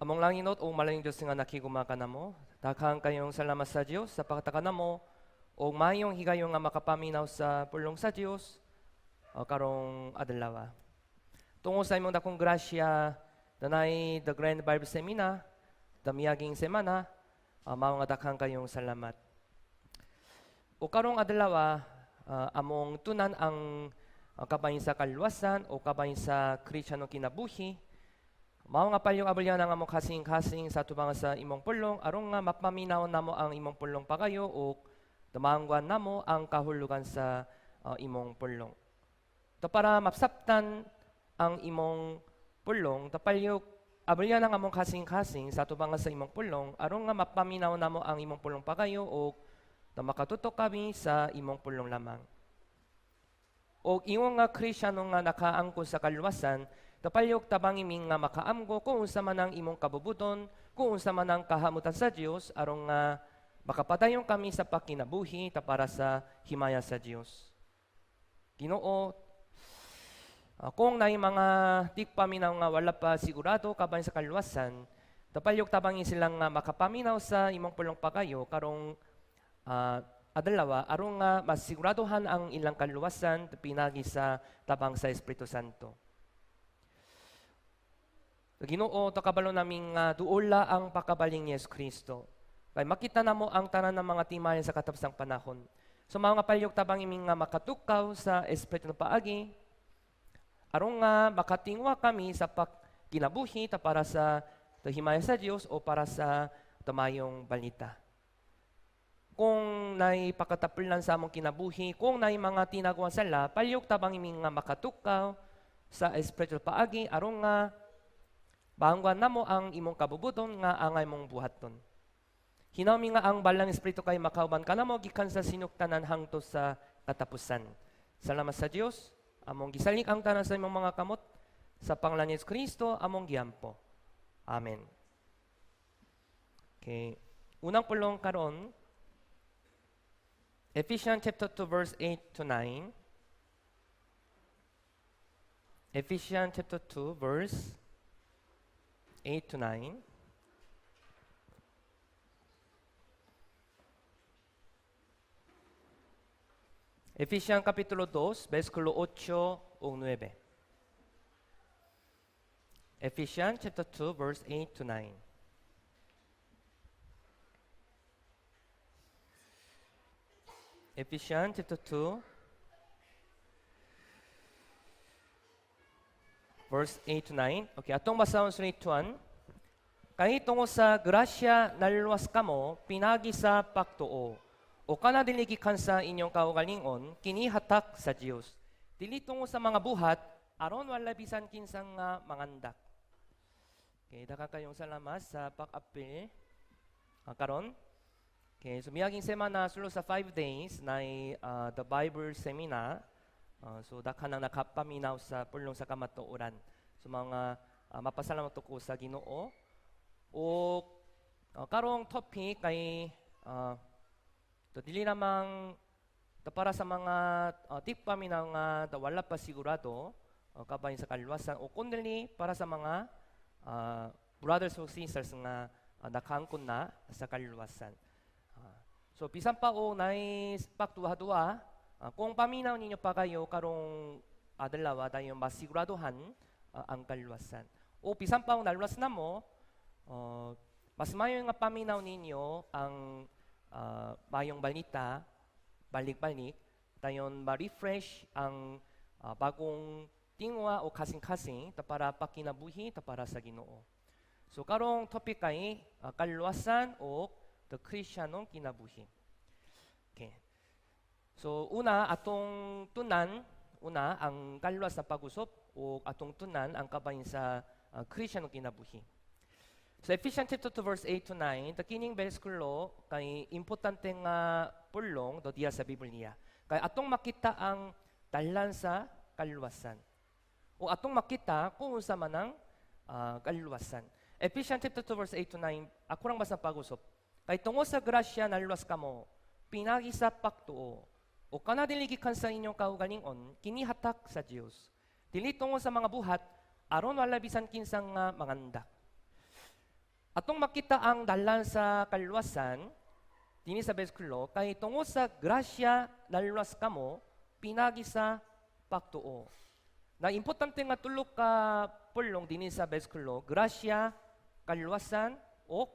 Among langinot o malaing Diyos nga nakiguma kanamo, daghang kayong salamat sa Dios sa pagkataka namo o mayong higayon nga makapaminaw sa pulong sa Dios karong adlaw. Tungod sa imong dakong grasya, danay the Grand Bible Seminar, the miaging semana, mao nga daghang kayong salamat. O karong adlaw, among tunan ang kabahin sa kaluwasan o kabahin sa Kristiyano kinabuhi. Mao nga palyong abulyan ang among kasing-kasing sa tubangan sa imong pulong aron nga mapaminaw namo ang imong pulong pagayo o damangguan namo ang kahulugan sa imong pulong. To para mapsaptan ang imong pulong, tapalyog abulyan ang among kasing-kasing sa tubangan sa imong pulong aron nga mapaminaw namo ang imong pulong pagayo o na makatutok kami sa imong pulong lamang. O ingon nga Kristiyano nga nakaangkon sa kaluwasan, tapalyog tabangi mi nga makaamgo kung unsa man ang imong kabubuton, kung unsa man ang kahamutan sa Dios aron nga makapadayon kami sa pakinabuhi ta para sa himaya sa Dios. Ginoo, kung naay mga tigpaminaw nga wala pa sigurado kabahin sa kaluwasan, tapalyog tabangi silang nga makapaminaw sa imong pulong pagayo karong adlaw aron nga masiguraduhan ang ilang kaluwasan pinagi sa tabang sa Espiritu Santo. Ginoo, takabalo naming duola ang pakabaling ni Yesu Kristo. Kay makita namo ang tanan ng mga timayan sa katapusang panahon. So mga palyog tabang iming nga makatukaw sa Espiritu ng paagi, aron nga makatingwa kami sa pagkinabuhi ta para sa himaya sa Dios o para sa tumayong balita. Kung nay pakatapulan sa among kinabuhi, kung nay mga tinaguan sala, palyog tabang iming nga makatukaw sa Espiritu paagi, aron nga bangwan namo ang imong kabubuton nga angay mong buhaton. Hinawmi nga ang balang Espiritu kay makauban kanamo gikan sa sinugtanan hangtod sa katapusan. Salamat sa Dios, among gisalik ang tanan sa imong mga kamot sa pangalan ni Jesu Kristo among giampo. Amen. Okay. Unang pulong karon, Ephesians chapter 2 verse 8 to 9. Ephesians chapter 2 verse 8 to 9. Ephesians kapitulo 2, versikulo 8 ug 9. Ephesians chapter 2 verse 8 to 9. Ephesians chapter 2 verse 8 to 9. Okay, atong basahon sa 1. Kay tungo sa grasya naluwas kamo pinagi sa pagtuo. O kana dili gikan sa inyong kaugalingon, kini hatak sa Dios. Dili tungo sa mga buhat, aron wala bisan kinsang nga mangandak. Okay, daghan kayong salamat sa pag-apil karon. Okay, so miaging semana sulod sa 5 days na the Bible seminar. So daghan ang nakapaminaw sa pulong sa kamatuoran. So mga mapasalamat ko sa Ginoo. O karong topic kay to dili namang to para sa mga tigpaminaw nga da wala pa sigurado kabahin sa kaluwasan o kundili para sa mga brothers or sisters nga nakaangkon na sa kaluwasan. So bisan pa o nay pagduha-duha, kung paminaw ninyo pa kayo karong adlaw dayon masiguraduhan ang kaluwasan. O bisan pa o naluwas na mo, mas mayo nga paminaw ninyo ang mayong balita, balik-balik, dayon ma-refresh ang bagong tingwa o kasing-kasing ta para pakinabuhi ta para sa Ginoo. So karong topic kay kaluwasan o the Kristiyanong kinabuhi. Okay. So una atong tunan, una ang kaluwas na pag-usop o atong tunan ang kabahin sa Kristiyanong kinabuhi. So Ephesians chapter 2 verse 8 to 9, the kining bersikulo kay importante nga pulong do diya sa Biblia. Kay atong makita ang dalan sa kaluwasan. O atong makita kung unsa man ang kaluwasan. Ephesians chapter 2 verse 8 to 9, ako lang basta pag-usop. Kay tungo sa grasya naluwas kamo, pinagi sa pagtuo. O kana dili gikan sa inyong kaugalingon, kini hatak sa Dios. Dili tungo sa mga buhat, aron wala bisan kinsang nga mangandak. Atong makita ang dalan sa kaluwasan dinhi sa bersikulo, "Kay tungod sa grasya naluwas kamo pinagi sa pagtuo." Na importante nga tulo ka pulong dinhi sa bersikulo, grasya, kaluwasan, o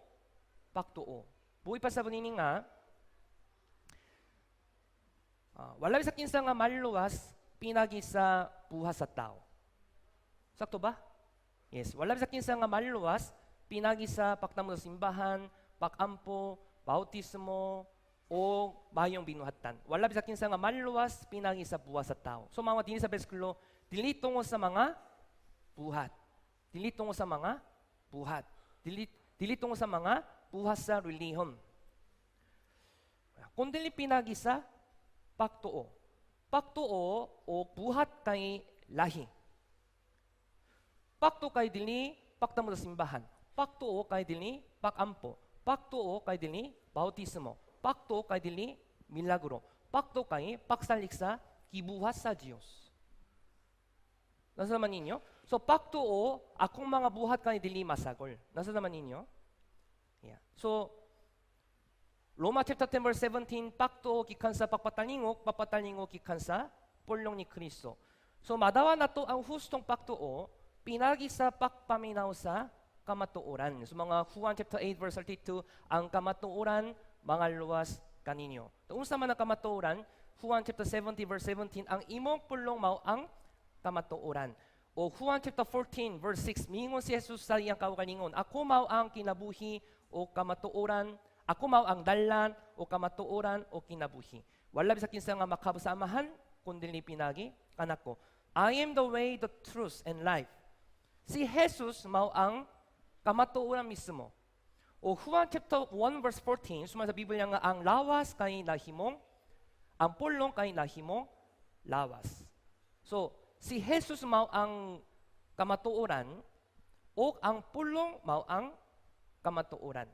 pagtuo. Buhi pa sa nini nga, wala sa kinsa nga maluwas pinagi sa buhat sa tao. Sakto ba? Yes, wala sa kinsa nga maluwas pinagi sa pagtamo sa simbahan, pagampo, bautismo, o mayong binuhatan. Wala bisa kinsa nga maluwas pinagi sa buhat sa tao. So mga dinhi sa bersikulo, dili tungod sa mga buhat. Dili tungod sa mga buhat. Dili tungod sa mga buhat sa relihiyon. Kung dili pinagi sa pagtuo. Pagtuo o buhat kay lahi. Pagtuo kay dili pagtamo sa simbahan. Pagtuo kay dili pagampo. Pagtuo kay dili bautismo. Pagtuo kay dili milagro. Pagtuo kay pagsalig sa gibuhat sa Dios. Nasa naman ninyo? So pagtuo, akong mga buhat kay dili masagol. Nasa naman ninyo? Yeah. So Roma chapter 10 verse 17, pagtuo gikan sa pagpatalingog, pagpatalingog gikan sa pulong ni Kristo. So madawa nato ang hustong pagtuo pinagi sa pagpaminaw sa kamatuoran. So mga Juan chapter 8 verse 32, ang kamatuoran mangaluwas kaninyo. So, unsa man ang kamatuoran? Juan chapter 70 verse 17, ang imong pulong mao ang kamatuoran. O Juan chapter 14 verse 6, mingon si Jesus sa iyang kaugalingon, "Ako mao ang kinabuhi o kamatuoran, ako mao ang dalan o kamatuoran o kinabuhi. Wala bisa kinsa nga makaabot sa Amahan kun dili pinagi kanako." I am the way, the truth, and life. Si Jesus mao ang kamatuoran mismo. O Juan chapter 1 verse 14, sumala sa Biblia nga ang lawas kay nahimong, ang pulong kay nahimong lawas. So, si Jesus mao ang kamatuoran o ang pulong mao ang kamatuoran.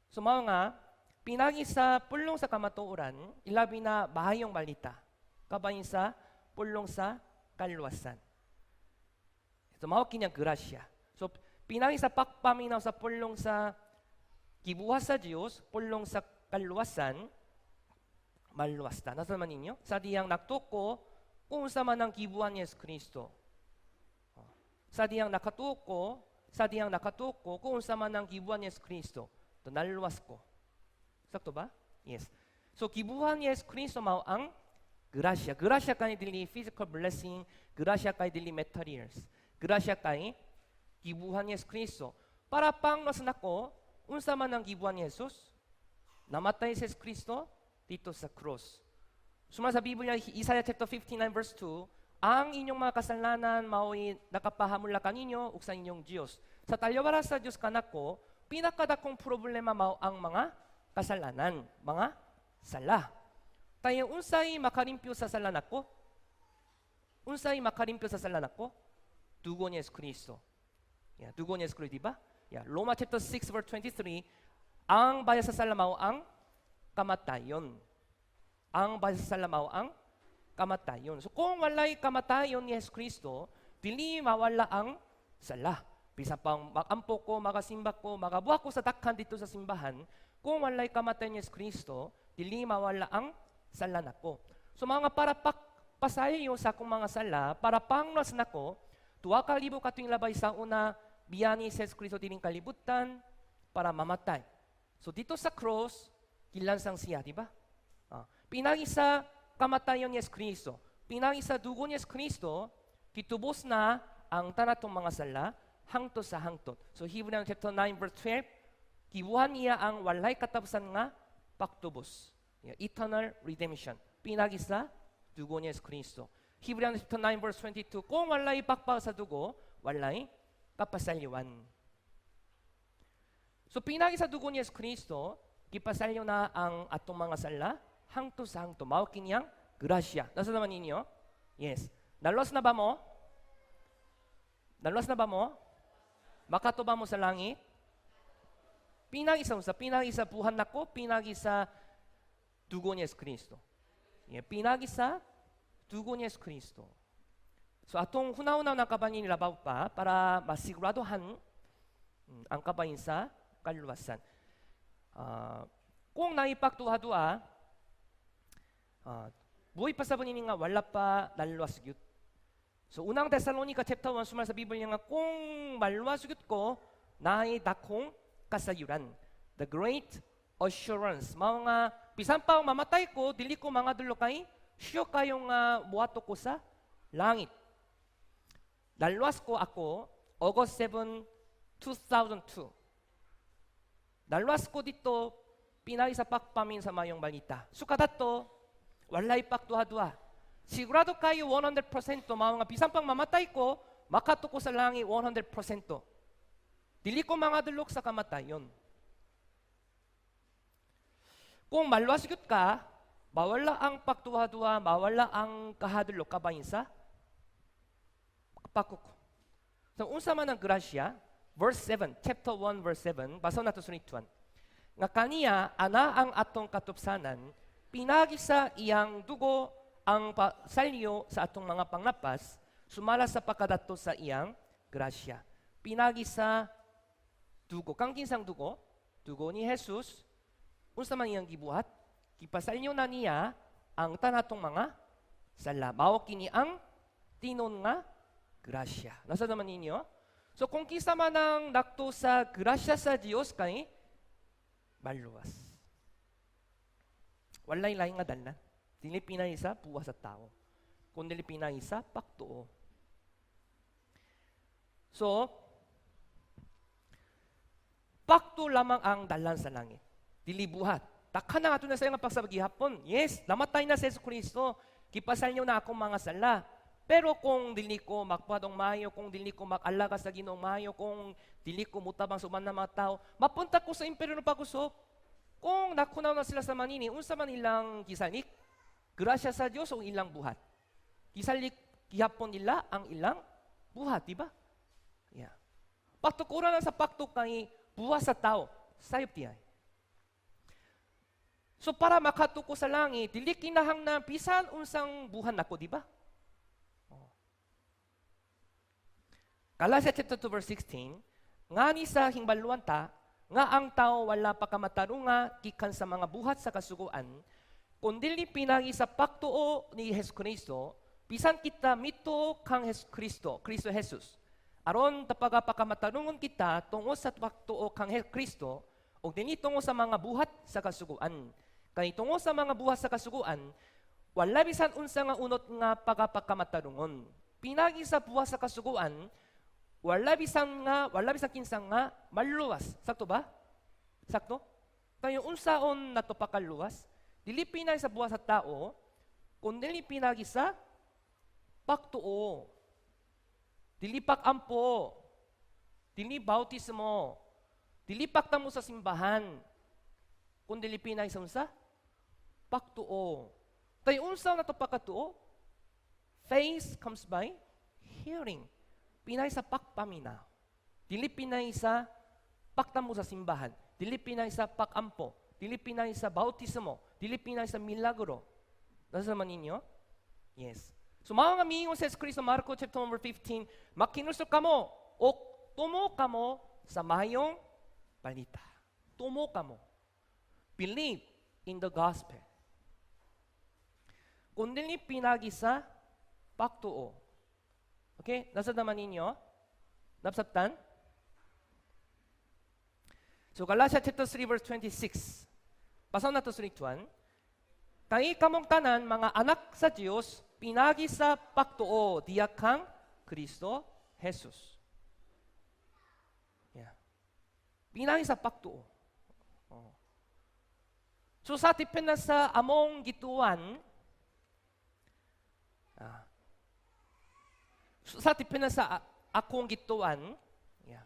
So mao nga pinagi sa pulong sa kamatuoran, ilabi na maayong balita. Kabahin sa pulong sa kaluwasan. So mao kinyang grasya. So pinagi sa pagpaminaw sa pulong sa gibuhat sa Dios, pulong sa kaluwasan, maluwas ta. Nasa naman ninyo? Sa diyang nagtuo ko kung unsa man ang gibuhat ni Yesu Kristo. Sa diyang nakatuo ko, sa diyang nakatuo ko kung unsa man ang gibuhat ni Yesu Kristo. To naluwas ko. Sakto ba? Yes. So gibuhat ni Yesu Kristo mao ang grasya. Grasya kay dili physical blessing, grasya kay dili materials. Grasya kay gibuhat ni Yesu Kristo. Para pangluwas nako, unsa man ang gibuhat ni Jesus? Namatay si Yesu Kristo dito sa cross. Sumala sa Biblia, Isaiah chapter 59 verse 2, ang inyong mga kasalanan mao'y nakapahamula kaninyo ug sa inyong Dios. Sa talyawara sa Dios kanako, pinakadakong problema mao ang mga kasalanan, mga sala. Tayo unsay makalimpyo sa sala nako? Unsay makalimpyo sa sala nako? Dugo ni Yesu Kristo. Yeah, dugo ni Yesu Kristo, di ba? Yeah, Roma chapter 6 verse 23, ang bayad sa sala mao ang kamatayon. Ang bayad sa sala mao ang kamatayon. So kung walay kamatayon ni Yesu Kristo, dili mawala ang sala. Bisan pang magampo ko, makasimba ko, makabuhat ko sa dakhan dito sa simbahan, kung walay kamatayon ni Yesu Kristo, dili mawala ang sala nako. So mga para pasayo sa akong mga sala, para pangluwas nako, 2000 ka tuig labay sa una, mianhi si Yesu Kristo dining kalibutan para mamatay. So dito sa cross, gilansang siya, di ba? Pinagi sa kamatayon ni Yesu Kristo, pinagi sa dugo ni Yesu Kristo, gitubos na ang tanatong mga sala hangtod sa hangtod. So Hebrews chapter 9 verse 12, gibuhat niya ang walay katapusan nga pagtubos. Yeah, eternal redemption. Pinagi sa dugo ni Yesu Kristo. Hebrews chapter 9 verse 22, kung walay pakpak sa dugo, walay kapasalyuan. So pinagi sa dugo ni Yesu Kristo, gipasalyo na ang atong mga sala hangtod sa hangtod. Mao kiniyang grasya. Nasa naman ninyo? Yes. Naluwas na ba mo? Naluwas na ba mo? Makaadto ba mo sa langit? Pinagi sa unsa? Pinagi sa buhat nako, pinagi sa dugo ni Yesu Kristo. Yeah, pinagi sa dugo ni Yesu Kristo. So atong hunahuna na kabanin labaw pa para masiguradohan Ang kabahin sa kaluwasan. Kung naay pagduha-duha, buhi pasabot ini nga wala pa naluwas gyud. So Unang Tesalonika chapter 1, sumala sa Biblia nga kung maluwas gyud ko, naay dakong kasayuran. The great assurance. Mao nga bisan pa mamatay ko, dili ko mangadulok kay sure kayo nga muadto ko sa langit. Naluwas ko ako August 7, 2002. Naluwas ko didto pinaagi sa pagpaminaw sa Maayong Balita. So kadato, walay pagduha-duha. Sigurado kayo 100% mao nga bisan pang mamatay ko, makaadto ko sa langit 100%. Dili ko mangadulok sa kamatayon. Kung maluwas gyud ka, mawala ang pagduha-duha, mawala ang kahadlok kabahin sa pagkuko. So unsa man ang grasya? Verse 7, chapter 1 verse 7, basa nato sa 1. Nga kaniya ana ang atong katupsanan, pinagi sa iyang dugo ang pasalyo sa atong mga panglapas, sumala sa pagkadato sa iyang grasya. Pinagi sa dugo. Kang kinsang dugo? Dugo ni Jesus. Unsa man iyang gibuhat? Gipasalyo na niya ang tanatong mga sala. Mao kini ang tinuod nga grasya. Nasa naman ninyo? So kung kinsa man ang nagtuo sa grasya sa Dios kay maluwas. Walay laing nga dalan. Dili pinay sa buhat sa tao, kundi pinay sa pagtuo. So, pagtuo lamang ang dalan sa langit. Dili buhat. Takhan na ato na sa nga pagsabot gihapon. Yes, namatay na si Jesu Kristo. Gipasalyo na akong mga sala. Pero kung dili ko magbuhat og maayo, kung dili ko mag-alaga sa Ginoong maayo, kung dili ko mutabang sa uban na mga tao, mapunta ko sa impyerno pag-usop. Kung nakunaw na sila sa manini, unsa man ilang gisalig? Grasya sa Dios o ilang buhat? Gisalig gihapon nila ang ilang buhat, di ba? Yeah. Pagtukuran na sa pagtuo kay buhat sa tao, sayop diay. So para makaadto ko sa langit, dili kinahanglan bisan unsang buhat nako, di ba? Oh. Galatia chapter 2 verse 16, ngani sa hingbaluan ta, nga ang tao wala pakamatarunga gikan sa mga buhat sa kasuguan, kundili pinagi sa pagtuo ni Jesu Kristo, bisan kita mituo kang Jesu Kristo, Kristo Jesus. Aron tapaga pakamatarungon kita tungod sa pagtuo kang Jesu Kristo, ug dili tungod sa mga buhat sa kasuguan. Kay tungod sa mga buhat sa kasuguan, wala bisan unsa nga unot nga pagapakamatarungon. Pinagi sa buhat sa kasuguan, wala bisan kinsa nga maluwas. Sakto ba? Sakto? Kayo unsaon nato pakaluwas? Dili pinagi sa buhat sa tao, kundi pinagi sa pagtuo. Dili pag-ampo. Dili bautismo. Dili pagtamo sa simbahan. Kundi pinagi sa unsa? Pagtuo. Tayo unsa na to pagkatuo? Faith comes by hearing. Pinay sa pagpaminaw. Dili pinay sa pagtamo sa simbahan. Dili pinay sa pagampo. Dili pinay sa bautismo. Dili pinay sa milagro. Nasa naman ninyo? Yes. So mao nga miingon sa Kristo, Marco chapter number 15, makinulsol kamo o tumo kamo sa Maayong Balita. Tumo kamo. Believe in the gospel. Kundi pinagi sa pagtuo. Okay? Nasa naman ninyo? Napsabtan? So Galatia chapter 3 verse 26. Basahon nato sa 1. Kay kamong tanan mga anak sa Dios pinagi sa pagtuo diha kang Kristo Jesus. Yeah. Pinagi sa pagtuo. Oh. So sa depend na sa among gituan, so, sa depend na sa akong gituan, yeah,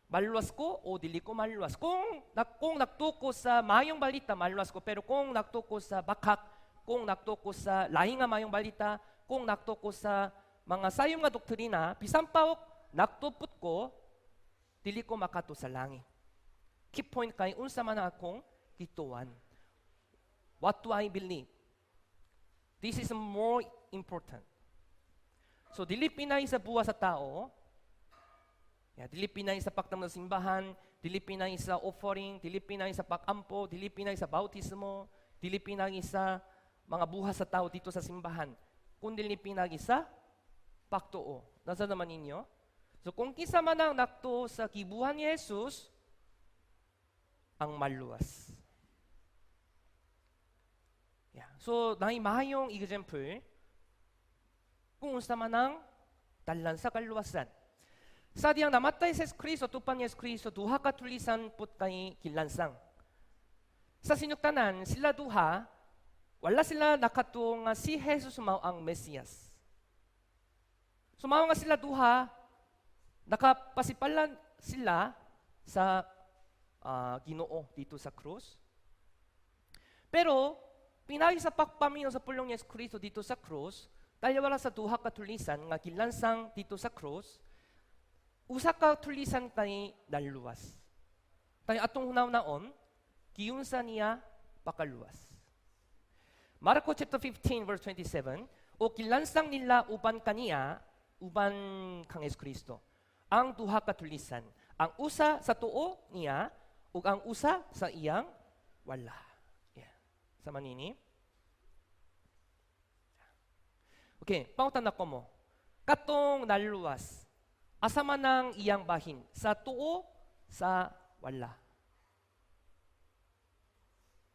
maluwas ko o dili ko maluwas. Kung nagtuo ko sa Maayong Balita, maluwas ko. Pero kung nagtuo ko sa bakak, kung nagtuo ko sa lahi nga Maayong Balita, kung nagtuo ko sa mga sayop nga doktrina, bisan pa og nagtuo pud ko, dili ko makaadto sa langit. Key point kay unsa man ang akong gituan. What do I believe? This is more important. So dili pinay sa buhat sa tao, Yeah, dili pinay sa pagdamo sa simbahan, dili pinay sa offering, dili pinay sa pag-ampo, dili pinay sa bautismo, dili pinay sa mga buhat sa tao dito sa simbahan, kundi pinagi sa pagtuo. Nasa naman ninyo? So kung kinsa man ang nagtuo sa gibuhat ni Jesus, ang maluwas. Yeah. So naay maayong example kung unsa man ang dalan sa kaluwasan. Sa dihang namatay si Jesus Kristo, tupang ni Jesus Kristo, duha ka tulisan pud kay gilansang. Sa sinugtanan, sila duha, wala sila nakatuo nga si Jesus mao ang Mesiyas. So mao nga sila duha, nakapasipalan sila sa Ginoo dito sa krus. Pero pinagi sa pagpaminaw sa pulong ni Jesus Kristo dito sa krus, wala sa duha ka tulisan nga gilansang dito sa krus, usa ka tulisan kay naluwas. Kay atong hunaw-naon, giunsa niya pakaluwas. Marco chapter 15 verse 27, o gilansang nila uban kaniya, uban kang Yesu Kristo, ang duha ka tulisan, ang usa sa tuo niya ug ang usa sa iyang wala. Yeah. Sama nini? Okay, pangutan ko mo. Katong naluwas, asa man ang iyang bahin? Sa tuo, sa wala?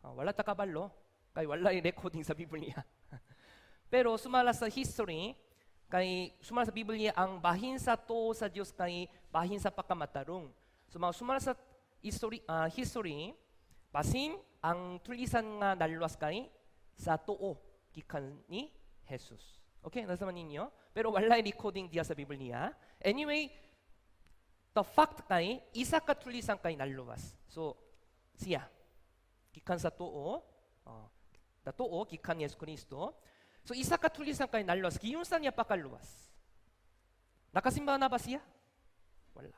Ah, wala ta kabalo, kay wala recording sa Biblia. Pero sumala sa history, kay sumala sa Biblia ang bahin sa tuo sa Dios kay bahin sa pagkamatarong. So mga sumala sa history, basin ang tulisan nga naluwas kay sa tuo gikan ni Jesus. Okay, nasa man ninyo? Pero wala recording diya sa Biblia. Anyway, the fact kay isa ka tulisan kay naluwas. So siya gikan sa tuo, na tuo gikan ni Yesu Kristo. So isa ka tulisan kay naluwas. Giunsa niya pakaluwas? Nakasimba na ba siya? Wala.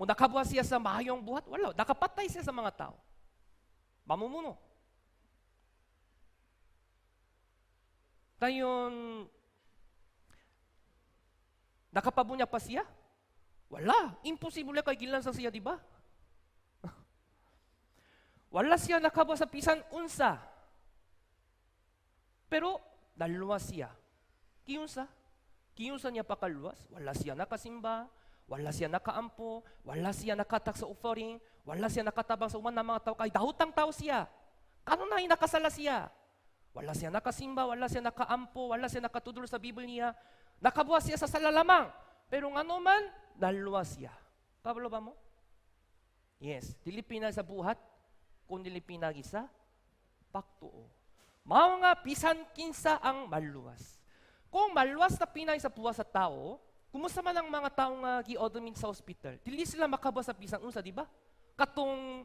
Mo nakabuhat siya sa maayong buhat? Wala. Nakapatay siya sa mga tao. Mamumuno. Dayon, nakapabunya pa siya? Wala. Imposible kay gilansa siya, di ba? Wala siya nakabuhat sa bisan unsa. Pero naluwas siya. Giunsa? Giunsa niya pakaluwas? Wala siya nakasimba, wala siya nakaampo, wala siya nakahatag sa offering, wala siya nakatabang sa uban ng mga tao, kay dahutang tao siya. Kanunay nakasala siya. Wala siya nakasimba, wala siya nakaampo, wala siya nakatudlo sa Biblia. Nakabuhat siya sa sala lamang. Pero ngano man, naluwas siya. Kabalo ba mo? Yes, dili pinag sa buhat, kun dili pinagi sa pagtuo. Mao nga bisan kinsa ang maluwas. Kung maluwas na pinay sa buhat sa tao, kumusta man ang mga tao nga gi-admit sa hospital? Dili sila makabuhat sa bisan unsa, di ba? Katong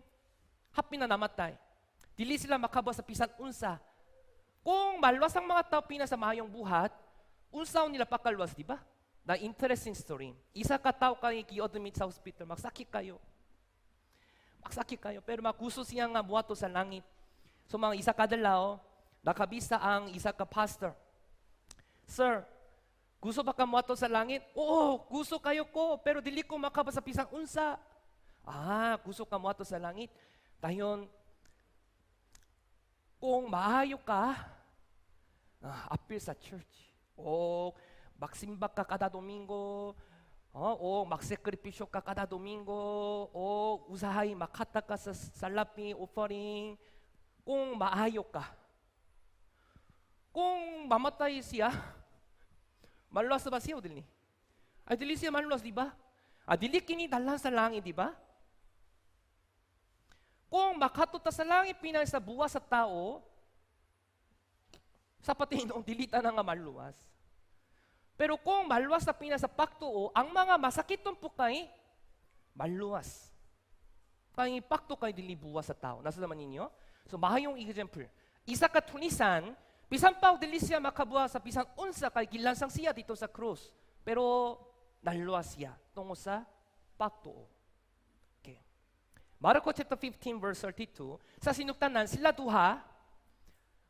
happy na namatay. Dili sila makabuhat sa bisan unsa. Kung maluwas ang mga tao pina sa maayong buhat, unsaon nila pakaluwas, di ba? Na interesting story. Isa ka tao kay gi-admit sa hospital, magsakit kayo. Magsakit kayo, pero magusto siya nga muadto sa langit. So mga isa ka adlaw, nakabisa ang isa ka pastor. "Sir, gusto ba ka muadto sa langit?" "Oo, gusto kayo ko, pero dili ko makabuhat sa bisan unsa." "Ah, gusto ka muadto sa langit? Dayon, kung maayo ka, apil sa church. O magsimba ka kada Domingo, o magsakripisyo ka kada Domingo, o usahay makatag ka sa salapi, offering, kung maayo ka." Kung mamatay siya, maluwas ba siya o dili? Ay, dili siya maluwas, di ba? Ah, dili kini dalan sa langit, di ba? Kung makadto ta sa langit pinay sa buhat sa tao, sa patinuong dili ta na nga maluwas. Pero kung maluwas na pinay sa pagtuo, ang mga masakiton pud kay maluwas. Kay pagtuo kay dili buhat sa tao. Nasa naman ninyo? So maayong example. Isa ka tulisan, bisan pa dili siya makabuhat sa bisan unsa kay gilansang siya dito sa krus. Pero naluwas siya tungod sa pagtuo. Okay. Marco chapter 15 verse 32, sa sinugtanan sila duha,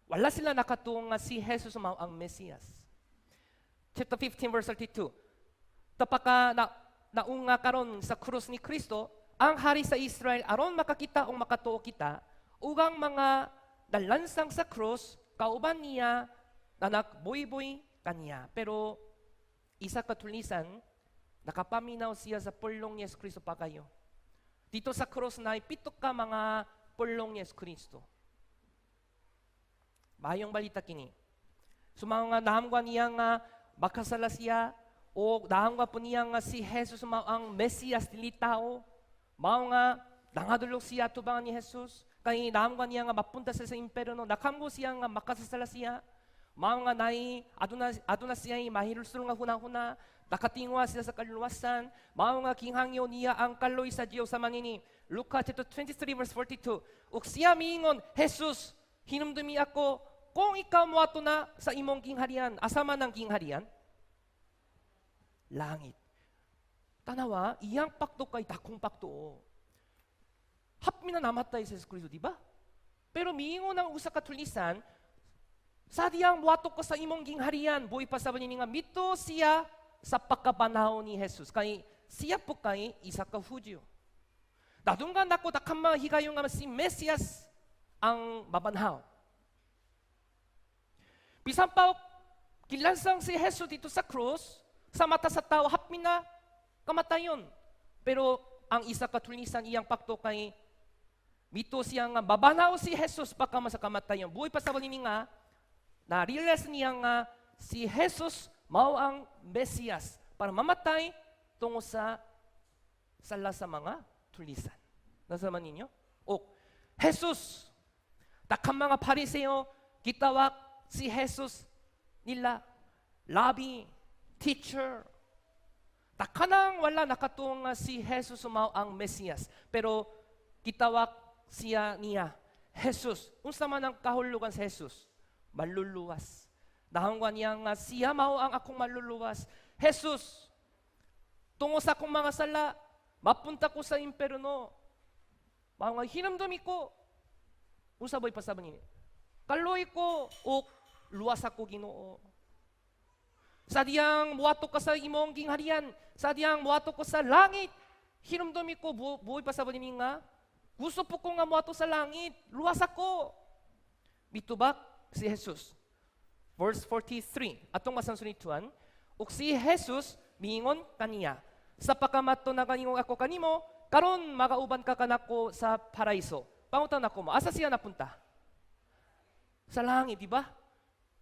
wala sila nakatuo nga si Jesus mao ang Mesiyas. Chapter 15 verse 32. Tapaka na naunga karon sa krus ni Kristo ang hari sa Israel aron makakita o makatuo kita ug ang mga nalansang sa krus kauban niya na nagboyboy kaniya. Pero isa ka tulisan, nakapaminaw siya sa pulong ni Yesu Kristo pa kayo. Dito sa krus na pito ka mga pulong ni Yesu Kristo. Maayong balita kini. So mga nahamgwa niya nga makasala siya o nahamgwa po niya nga si Jesus mao ang Mesiyas, dili tao. Mao nga nangadulog siya tubangan ni Jesus. Kay nahamgwa niya nga mapunta siya sa imperno, nakamgo siya nga makasasala siya. Mao nga nai aduna siya mahilustro nga hunahuna, nakatingwa siya sa kaluwasan. Mao nga ginghangyo niya ang kaloy sa Dios sa manini. Luka chapter 23 verse 42. Ug siya miingon, "Jesus, hinumdumi ako kung ikaw moadto na sa imong gingharian." Asa man ang gingharian? Langit. Tanawa, iyang pagtuo kay dakong pagtuo. Hapit na namatay sa Jesus Kristo, di ba? Pero miingon ang usa ka tulisan, "Sa diyang moadto ko sa imong gingharian," buhi pasabot nini nga mituo siya sa pagkabanhaw ni Jesus. Kay siya po kay isa ka Hudyo. Nadunggan nako dakhan mga higayon nga si Mesias ang mabanhaw. Bisan pa gilansang si Jesus dito sa cross, sa mata sa tao, hapit na kamatayon. Pero ang isa ka tulisan, iyang pagtuo kay mituo siya nga mabanhaw si Jesus pagkama sa kamatayon. Buhi pasabot nini nga na-realize niya nga si Jesus mao ang Mesiyas para mamatay tungo sa sala sa mga tulisan. Nasa man ninyo? O, Jesus, daghang mga Pariseo, gitawag si Jesus nila, Rabbi, teacher. Dakhanang wala nakatuo nga si Jesus mao ang Mesiyas. Pero gitawag siya niya, Jesus. Unsa man ang kahulugan sa Jesus? Maluluwas. Nahangwan niya nga siya mao ang akong maluluwas. Jesus, tungo sa akong mga sala, mapunta ko sa imperno. Mao nga hinumdumi ko. Unsa boy pasabot niya? Kaloy ko o luwas ako, Ginoo. Sa diyang muadto ka sa imong gingharian, sa diyang muadto ko sa langit. Hinumdumi ko, buhi pasabot nini nga gusto po ko nga muadto sa langit, luwas ako. Mitubag si Jesus. Verse 43, atong masansunituan, ug si Jesus miingon kaniya, "Sa pagkamato nagaingon ako kanimo, karon makauban ka kanako sa paraiso." Pangutan nako mo, asa siya napunta? Sa langit, di ba?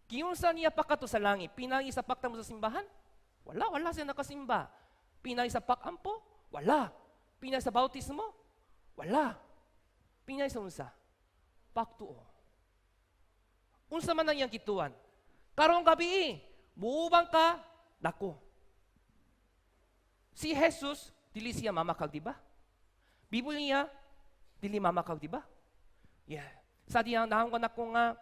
Giunsa niya pagkadto sa langit? Pinagi sa pagtamo sa simbahan? Wala, wala siya nakasimba. Pinagi sa pagampo? Wala. Pinagi sa bautismo? Wala. Pinagi sa unsa? Pagtuo. Unsa man ang iyang gituoan? "Karong gabi, muubang ka nako." Si Jesus, dili siya mamakag, di ba? Biblia niya, dili mamakag, di ba? Yeah. Sa diyang nahangwan ako nga,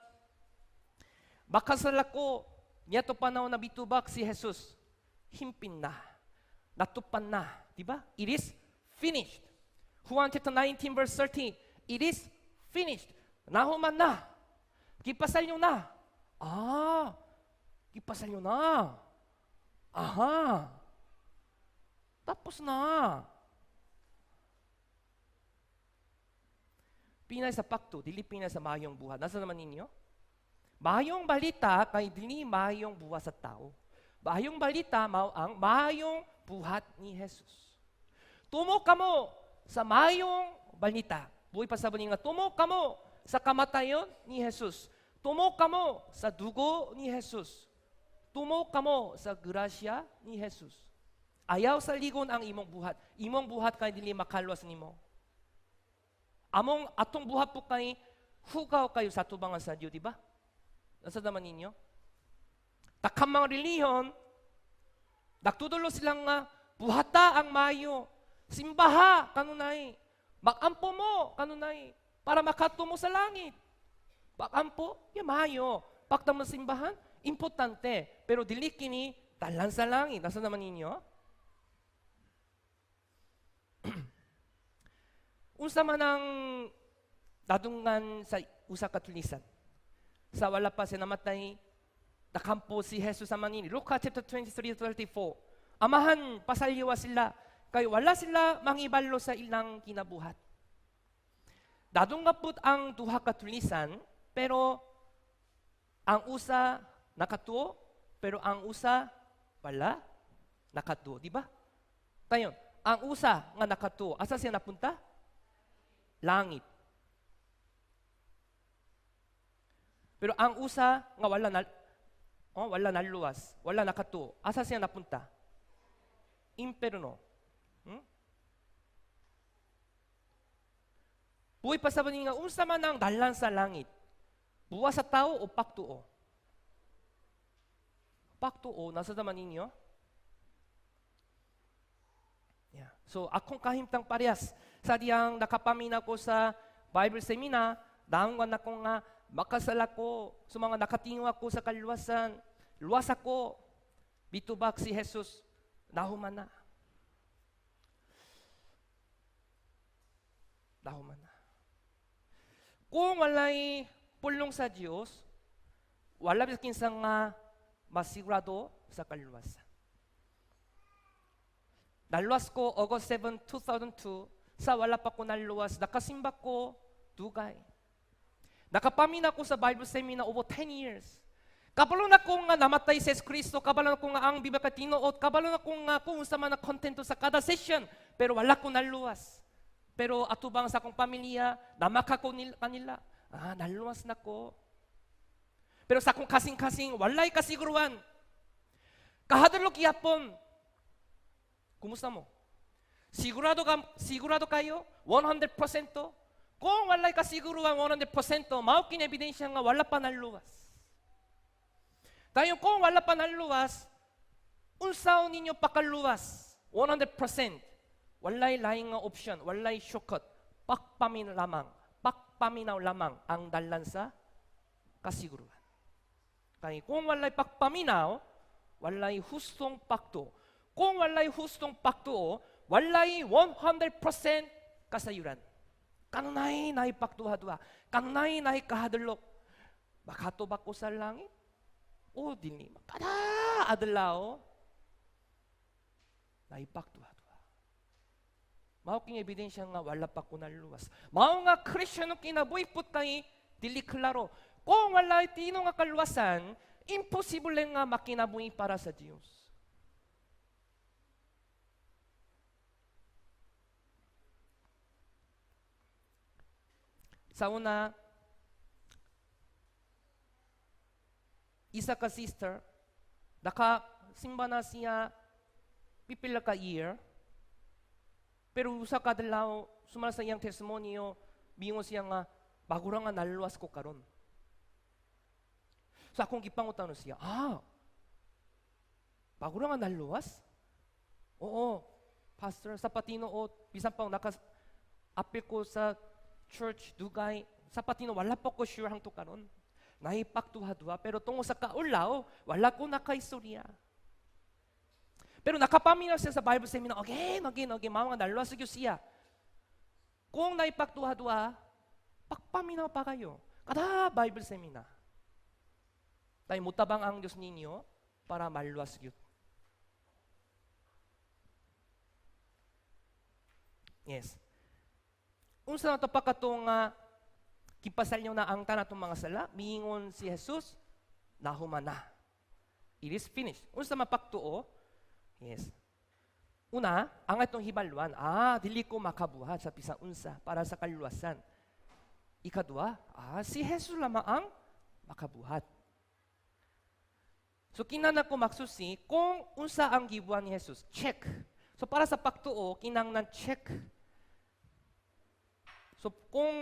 makasala ko, niya to panahon na bitubak si Jesus, himpin na, natupan na, di ba? It is finished. Juan chapter 19 verse 13, it is finished. Nahuman na. Gipasalyo na. Ah, gipasalyo na. Aha. Tapos na. Pinay sa pagtuo, dili pinay sa mayong buhat. Nasa naman ninyo? Mayong balita kay dili mayong buhat sa tao. Mayong balita mao ang mayong buhat ni Jesus. Tumo kamo sa mayong balita. Buhi pasabot nga tumo kamo sa kamatayon ni Jesus. Tumo kamo sa dugo ni Jesus. Tumo kamo sa grasya ni Jesus. Ayaw sa ligon ang imong buhat. Imong buhat kay dili makaluwas nimo. Among atong buhat po kay hugaw kayo sa tubangan sa Dios, di ba? Nasa naman ninyo? Daghang mga relihiyon, nagtudulo silang nga buhata ang mayo. Simbaha kanunay. Magampo mo kanunay para makadto mo sa langit. Pagampo, ya mayo. Pagta mo simbahan, importante. Pero dili kini dalan sa langit. Nasa naman ninyo? Unsa man ang nadunggan sa usa ka tulisan? Sa wala pa siya namatay, nakampo si Jesus sa manini. Luka chapter 23, 34. Amahan, pasalyawa sila, kay wala sila mangibalo sa ilang kinabuhat. Nadunggan pud ang duha ka tulisan, pero ang usa nakatuo, pero ang usa wala nakatuo, di ba? Dayon, ang usa nga nakatuo, asa siya napunta? Langit. Pero ang usa nga wala na, oh, wala naluwas, wala nakatuo, asa siya napunta? Imperno. Buhi pa sa nga unsa man ang dalan sa langit? Buwas sa tao o pagtuo? Pagtuo, nasa naman ninyo? Yeah. So akong kahimtang parehas sa diyang nakapamina ko sa Bible seminar, naunggan ako nga makasala ko, sa mga nakatingo ako sa kaluwasan, luwas ako, bitubak si Jesus, nahuman na. Nahuman na. Kung walay pulong sa Dios, wala bisan kinsa nga masigurado sa kaluwasan. Naluwas ko August 7, 2002, sa wala pa ko naluwas, nakasimba ko dugay. Nakapamina ko sa Bible seminar over 10 years. Kabalo na ko nga namatay si Jesus Kristo, kabalo na ko nga ang Biblia ka tinuod, kabalo na ko nga kung unsa man ang kontento sa kada session, pero wala ko naluwas. Pero atubang sa akong pamilya, namaka ko kanila, naluwas na ko. Pero sa akong kasing-kasing, walay kasiguruan. Kahadlok gyapon. Kumusta mo? Sigurado ka, sigurado kayo? 100%? Kung walay kasiguruan 100%, mao kini ebidensya nga wala pa naluwas. Dayon kung wala pa naluwas, unsaon ninyo pakaluwas? 100%. Walay laing nga option, walay shortcut. Pagpaminaw lamang, pagpaminaw lamang ang dalan sa kasiguruan. Kay kung walay pagpaminaw, walay hustong pagtuo. Kung walay hustong pagtuo, walay 100% kasayuran. Kanunay naay pagduha-duha, kanunay naay kahadlok. Makaadto ba ko sa langit? O dili, kada adlaw naay pagduha-duha. Mao king ebidensya nga wala pa ko naluwas. Mao nga Kristiyanong kinabuhi pud kay dili klaro. Kung walay tinuod nga kaluwasan, imposible nga makinabuhi para sa Dios. Sa una, isa ka sister, nakasimba na siya pipila ka year, pero usa ka adlaw, sumala sa iyang testimonyo, miingon siya nga, bago ra nga naluwas ko karon. So akong gipangutana siya, bago ra nga naluwas? Oo, pastor, sa patinuod, bisan pa naka apil ko sa church dugay, sa patinuod, wala pa ko sure hangtod karon. Naay pagduha-duha, pero tungod sa kaulaw, wala ko nakaistorya. Pero nakapaminaw siya sa Bible seminar, again, again, again, mao nga naluwas gyud siya. Kung naay pagduha-duha, pagpaminaw pa kayo. Kada Bible seminar. Tay mutabang ang Diyos ninyo para maluwas gyud. Yes. Unsa na to pa katong gipasalyo na ang tanan atong mga sala, miingon si Jesus, nahuman na. It is finished. Unsa mapagtuo? Yes. Una, ang atong hibaluan, dili ko makabuhat sa bisan unsa para sa kaluwasan. Ikadua, si Jesus lamang ang makabuhat. So kinahanglan ko magsusi kung unsa ang gibuhat ni Jesus. Check. So para sa pagtuo, kinahanglan check. So kung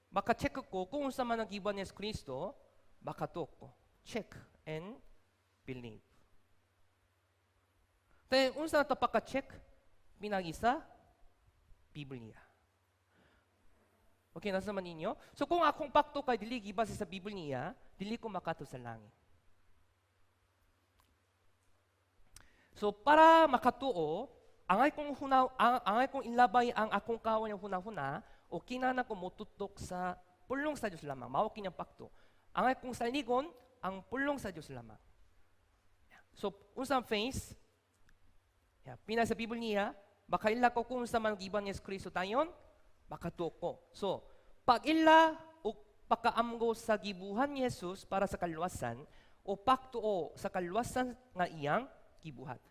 maka-check ko kung unsa man ang gibuhat ni Jesus Kristo, makatuo ko. Check and believe. Then unsa na to pagka-check? Pinaagi sa Biblia. Okay, nasa man ninyo? So kung akong pagtuo kay dili gibase sa Biblia, dili ko makaadto sa langit. So para makatuo, angay kong huna, angay kong ilabay ang akong kawan yung huna-huna, o kinahanglan ko motutok sa pulong sa Dios lamang. Mao kini ang pagtuo. Angay kong saligon ang pulong sa Dios lamang. So unsang phase? Ya, pina sa Biblia, makaila ko kung unsa man gibuhat ni Yesu Kristo, dayon makatuo ko. So, pag-ila o pakaamgo sa gibuhat ni Jesus para sa kaluwasan o pagtuo sa kaluwasan nga iyang gibuhat.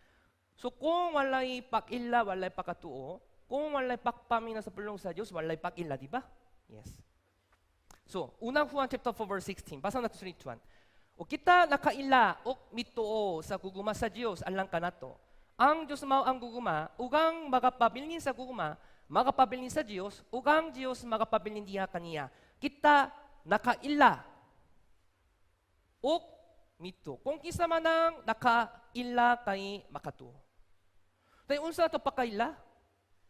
So kung walay pag-ila, walay pagkatuo, kung walay pagpaminaw sa pulong sa Dios, walay pag-ila, di ba? Yes. So, Unang Juan chapter 4 verse 16. Basa nato 3 1. O kita nakaila o mituo sa gugma sa Dios alang kanato. Ang Dios mao ang gugma, ug ang magapabilin sa gugma, magapabilin sa Dios, ug ang Dios magapabilin diha kaniya. Kita nakaila ug mituo. Kung kinsa man ang nakaila kay makatuo. Dayon unsa to pakaila?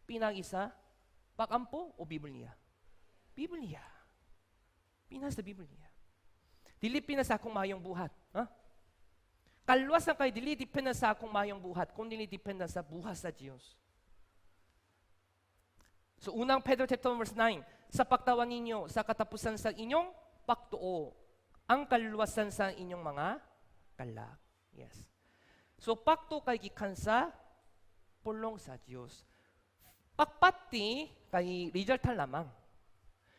Pinaagi sa pagampo o Biblia? Biblia. Pina sa Biblia. Dili pina sa akong mayong buhat. Ha? Kaluwasan kay dili depende sa akong mayong buhat, kung dili depende sa buhat sa Dios. So Unang Pedro chapter 1 verse 9, sa pagtawag ninyo sa katapusan sa inyong pagtuo, ang kaluwasan sa inyong mga kalag. Yes. So pagtuo kay gikan sa pulong sa Dios. Pagpati kay resulta lamang.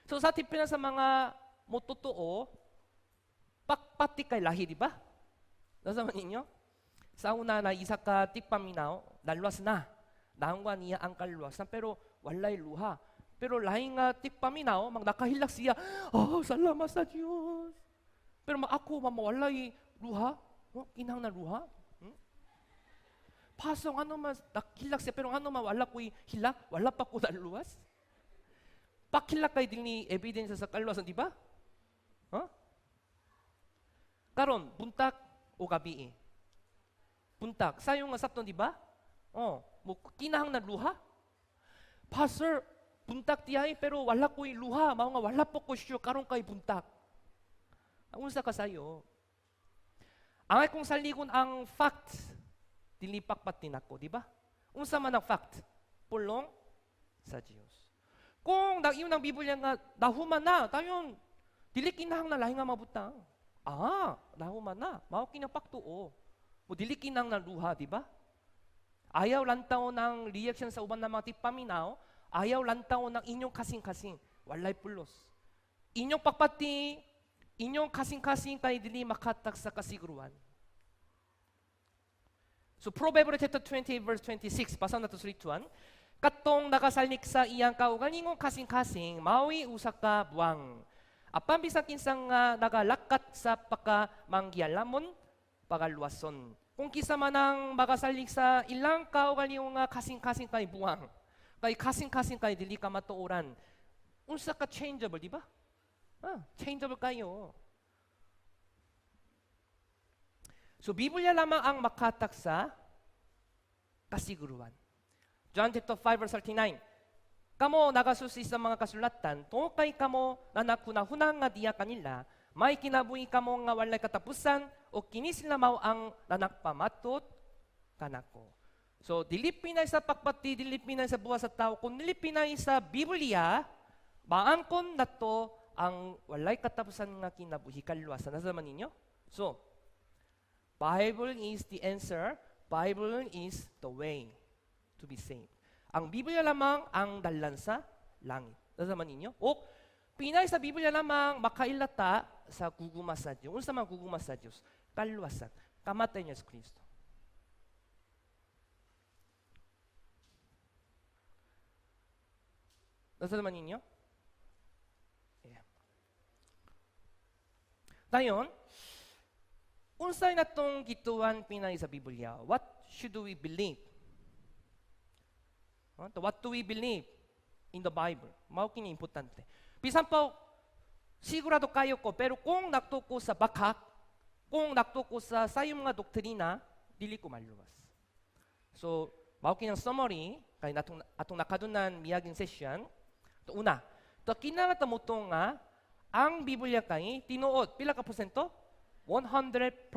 So sa tipina sa mga motutuo, pagpati kay lahi, di ba? Nasa man ninyo? Sa una na isa ka tigpaminaw, naluwas na. Naangwan niya ang kaluwasan, pero walay luha. Pero lahi nga tigpaminaw, mag nakahilak siya, "Oh, salamat sa Diyos." Pero ma ako, mama, walay luha. Oh, kinahanglan luha? Hmm? Pasong ano mas nakilak siya, pero ano man wala ko'y hilak, wala pa ko naluwas. Paghilak kay dili ebidensya sa kaluwasan, di ba? Huh? Karon, buntag o gabi. Buntag, sayo nga sabton, di ba? Oh, mo kinahanglan luha. "Pastor, buntag diay pero wala ko'y luha, mao nga wala po ko sure karon kay buntag." Ang unsa ka sayo? Ang kung saligon ang fact, dili pagpati nako, di ba? Unsa man ang fact? Pulong sa Dios. Kung nag-iyon ang Biblia nga nahuman na, dayon dili kinahanglan lahi nga mabutang. Ah, nahuman na. Mao kini pagtuo. Mo dili kinahanglan luha, di ba? Ayaw lantaw ng reaction sa uban ng mga tigpaminaw, ayaw lantaw ng inyong kasing-kasing, walay pulos. Inyong pagpati, inyong kasing-kasing kay dili makahatag sa kasiguruan. So Proverbs chapter 20 verse 26, basa nato 3 2 1. Katong nakasalig sa iyang kaugalingong kasing-kasing, mao'y usa ka buang. Apan bisan kinsang nagalakat sa pagkamanggialamon, pagaluwason. Kung kinsa man ang makasalig sa ilang kaugalingong nga kasing-kasing kay buang. Kay kasing-kasing kay dili ka matuoran. Unsa ka changeable, di ba? Ah, changeable kayo. So Biblia lamang ang makahatag sa kasiguruan. John chapter 5 verse 39. Kamo nagasusi sa mga kasulatan, tungod kay kamo na naghunahuna nga diha kanila, may kinabuhi kamo nga walay katapusan, o kini sila mao ang nanagpamatud kanako. So, dili pinay sa pagpati, dili pinay sa buhat sa tao, kung dili pinay sa Biblia, maangkon nato ang walay katapusan nga kinabuhi, kaluwasan. Nasa man ninyo? So, Bible is the answer. Bible is the way to be saved. Ang Biblia lamang ang dalan sa langit. Nasa man ninyo? O, pinay sa Biblia lamang makailata sa gugma sa Diyos. Unsa man gugma sa Diyos? Kaluwasan. Kamatay ni Yesu Kristo. Nasa naman ninyo? Yeah. Dayon, unsay natong gituohan pinay sa Biblia? What should we believe? What do we believe in the Bible? Mao kini importante. Bisan pa sigurado kayo ko, pero kung nagtuo ko sa bakak, kung nagtuo ko sa sayong mga doktrina, dili ko maluwas. So, mao kini ang summary kay natong atong nakadunan miaging session. To una, to kinahanglan ta motuo nga ang Biblia kay tinuod pila ka porsyento? 100%.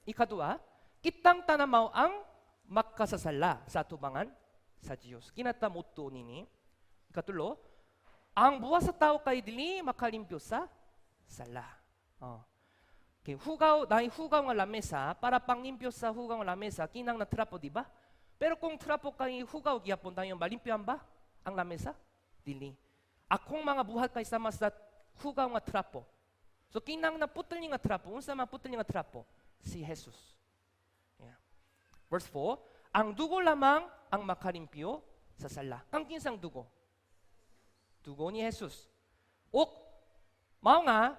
Ikaduha, kitang tanan mao ang makasasala sa atubangan sa Dios. Kinata motuo nini. Ikatulo, ang buhat sa tao kay dili makalimpyo sa sala. Oh. Okay, hugaw, dahil hugaw nga lamesa, para panglimpyo sa hugaw nga lamesa, kinahanglan trapo, di ba? Pero kung trapo kay hugaw gihapon, dayon malimpyohan ba ang lamesa? Dili. Akong mga buhat kay sama sa hugaw nga trapo. So kinahanglan putol nga trapo, unsa man putol nga trapo? Si Jesus. Yeah. Verse 4, ang dugo lamang ang makalimpyo sa sala. Kang kinsang dugo? Dugo ni Jesus. Ok, mao nga,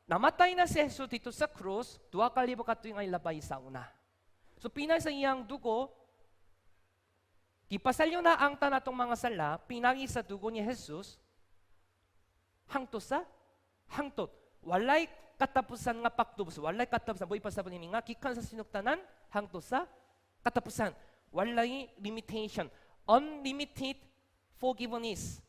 namatay na si Jesus dito sa krus, 2000 ka tuig nga labay sa una. So pinay sa iyang dugo, gipasalyo na ang tanatong mga sala, pinagi sa dugo ni Jesus, hangtod sa hangtod. Walay katapusan nga pagtubos, walay katapusan. Buhi pasabot ini nga, gikan sa sinugtanan, hangtod sa katapusan. Walay limitation. Unlimited forgiveness.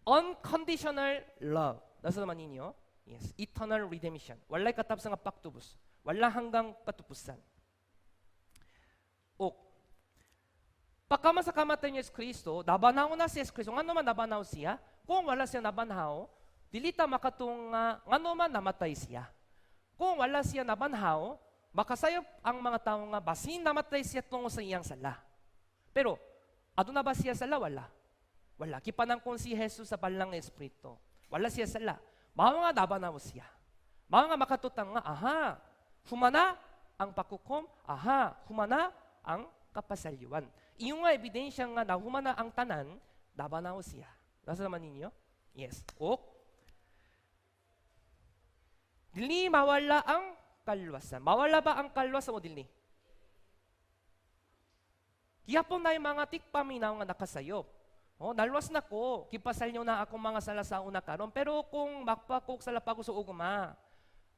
Unconditional love. Nasa naman ninyo? Yes. Eternal redemption. Walay katapusan nga pagtubos. Wala hanggang katupusan. Ok. Pagkama sa kamatay ni Yesu Kristo, nabanhaw na si Yesu Kristo. Ngano man nabanhaw siya? Kung wala siya nabanhaw, dili ta makatuo nga ngano man namatay siya. Kung wala siya nabanhaw, makasayop ang mga tao nga basin namatay siya tungo sa iyang sala. Pero, aduna ba siya sala? Wala. Wala. Gipanangkon si Jesus sa balang Espiritu. Wala siya sala. Mao nga nabanhaw siya. Mao nga makatuo ta nga, aha, humana ang paghukom, aha, humana ang kapasalyuan. Iyo nga ebidensya nga nahumana ang tanan, nabanhaw siya. Nasa naman ninyo? Yes. Ok, dili mawala ang kalwasan. Mawala ba ang kalwasan o dili? Gihapon na yung mga tigpaminaw nga nakasayop. Oh, naluwas na ko. Gipasalyo na akong mga sala sa una karon. Pero kung makpakok sa lapag sa ugma,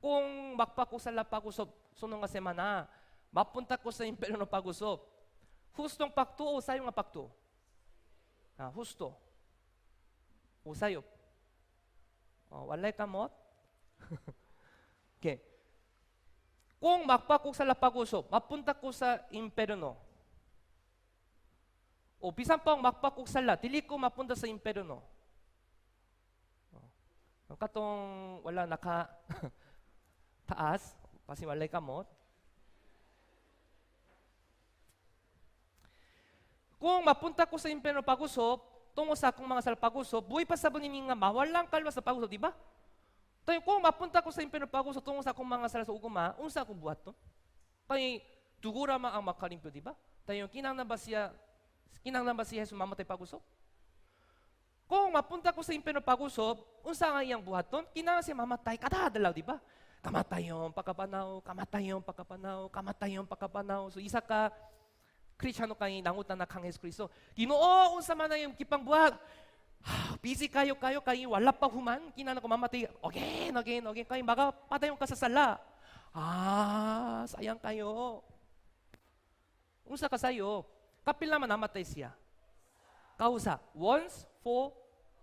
kung makpakok sa lapag sa sunod nga semana, mapunta ko sa impyerno pag-usop. Hustong pagtuo, sayo nga pagtuo? Ah, husto. O sayop. Oh, walay kamot. Okay. Kung makpakok sa lapag-usop, mapunta ko sa impyerno. O bisan pa makpakok sala, dili ko mapunta sa impyerno. Oh. Katong wala naka taas, kasi walay kamot. Kung mapunta ko sa impyerno pag-usop, tungo sa akong mga sala pag-usop, buhi pa sa ini nga mawalang kalwas sa pag-usop, di ba? Tayo kung mapunta ko sa impyerno pag-usop tungo sa akong mga sala sa ugma, unsa akong buhat to? Kay dugo ra man ang makalimpyo, di ba? Tayo kinahanglan ba siya Jesus mamatay pag-usop? Kung mapunta ko sa impyerno pag-usop, unsa nga iyang buhaton? Kinahanglan siya mamatay kada adlaw, di ba? Kamatayon pagkabanhaw, kamatayon pagkabanhaw, kamatayon pagkabanhaw. So isa ka Kristiyano kay nangutana kang Hesus Kristo. Ginoo, unsa man ang iyong gipangbuhat? Busy kayo kayo kay wala pa human, kinahanglan ko mamatay. Again, again, again kay maga padayon ka sa sala. Ah, sayang kayo. Unsa ka sayo? Kapila man namatay siya? Kausa, once for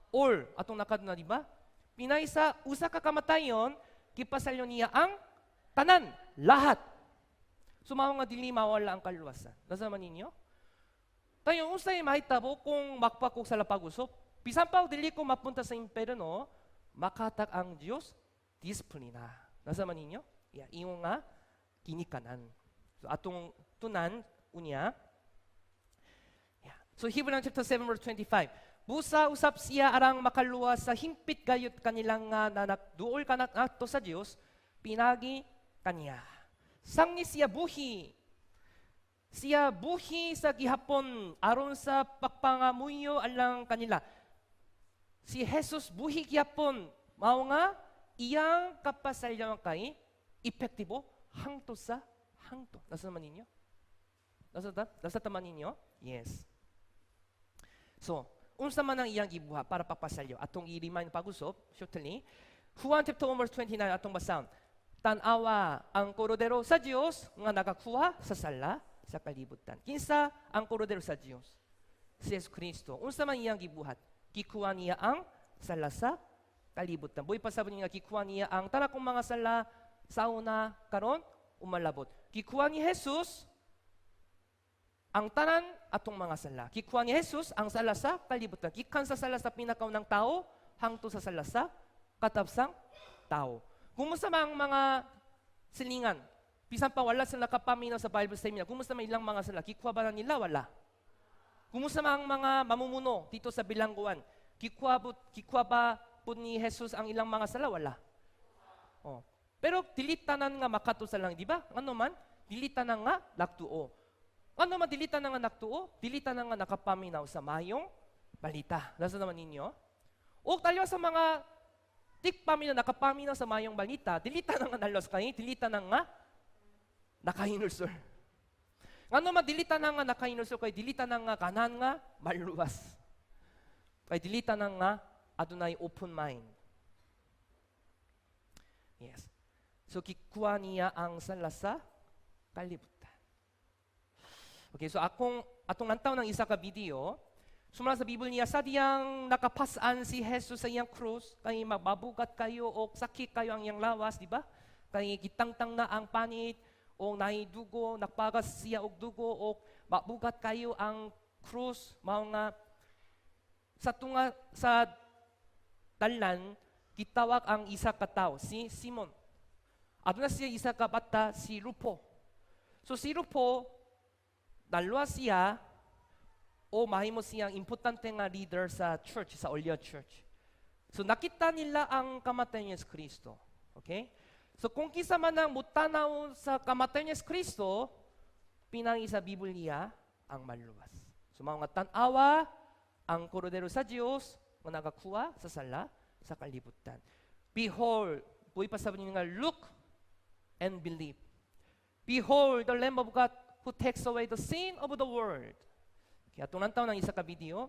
all. Atong nakadto na, di ba? Pinay sa usa ka kamatayon, gipasalyo niya ang tanan, lahat. So mao nga dili mawala ang kaluwasan. Nasa man ninyo? Tayo unsay mahitabo kung makpakok sa lapag-usop? Bisan pa dili ko mapunta sa impyerno, makahatag ang Dios disiplina. Nasa man ninyo? Yeah, ingon nga ginikanan. So atong tunan unya. Yeah. So Hebrews chapter 7 verse 25. Busa usab siya arang makaluwas sa hingpit gayud kanilang nga nanagduol kanadto sa Dios pinagi kaniya. Sangni siya buhi. Siya buhi sa gihapon aron sa pagpangamuyo alang kanila. Si Jesus buhi gihapon, mao nga iyang kapasalyawan kay epektibo hangtod sa hangtod. Nasa naman ninyo? Nasa ta? Nasa taman ninyo? Yes. So, unsa man ang iyang gibuhat para pagpasalyo? Atong i-remind pag-usop shortly. Juan chapter 1 verse 29 atong basahon. Tan-awa ang kordero sa Dios nga nagakuha sa sala sa kalibutan. Kinsa ang kordero sa Dios? Si Jesus Kristo. Unsa man iyang gibuhat? Gikuha niya ang sala sa kalibutan. Buhi pasabot niya gikuha niya ang tanan kong mga sala sa una, karon, umalabot. Gikuha ni Jesus ang tanan atong mga sala. Gikuha ni Jesus ang sala sa kalibutan. Gikan sa sala sa pinakaunang tao hangtod sa sala sa katapusang tao. Kumusta man ang mga silingan? Bisan pa wala sila nakapaminaw sa Bible seminar, kumusta man ilang mga sala? Gikuha ba na nila? Wala. Kumusta man ang mga mamumuno dito sa bilangguan? Gikuha ba po ni Jesus ang ilang mga sala? Wala. Oh. Pero dili tanan nga makato sa langit, di ba? Ano man? Dili tanan nga nagtuo. Ano man dili tanan nga nagtuo? Dili tanan nga nakapaminaw sa mayong balita. Nasa naman ninyo? O taliwa sa mga tikpaminaw, nakapaminaw sa mayong balita, dili tanan nga naluwas kay, dili tanan nga nakahinulsol. Ngano man dili tanan nga nakahinulsol kay dili tanan nga ganahan nga maluwas. Kay dili tanan nga adunay open mind. Yes. So gikuha niya ang sala sa kalibutan. Okay, so akong atong lantaw ng isa ka video. Sumala sa Biblia niya, sa diyang nakapasan si Jesus sa iyang krus, kay mababugat kayo o sakit kayo ang iyang lawas, di ba? Kay gitangtang na ang panit, o naidugo, nagpagas siya og dugo, o mabugat kayo ang krus, mao nga sa tunga sa dalan, gitawag ang isa ka tawo, si Simon. Aduna siya isa ka bata, si Rupo. So si Rupo, naluwas siya o mahimo siyang importante nga leader sa church, sa earlier church. So nakita nila ang kamatayan ni Yesu Kristo. Okay? So kung kinsa man ang mutanaw sa kamatayan ni Yesu Kristo, pinangi sa Biblia ang maluwas. So mga tan-awa ang kordero sa Dios nga nagakuha sa sala sa kalibutan. Behold, buhi pa sabi nga, look and believe. Behold, the Lamb of God who takes away the sin of the world. Kaya atong lantaw ng isa ka video.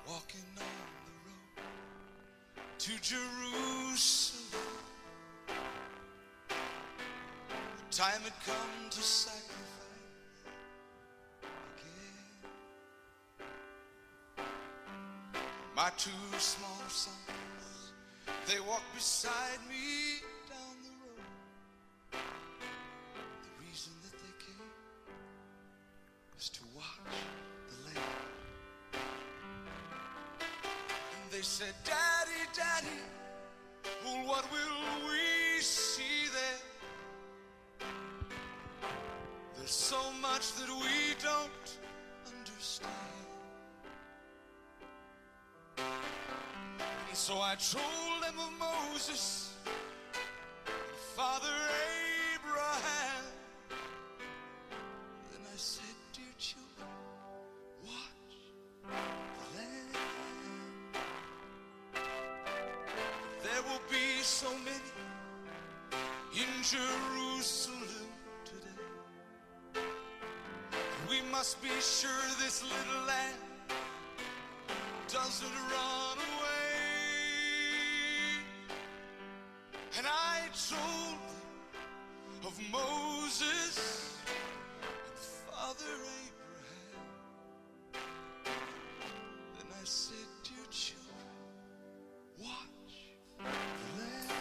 Walking on the road to Jerusalem. The time had come to sacrifice again. My two small sons, they walked beside me down the road. The reason that they came was to watch the Lamb. And they said, "Daddy, Daddy, well, what will we see there? There's so much that we don't understand." And so I told them of Moses and Father Abraham. Then I said, "Dear children, watch the Lamb. There will be so many in Jerusalem today. We must be sure this little lamb doesn't run away." And I told them of Moses and Father Abraham. Then I said, "Dear children, watch the Lamb."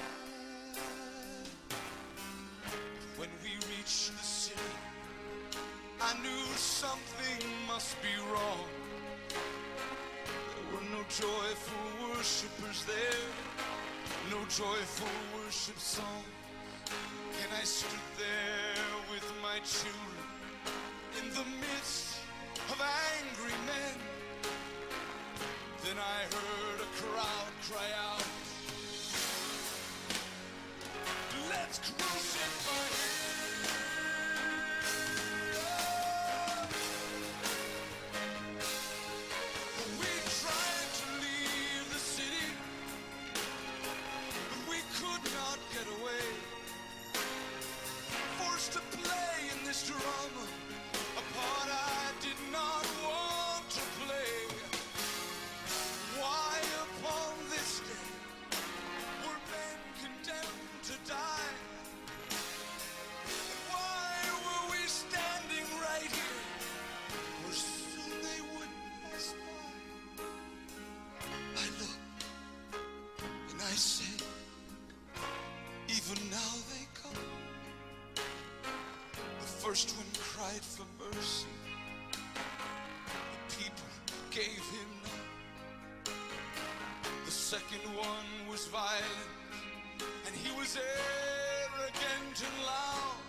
When we reached the city, I knew something must be wrong. There were no joyful worshipers there, no joyful worship song. And I stood there with my children in the midst of angry men. Then I heard a crowd cry out, "Let's crucify him!" We tried to leave the city, but we could not get away. Forced to play in this drama, a part I did not want to play. Why upon this day were men condemned to die? First one cried for mercy. The people gave him none. The second one was violent, and he was arrogant and loud.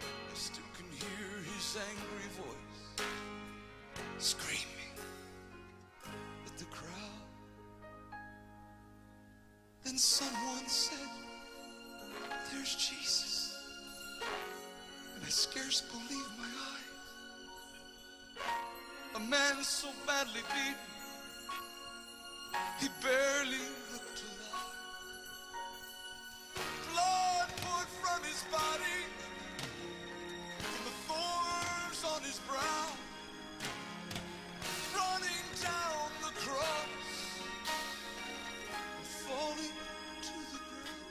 I still can hear his angry voice screaming at the crowd. Then someone said, "There's Jesus." And I scarce believed my eyes. A man so badly beaten, he barely looked alive. Blood poured from his body, from the thorns on his brow, running down the cross and falling to the ground.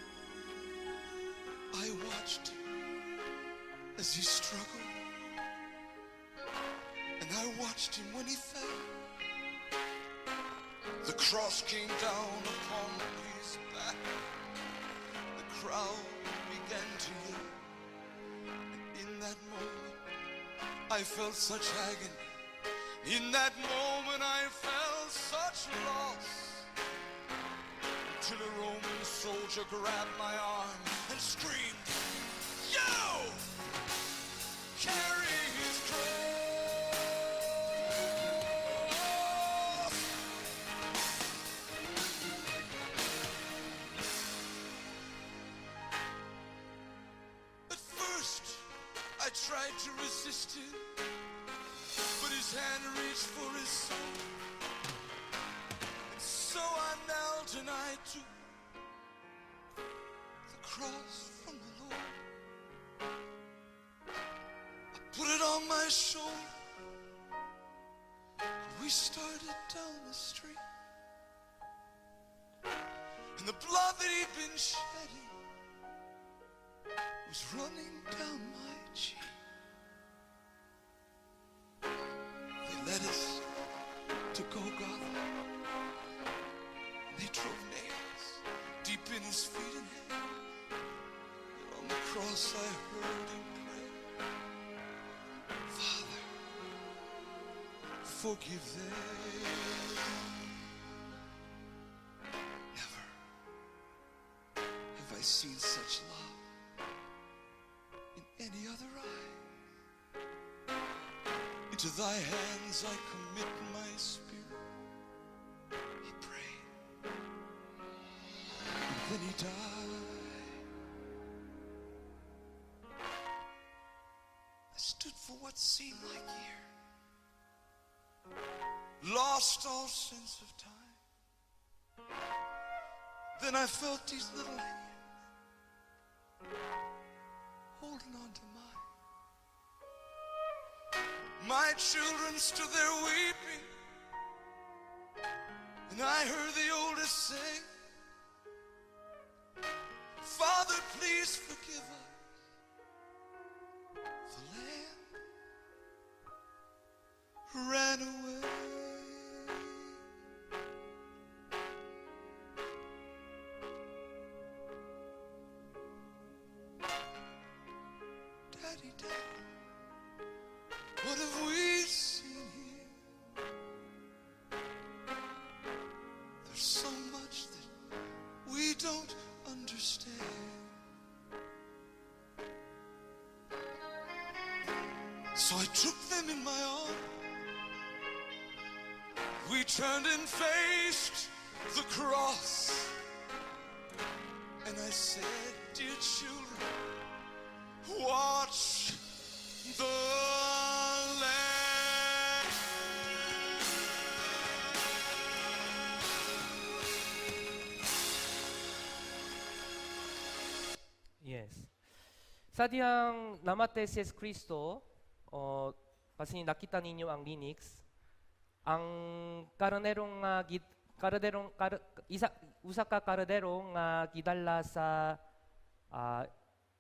I watched him as he struggled, and I watched him when he fell. The cross came down upon his back. The crowd began to yell. And in that moment, I felt such agony. In that moment, I felt such loss. Till a Roman soldier grabbed my arm and screamed, "You carry his cross." At first, I tried to resist him, but his hand reached for his sword. And so I knelt and I took the cross from the Lord. I put it on my shoulder, and we started down the street. And the blood that he'd been shedding was running down my cheek. They led us to Golgotha. They drove nails deep in his feet and head. There on the cross I heard him pray, "Father, forgive them." Never have I seen such love in any other eye. "Into thy hands I commit my spirit," he prayed. And then he died. I stood for what seemed like years, lost all sense of time. Then I felt these little hands holding on to mine. My children stood there weeping, and I heard the oldest say, "Father, please forgive us." The lamb ran away. Daddy, Daddy, what have we seen here? There's so much that we don't understand. So I took them in my arms. We turned and faced the cross. And I said, "Dear children, watch the Lamb." Yes. Sa dihang namatay si Jesu Kristo, o kasi nakita ninyo ang lyrics, ang karnerong nga gid karnerong kar, isa usa ka karnero nga gidala sa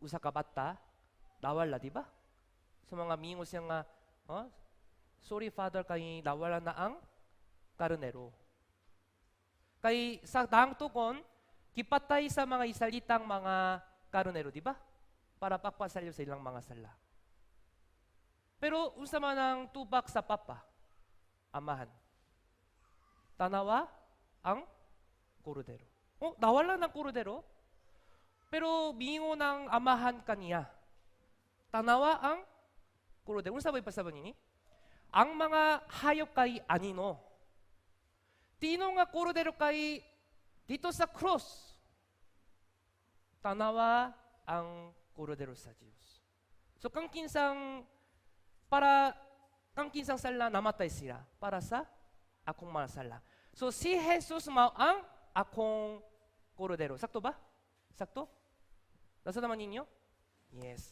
usa ka bata nawala, di ba? Sa mga mingon siya nga, "Oh, sorry, Father, kay nawala na ang karnero." Kay sa daang tukon gipatay sa mga Israelitang mga karnero, di ba? Para pagpasalyo sa ilang mga sala. Pero unsa man ang tubag sa Papa? Amahan. Tanawa ang kordero. Oh, nawala ng kordero? Pero miingon ang amahan kaniya. Tanawa ang kordero. Unsa ba ipasabot nini? Ang mga hayop kay anino. Tino nga kordero kay dito sa cross. Tanawa ang kordero sa Diyos. So kang kinsang para kang kinsang sala namatay sila para sa akong mga sala. So si Jesus mao ang akong kordero. Sakto ba? Sakto? Nasa naman ninyo? Yes.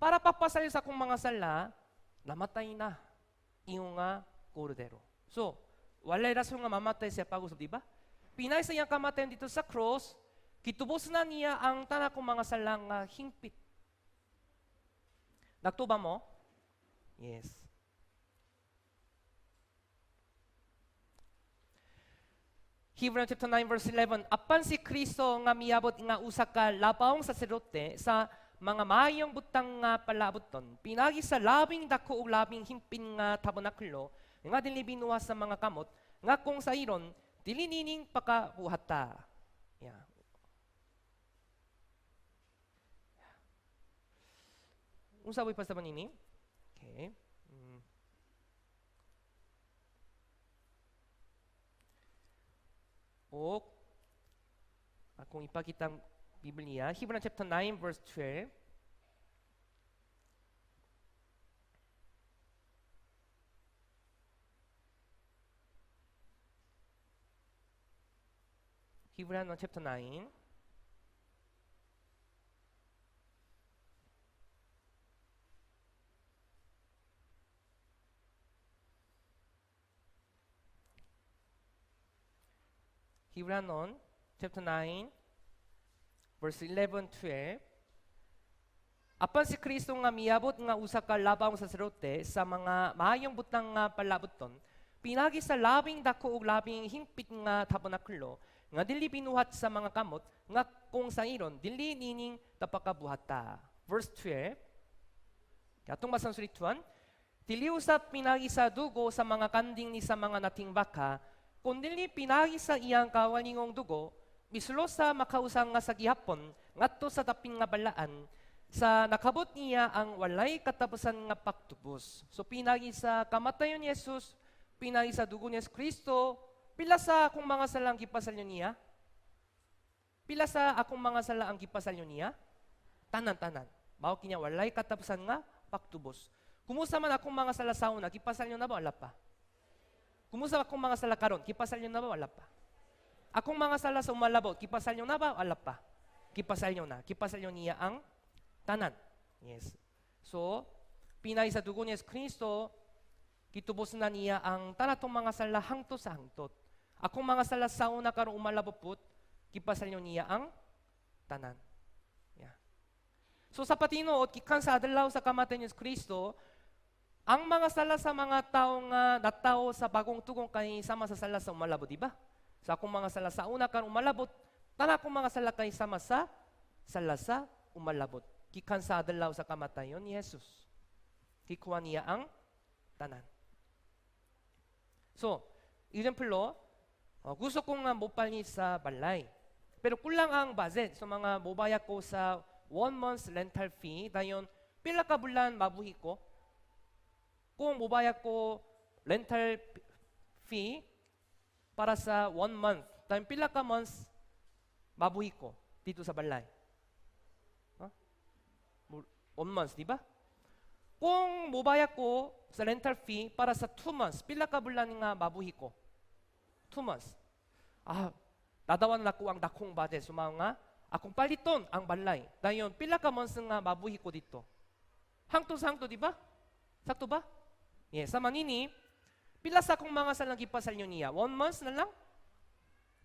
Para pagpasalyo sa akong mga sala, namatay na ingon nga kordero. So, walay rason nga mamatay siya pag-usab, di ba? Pinay sa iyang kamatayon dito sa cross, gitubos na niya ang tanan kong mga sala nga hingpit. Nagtuo ba mo? Yes. Hebrews chapter 9 verse 11, apan si Kristo nga miabot nga usa ka labawong saserdote sa mga maayong butang nga palaabuton, pinagi sa labing dako ug labing himpin nga tabernakulo nga dili binuhat sa mga kamot, nga kung sairon dili nining pakabuhata. Yeah. Unsa boy pastor nini? Okay. Og akong ipakita ang Biblia, Hebrews chapter 9 verse 12. Hebrews chapter 9. Hebrews chapter 9 verse 11 12. Apan si Kristo nga miabot nga usa ka labawong saserdote sa mga maayong butang nga palaabuton, pinagi sa labing dako ug labing hingpit nga tabernakulo nga dili binuhat sa mga kamot, nga kung sairon dili nining tapakabuhata. Verse 12. Atong basang sulituan, dili usab pinagi sa dugo sa mga kanding ni sa mga nating baka, kundili pinagi sa iyang kaugalingong dugo, misulo sa makausa nga sa gihapon ngadto sa dapin nga balaan sa nakabot niya ang walay katapusan nga pagtubos. So pinagi sa kamatayon ni Jesus, pinagi sa dugo ni Jesus Kristo, pila sa akong mga sala ang gipasalyo niya? Pila sa akong mga sala ang gipasalyo niya? Tanan-tanan. Mao kini walay katapusan nga pagtubos. Kumusta man akong mga sala sa una, gipasalyo na ba? Wala pa. Kumusta akong mga sala karon, gipasalyo na ba? Wala pa. Akong mga sala sa umalabot, gipasalyo na ba? Wala pa. Gipasalyo na. Gipasalyo niya ang tanan. Yes. So, pinay sa dugo ni Jesus Kristo, gitubos na niya ang tanatong mga sala hangtod sa hangtod. Akong mga sala sa una karon umalabot put, gipasalyo niya ang tanan. Yeah. So sa patinuod, gikan sa adlaw sa kamatayon ni Jesus Kristo, ang mga sala sa mga tao nga natawo sa bagong tugong kay sama sa sala sa umalabot, di ba? Sa akong mga sala sa una karon umalabot, tanan akong mga sala kay sama sa sala sa umalabot. Gikan sa adlaw sa kamatayon ni Jesus. Gikuha niya ang tanan. So, example, gusto ko nga mopalit sa balay. Pero kulang ang budget. So mga mobayad ko sa one month rental fee, dayon pila ka bulan mabuhi ko. Kung mobayad ko rental fee para sa one month, dayon pila ka months mabuhi ko dito sa balay? Huh? One month, di ba? Kung mobayad ko sa rental fee para sa 2 months, pila ka bulan nga mabuhi ko? 2 months. Ah, nadawan na ko ang dakong budget. So nga, akong paliton ang balay. Dayon, pila ka months nga mabuhi ko dito? Hangtod sa hangtod, di ba? Sakto ba? Yes, sama nini, pila sa akong mga salang gipasalyo niya? One month na lang?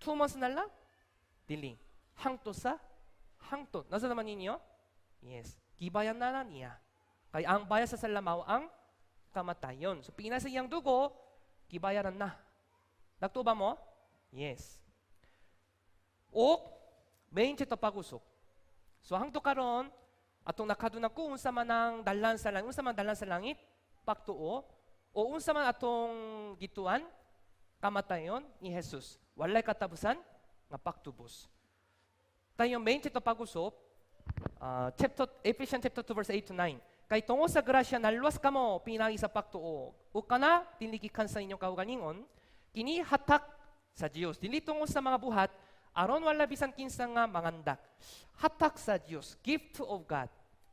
2 months na lang? Dili. Hangtod sa hangtod. Nasa naman ninyo? Yes. Gibayan na na niya. Kay ang bayad sa sala mao ang kamatayon. So pina sa iyang dugo, gibayaran na. Nagtuo ba mo? Yes. O main chapter pag-usok. So hangtod karon, Atong nakaduna ko unsa man ang dalan sa langit, unsa man dalan sa langit, pagtuo, o unsa man atong gituan, kamatayon ni Jesus. Walay katapusan nga pagtubos. Tayo main chapter pag-usop, chapter Ephesians chapter 2 verse 8 to 9. Kay tungod sa grasya naluwas kamo pinaagi sa pagtuo. Ug kana dili gikan sa inyong kaugalingon, kini hatak sa Dios. Dili tungod sa mga buhat, aron wala bisan kinsa nga mangandak. Hatak sa Dios, gift of God.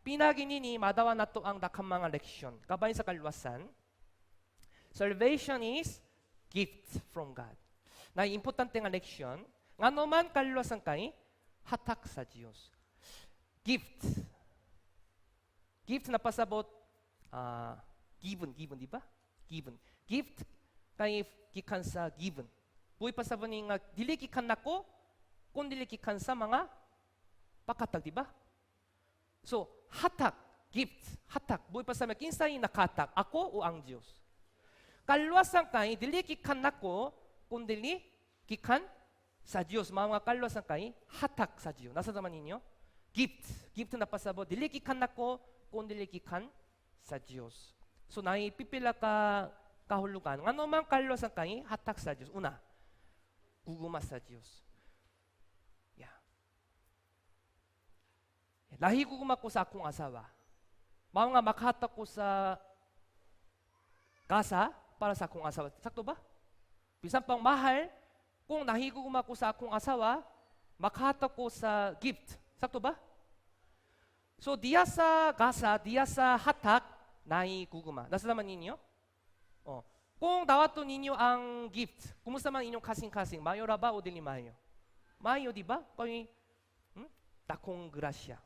Pinaagi nini madawa nato ang daghang mga leksyon. Kabahin sa kaluwasan, salvation is gift from God. Na importante nga leksyon, ngano man kaluwasan kay hatak sa Dios. Gift. Gift na pasabot given, given, di ba? Given. Gift kay gikan sa given. Buhi pasabot ni nga dili gikan nako kun dili gikan sa mga paghatag, di ba? So, hatak, gift, hatak. Buhi pasabot kinsay nakahatag, ako o ang Dios? Kaluwasan kay dili gikan nako kun dili gikan sa Dios. Mao nga kaluwasan kay hatak sa Dios. Nasa naman ninyo? Gift. Gift na pasabot dili gikan nako kun dili gikan sa Dios. So naay pipila ka kahulugan. Ngano man kaluwasan kay hatak sa Dios? Una, gugma sa Dios. Yeah. Nahigugma ko sa akong asawa. Mao nga makahatag ko sa gasa para sa akong asawa. Sakto ba? Bisan pang mahal, kung nahigugma ko sa akong asawa, makahatag ko sa gift. Sakto ba? So diya sa gasa, diya sa hatak, naay gugma. Nasa naman ninyo? Oh. Kung dawato ninyo ang gift, kumusta man inyong kasing-kasing? Mayo ra ba o dili mayo? Mayo, di ba? Kay dakong grasya.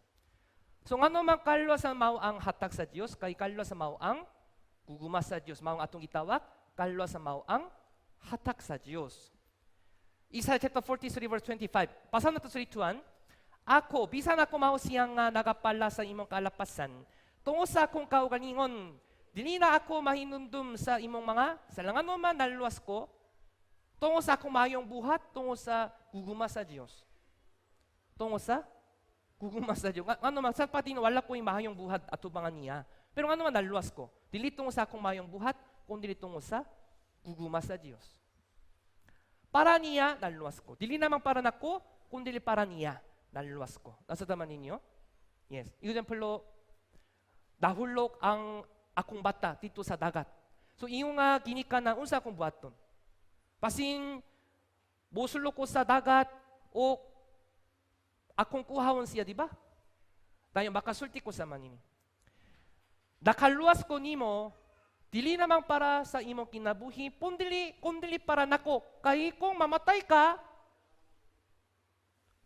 So ngano man kaluwasan mao ang hatag sa Dios, kay kaluwasan mao ang gugma sa Dios. Mao ang atong gitawag, kaluwasan mao ang hatak sa Dios. Isaiah chapter 43 verse 25. Basa nato sa 2. Ako, bisan ako mao siyang nga nagapala sa imong kalapasan, tungod sa akong kaugalingon, dili na ako mahinumdum sa imong mga sala. Ngano man naluwas ko, tungod sa akong mayong buhat, tungod sa gugma sa Dios. Tungod sa gugma sa Dios. Ngano man sa pati wala ko mahayong buhat atubangan niya. Pero ngano man naluwas ko? Dili tungod sa akong mayong buhat, kundi tungod sa gugma sa Dios. Para niya naluwas ko. Dili naman para nako, kundi para niya naluwas ko. Nasa tama ninyo? Yes. Example, nahulog ang akong bata dito sa dagat. So ingon nga ginikanan, unsa akong buhaton? Basin mosulod ko sa dagat o akong kuhaon siya, di ba? Dayon makasulti ko sa manini. Nakaluwas ko nimo, dili naman para sa imong kinabuhi, kundili para nako. Kay kung mamatay ka,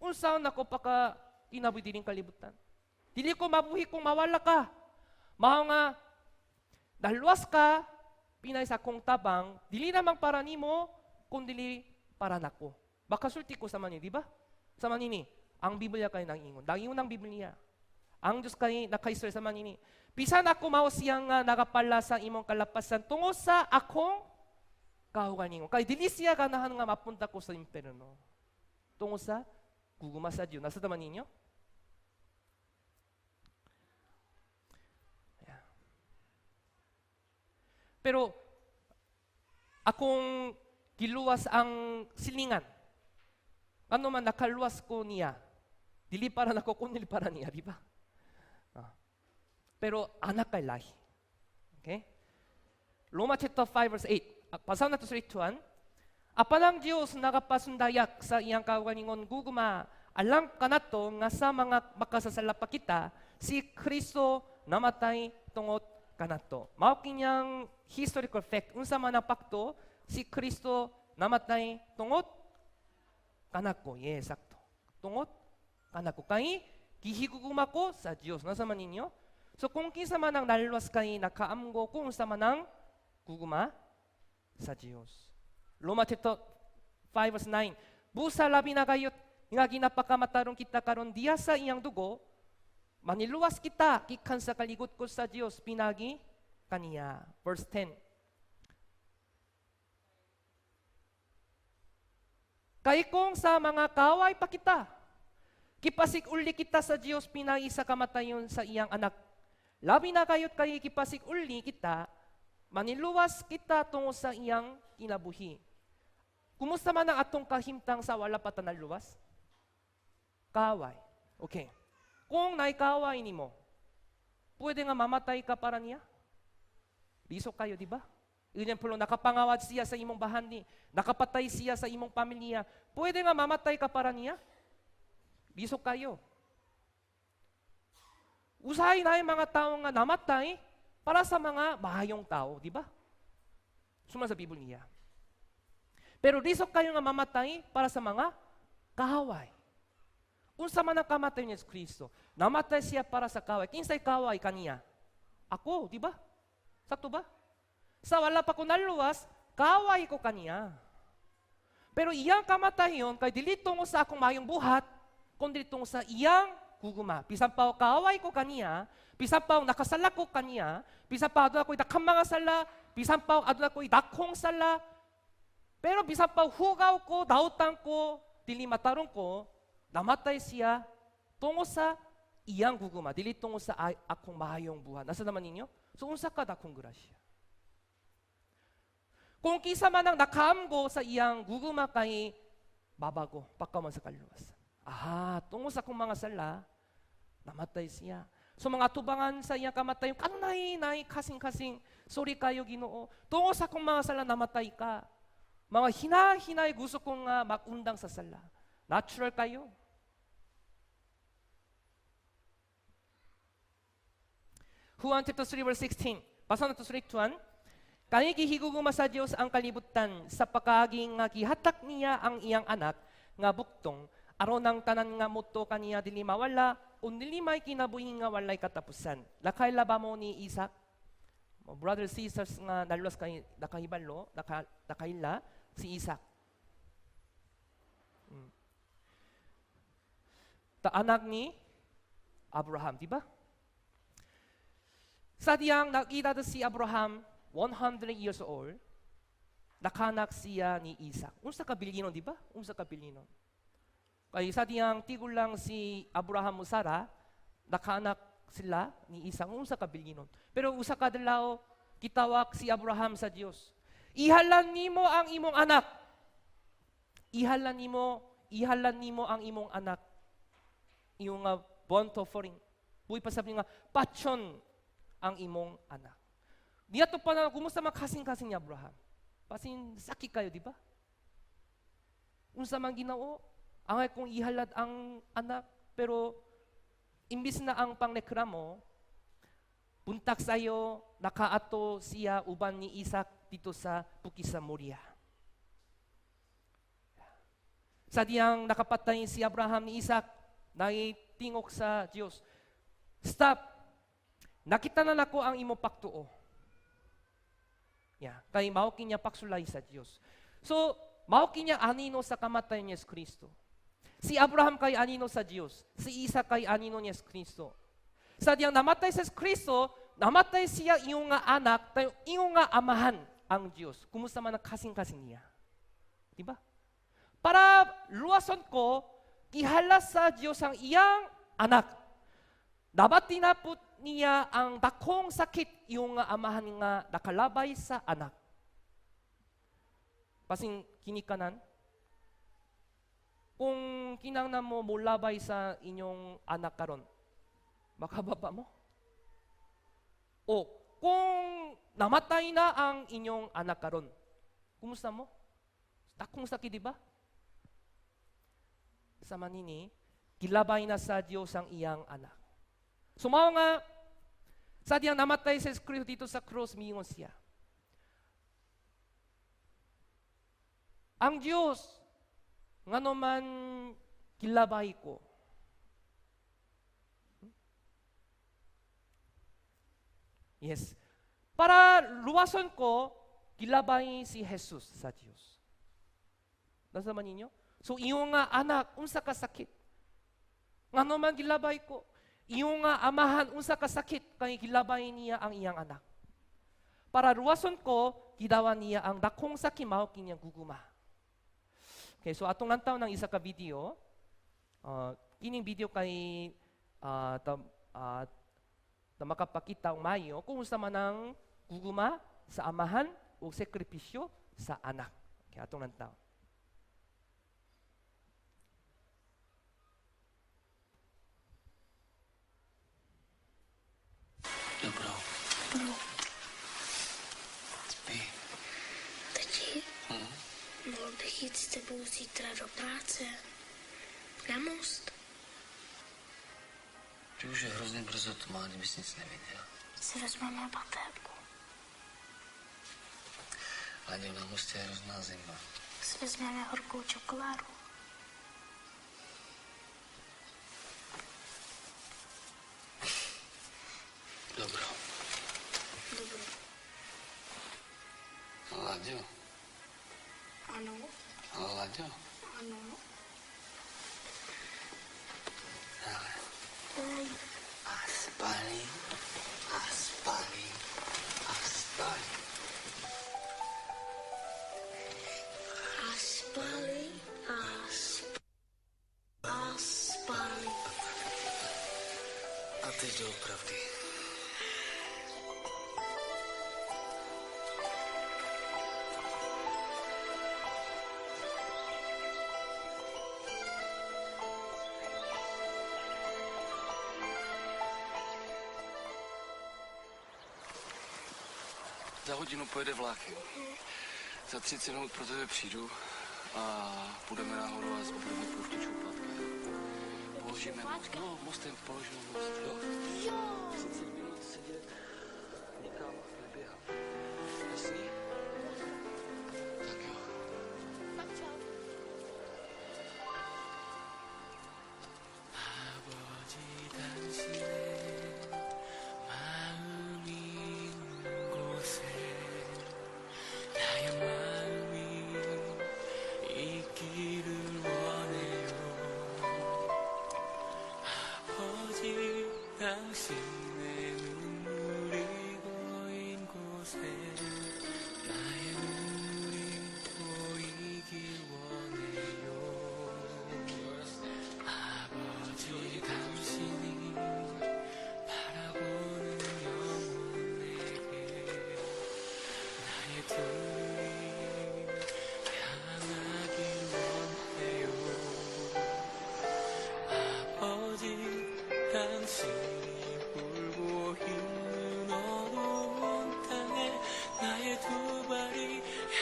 unsaon nako paka kinabuhi dining kalibutan? Dili ko mabuhi kung mawala ka. Mao nga naluwas ka pinaagi sa akong tabang, dili namang para nimo, kundili para nako. Makasulti ko sa manini, di ba? Sa manini, ang Biblia kay nang ingon. Nangingon ang Biblia. Ang Diyos kay nakaistorya sa manini. Bisan ako mao siyang nga nagapala sa imong kalapasan tungod sa akong kaugalingon. Kay dili siya ganahan nga mapunta ko sa imperno. Tungod sa gugma sa Dios. Nasa tama ninyo? Yeah. Pero akong giluwas ang silingan. Ano man nakaluwas ko niya. Dili para nako kundi para niya, di ba? Ah. Pero anak kay lahi. Okay? Roma chapter 5 verse 8. Basahon nato sa 2. Apan ang Dios nagapasundayag sa iyang kaugalingon gugma alang kanato nga sa mga makasasala pa kita, si Kristo namatay tungod kanato. Mao kinyang historical fact, unsa man ang pakto, si Kristo namatay tungod kanako. Yes, sakto. Tungod kanako. Kay gihigugma ko sa Dios. Nasa man ninyo? So kung kinsa man ang naluwas kay nakaamgo kung unsa man ang gugma sa Dios. Roma chapter 5 verse 9. Busa labi na gayot nga ginapakamatarong kita karon diya sa iyang dugo, maniluwas kita gikan sa kaligutgot sa Dios pinagi kaniya. Verse 10. Kay kung sa mga kaway pa kita, Gipasig-uli kita sa Dios pinaagi sa kamatayon sa iyang anak. Labi na kayot kay gipasig-uli kita, maniluwas kita tungo sa iyang kinabuhi. Kumusta man ang atong kahimtang sa wala pa ta naluwas? Kaaway. Okay. Kung naikaway nimo, pwede nga mamatay ka para niya? Lisok kayo, di ba? Example, nakapangawat siya sa imong bahandi, nakapatay siya sa imong pamilya, pwede nga mamatay ka para niya? Lisok kayo. Usahay na yung mga tao nga namatay para sa mga mahayong tao, di ba? Suma sa Biblia. Pero lisok kayo nga mamatay para sa mga kaaway. Unsa man ang kamatay ni Yesu Kristo? Namatay siya para sa kaaway. Kinsay kaaway kaniya? Ako, di ba? Sakto ba? Sa wala pa ko naluwas, kaaway ko kaniya. Pero iyang kamatayon kay dili tungo sa akong mayong buhat, kundi tungo sa iyang gugma. Bisan pa kaaway ko kaniya, bisan pa nakasala ko kaniya, bisan pa aduna ko'y daghang mga sala, bisan pa aduna ko'y dakong sala, pero bisan pa hugaw ko, dautan ko, dili matarong ko, namatay siya tungo sa iyang gugma, dili tungo sa akong mahayong buhat. Nasa naman ninyo? So unsa ka dakong grasya? Kung kinsa man ang nakaamgo sa iyang gugma kay mabago, pagkaman sa kaluwasan. Aha, tungo sa akong mga sala, namatay siya. So mga tubangan sa iyang kamatayon, kanunay, nay, kasing-kasing, sorry kayo, Ginoo. Tungo sa akong mga sala, namatay ka. Mga hinahinay gusto kong magundang sa sala. Natural kayo. Juan chapter 3 verse 16. Basa nato sa 1. Kay gihigugma sa Dios ang kalibutan sa pakaagi nga gihatak niya ang iyang anak nga buktong aron ang tanan nga motuo kaniya dili mawala o dili may kinabuhi nga walay katapusan. Nakaila ba mo ni Isaac? Mo brothers, sisters nga naluwas kay nakahibalo, nakaila si Isaac. Ta anak ni Abraham, di ba? Sa diyang nakita si Abraham 100 years old, nakanak siya ni Isaac. Unsa ka bilinon, di ba? Unsa ka bilinon. Kay sa diyang tigulang si Abraham ug Sarah, nakaanak sila ni Isaac. Unsa ka bilinon. Pero usa ka adlaw gitawag si Abraham sa Dios. Ihalan nimo ang imong anak. Ihalan nimo ang imong anak. Iyong nga burnt offering. Buhi pa sabi nga patyon ang imong anak. Niya to pa na kumusta man kasing-kasing ni Abraham. Basin sakit kayo, di ba? Unsa man, Ginoo, angay kong ihalad ang anak, pero imbis na ang pangreklamo, buntag sayo nakaato siya uban ni Isaac dito sa Bukid sa Moria. Sa diyang nakapatay si Abraham ni Isaac, naitingok sa Dios. Stop! Nakita na nako ang imong pagtuo. Yeah, kay mao kini pagsulay sa Dios. So, mao kini anino sa kamatayon ni Yesu Kristo. Si Abraham kay anino sa Dios, si Isaac kay anino ni Yesu Kristo. Sa diyang namatay si Yesu Kristo, namatay siya iyong nga anak, tayo iyong nga amahan ang Dios. Kumusta man ang kasing-kasing niya? Di ba? Para luwason ko, gihalas sa Dios ang iyang anak. Nabati na po niya ang dakong sakit iyong nga amahan nga nakalabay sa anak. Basing kinikanan, kung kinangnan mo molabay sa inyong anak karon, makababa mo? O kung namatay na ang inyong anak karon, kumusta mo? Dakong sakit, di ba? Sa manini, gilabay na sa Dios ang iyang anak. So mao nga, sa diyang namatay sa Kristo dito sa cross, miingon siya. Ang Diyos, ngano man gilabay ko. Yes. Para luwason ko, gilabay si Jesus sa Diyos. Nasa man ninyo? So, iyong nga anak, unsa ka sakit? Ngano man gilabay ko? Iyong nga amahan, unsa ka sakit? Kay gilabay niya ang iyang anak. Para luwason ko, gidawan niya ang dakong sakit, mao kinyang guguma. Okay, so atong lantaw ng isa ka video. Kining video kay ta makapakita og maayo kung unsa man ang gugma sa amahan ug sakripisyo sa anak. Okay, atong lantaw. Dobro. Dobro. Spí. Tati, mohl bych jít s tebou zítra do práce? Na most? Ty už je hrozně brzo tma, kdybys nic neviděl. Si vezmeme baterku. Láďo, na mostě je hrozná zima. Si vezmeme horkou čokoládu. Dobro. Dobro. Láďo. Ano. Láďo. Ano. Hele. Hej. A spali, a spali, a spali. A spali, a spali. A teď doopravdy. Za hodinu pojede vlak. Za 30 minut pro tebe přijdu a půjdeme nahoru a budeme pouštět šoupátka. Položíme most. No, mostem položíme most, jo? Jo. 30 minut sedět, nikam neběhat. Jasný? Tak jo. Tak čau. 아버지 당신의 마음이 있는 곳에 나의 마음이 있기를 원해요. 아버지 당신의 눈물이 고인 곳에 나의 눈물이 고이길 원해요. 아버지 당신이 바라보는 영혼에게 나의 두 눈이 향하길 원해요. 아버지 당신이 울고 있는 어두운 땅에 나의 두 발이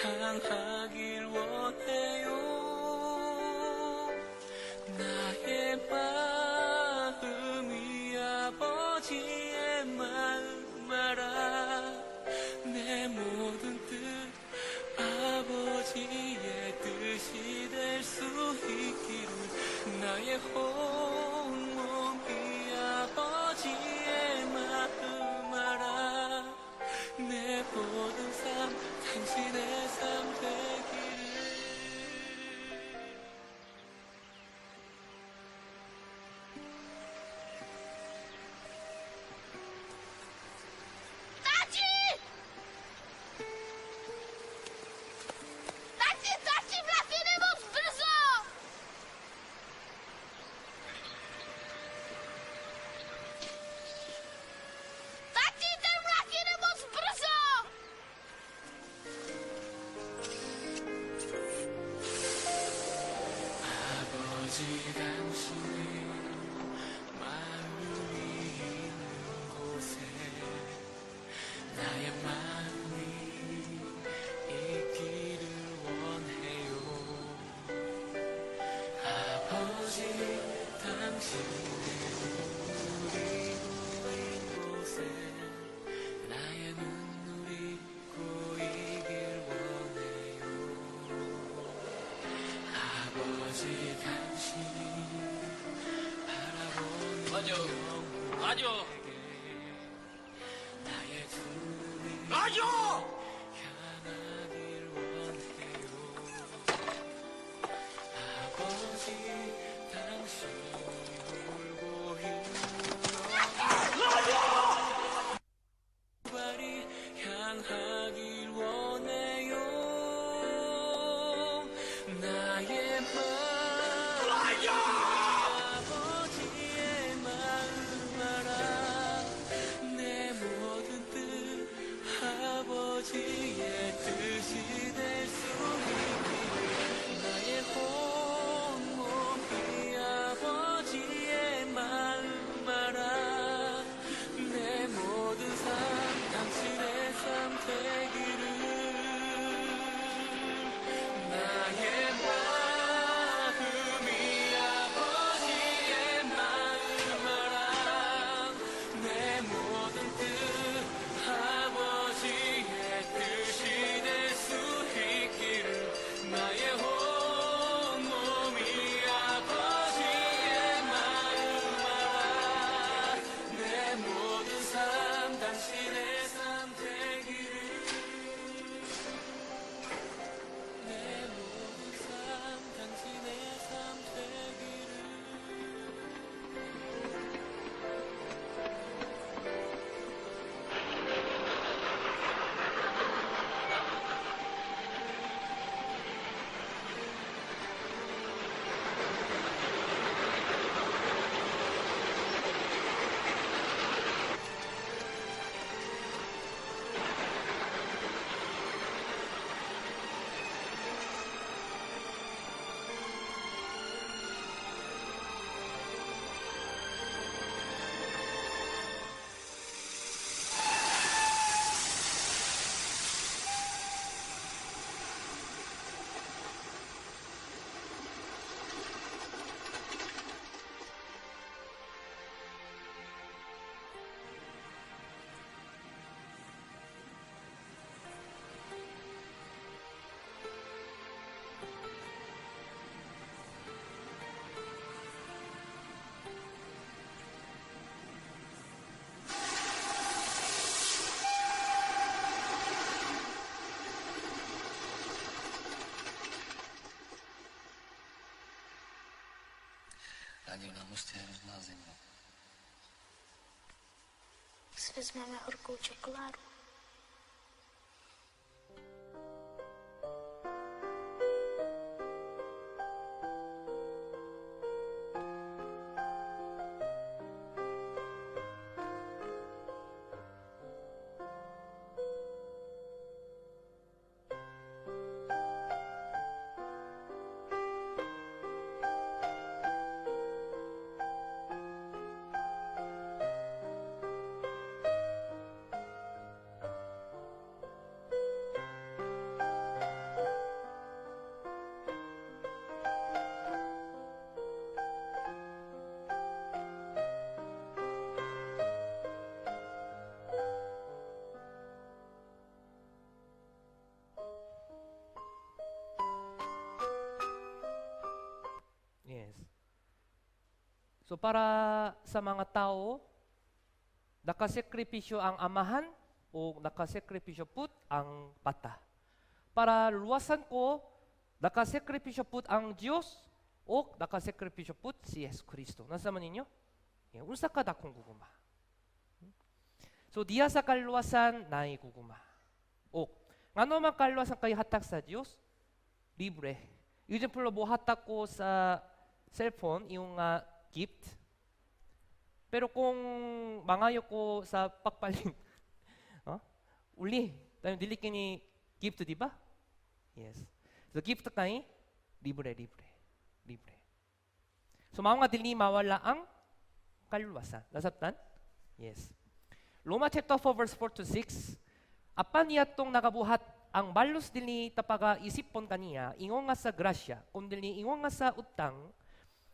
향하길 원해요. 나의 마음이 아버지의 마음 알아. 내 모든 뜻 아버지의 뜻이 될 수 있기를. 나의 온 몸이 아버지의 마음 알아. 내 모든 삶 당신의 삶 되기를. Tati! Tati, tati, vlak jede moc brzo! Tati, ten vlak jede moc brzo! 아버지 당신의 마음이 있는 곳에 나의 마음이 있기를 원해요. 아버지 당신의 눈물이 고인 곳에 나의 눈물이 고이길 원해요. 아버지 당신이 바라보는 Láďo! Láďo! 나의 두 눈이 Láďo! 향하길 원해요. 아버지 당신이 울고 있는 발이 향하길 원해요. 나의 마음 아버지의 내 모든 뜻 아버지의 뜻이 될 수 있기를 나의 온 몸이 아버지의 마음 알아 내 모든 삶 당신의 삶 되기를 내 모든 삶 당신의 삶 되기를. Rádio na mostě je hrozná zima. Si vezmeme horkou čokoládu. Yes. So para sa mga tao, nakasakripisyo ang amahan o nakasakripisyo put ang bata. Para luwasan ko, nakasakripisyo put ang Diyos o nakasakripisyo put si Yesu Kristo. Nasa man ninyo? Yeah, unsa ka dakong gugma. So diya sa kaluwasan naay gugma. O ngano man kaluwasan kay hatag sa Dios? Libre. Example mo hatag ko sa cellphone yung gift. Pero kung mangayo ko sa pagpalit, oh, uli, dahil dili kini gift, di ba? Yes. So gift kay libre, libre, libre. So mao nga dili mawala ang kaluwasan. Nasabtan? Yes. Roma chapter 4 verse 4 to 6. Apan iyatong nagabuhat ang balos dili tapaga isipon kaniya ingon nga sa grasya kun dili ingon nga sa utang,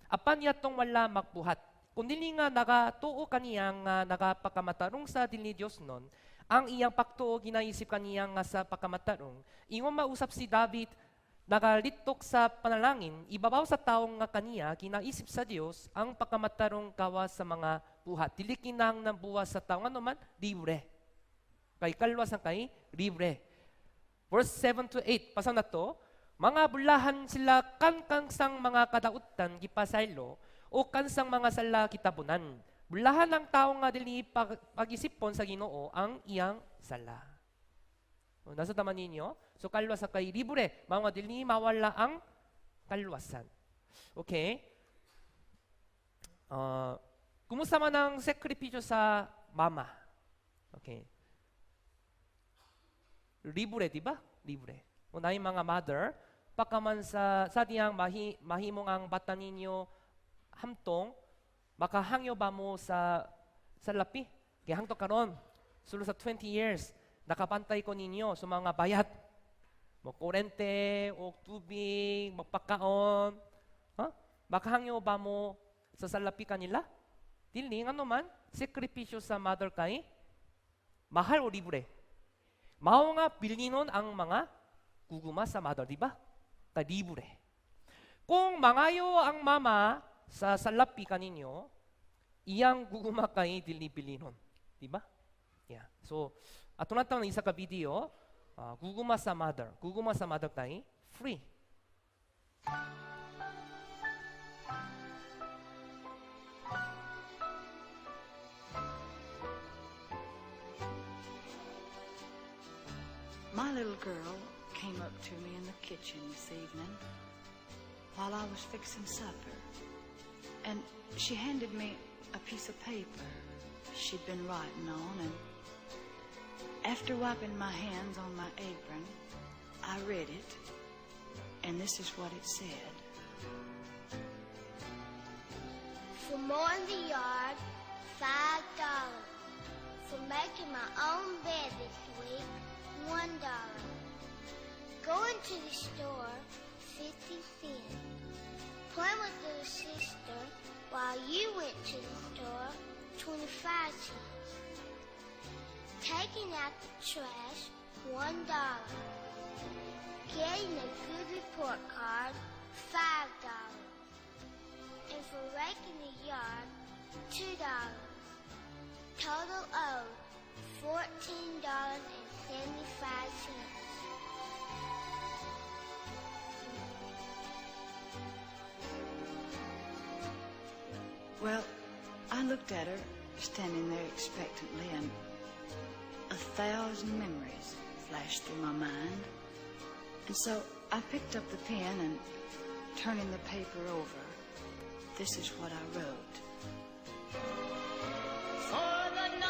apan iyatong wala magbuhat kun dili nga nagatuo kaniya nga nagapakamatarong sa dili Dios nun ang iyang pagtuo ginaisip kaniya nga sa pagkamatarong. Ingon mausap si David nagalitok sa panalangin ibabaw sa taong nga kaniya ginaisip sa Dios ang pagkamatarong gawa sa mga buhat, dili kinahanglan buhat sa taong anuman, libre kay kalwasan, kay libre. Verse 7 to 8, basa na to. Mga bulahan sila kansang mga kadautan gipasaylo o kansang mga sala kitabunan. Bulahan ang tao nga dili pag-isipon sa Ginoo ang iyang sala. O, nasa tama ninyo? So kalwasan kay libre, mga dili mawala ang kalwasan. Okay? Kumusta man ang sakripisyo sa mama? Okay. Libre, di ba? Libre. O naay mga mother, pagkaman sa diyang mahimong ang bata ninyo hamtong, makahangyo ba mo sa lapi? Kaya hangtong karon, sulod sa 20 years, nakabantay ko ninyo sa mga bayad. Mo kurente, o tubig, magpakaon. Huh? Makahangyo ba mo sa salapi kanila? Dili ngano man sakripisyo sa mother kay mahal o libre? Mao nga bilinon ang mga gugma sa mother, di ba? Kay libre. Kung mangayo ang mama sa salapi kaninyo, iyang gugma kay dili bilinon, di ba? Yeah. So ato na tawon isa ka video, gugma sa mother. Gugma sa mother kay free. My little girl came up to me in the kitchen this evening while I was fixing supper, and she handed me a piece of paper she'd been writing on, and after wiping my hands on my apron, I read it, and this is what it said. For mowing the yard, $5. For making my own bed this week, $1. Going to the store, 50 cents. Playing with little sister while you went to the store, 25 cents. Taking out the trash, $1. Getting a good report card, $5. And for raking the yard, $2. Total owed, $14.75. Well, I looked at her, standing there expectantly, and 1,000 memories flashed through my mind. And so I picked up the pen and, turning the paper over, this is what I wrote. For the 9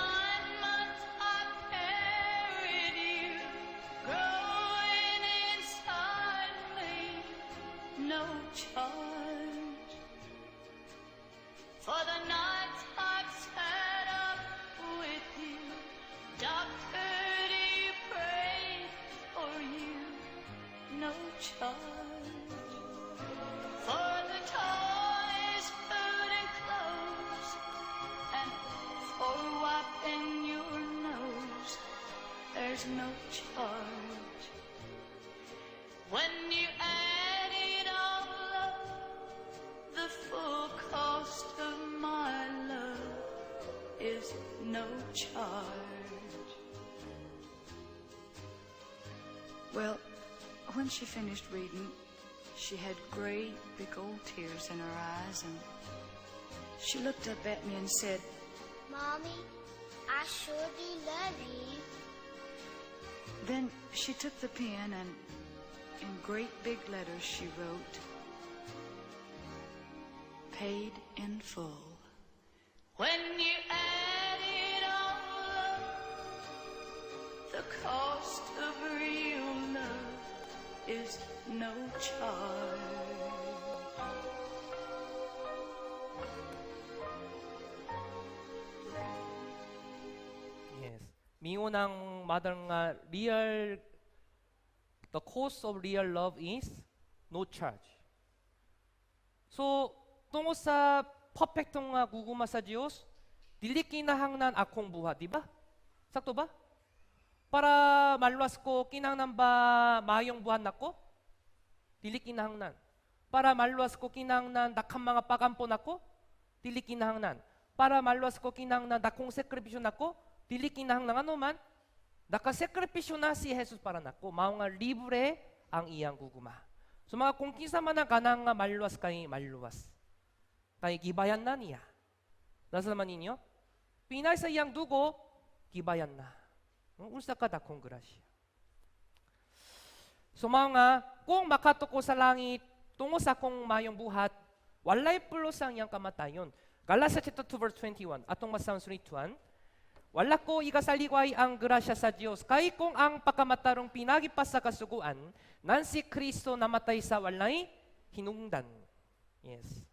months I carried you, growing inside me, no charge. For the nights I've sat up with you, doctor, prayed for you, no charge. For the toys, food, and clothes, and for wiping your nose, there's no charge. When you add it all up, the full cost of my love is no charge. Well, when she finished reading, she had great big old tears in her eyes, and she looked up at me and said, "Mommy, I sure do love you." Then she took the pen and in great big letters she wrote, "Paid in full." When you add it all up, the cost of real love is no charge. Yes. Mingon ang mother nga real the cost of real love is no charge. So tungod sa perfect nga gugma sa Dios, dili kinahanglan akong buhat, di ba? Sakto ba? Para maluwas ko, kinahanglan ba maayong buhat nako? Dili kinahanglan. Para maluwas ko, kinahanglan daghang mga pagampo nako? Dili kinahanglan. Para maluwas ko, kinahanglan dakong sakripisyo nako? Dili kinahanglan. Ano man? Nakasakripisyo na si Jesus para nako. Mao nga libre ang iyang gugma. So mga kung kinsa man ang kanang nga maluwas kay maluwas. Kay gibayan na niya. Nasa naman ninyo? Pinay sa iyang dugo, gibayan na. Unsa ka dakong grasya. So mao nga, kung makaadto ko sa langit, tungod sa akong mayong buhat, walay pulos ang iyang kamatayon. Galatia chapter 2 verse 21, atong masahon 3:1. "Wala ko ikasaligway ang grasya sa Dios. Kay kung ang pagkamatarong pinagi pa sa kasuguan, nan si Kristo namatay sa walay hinungdan." Yes.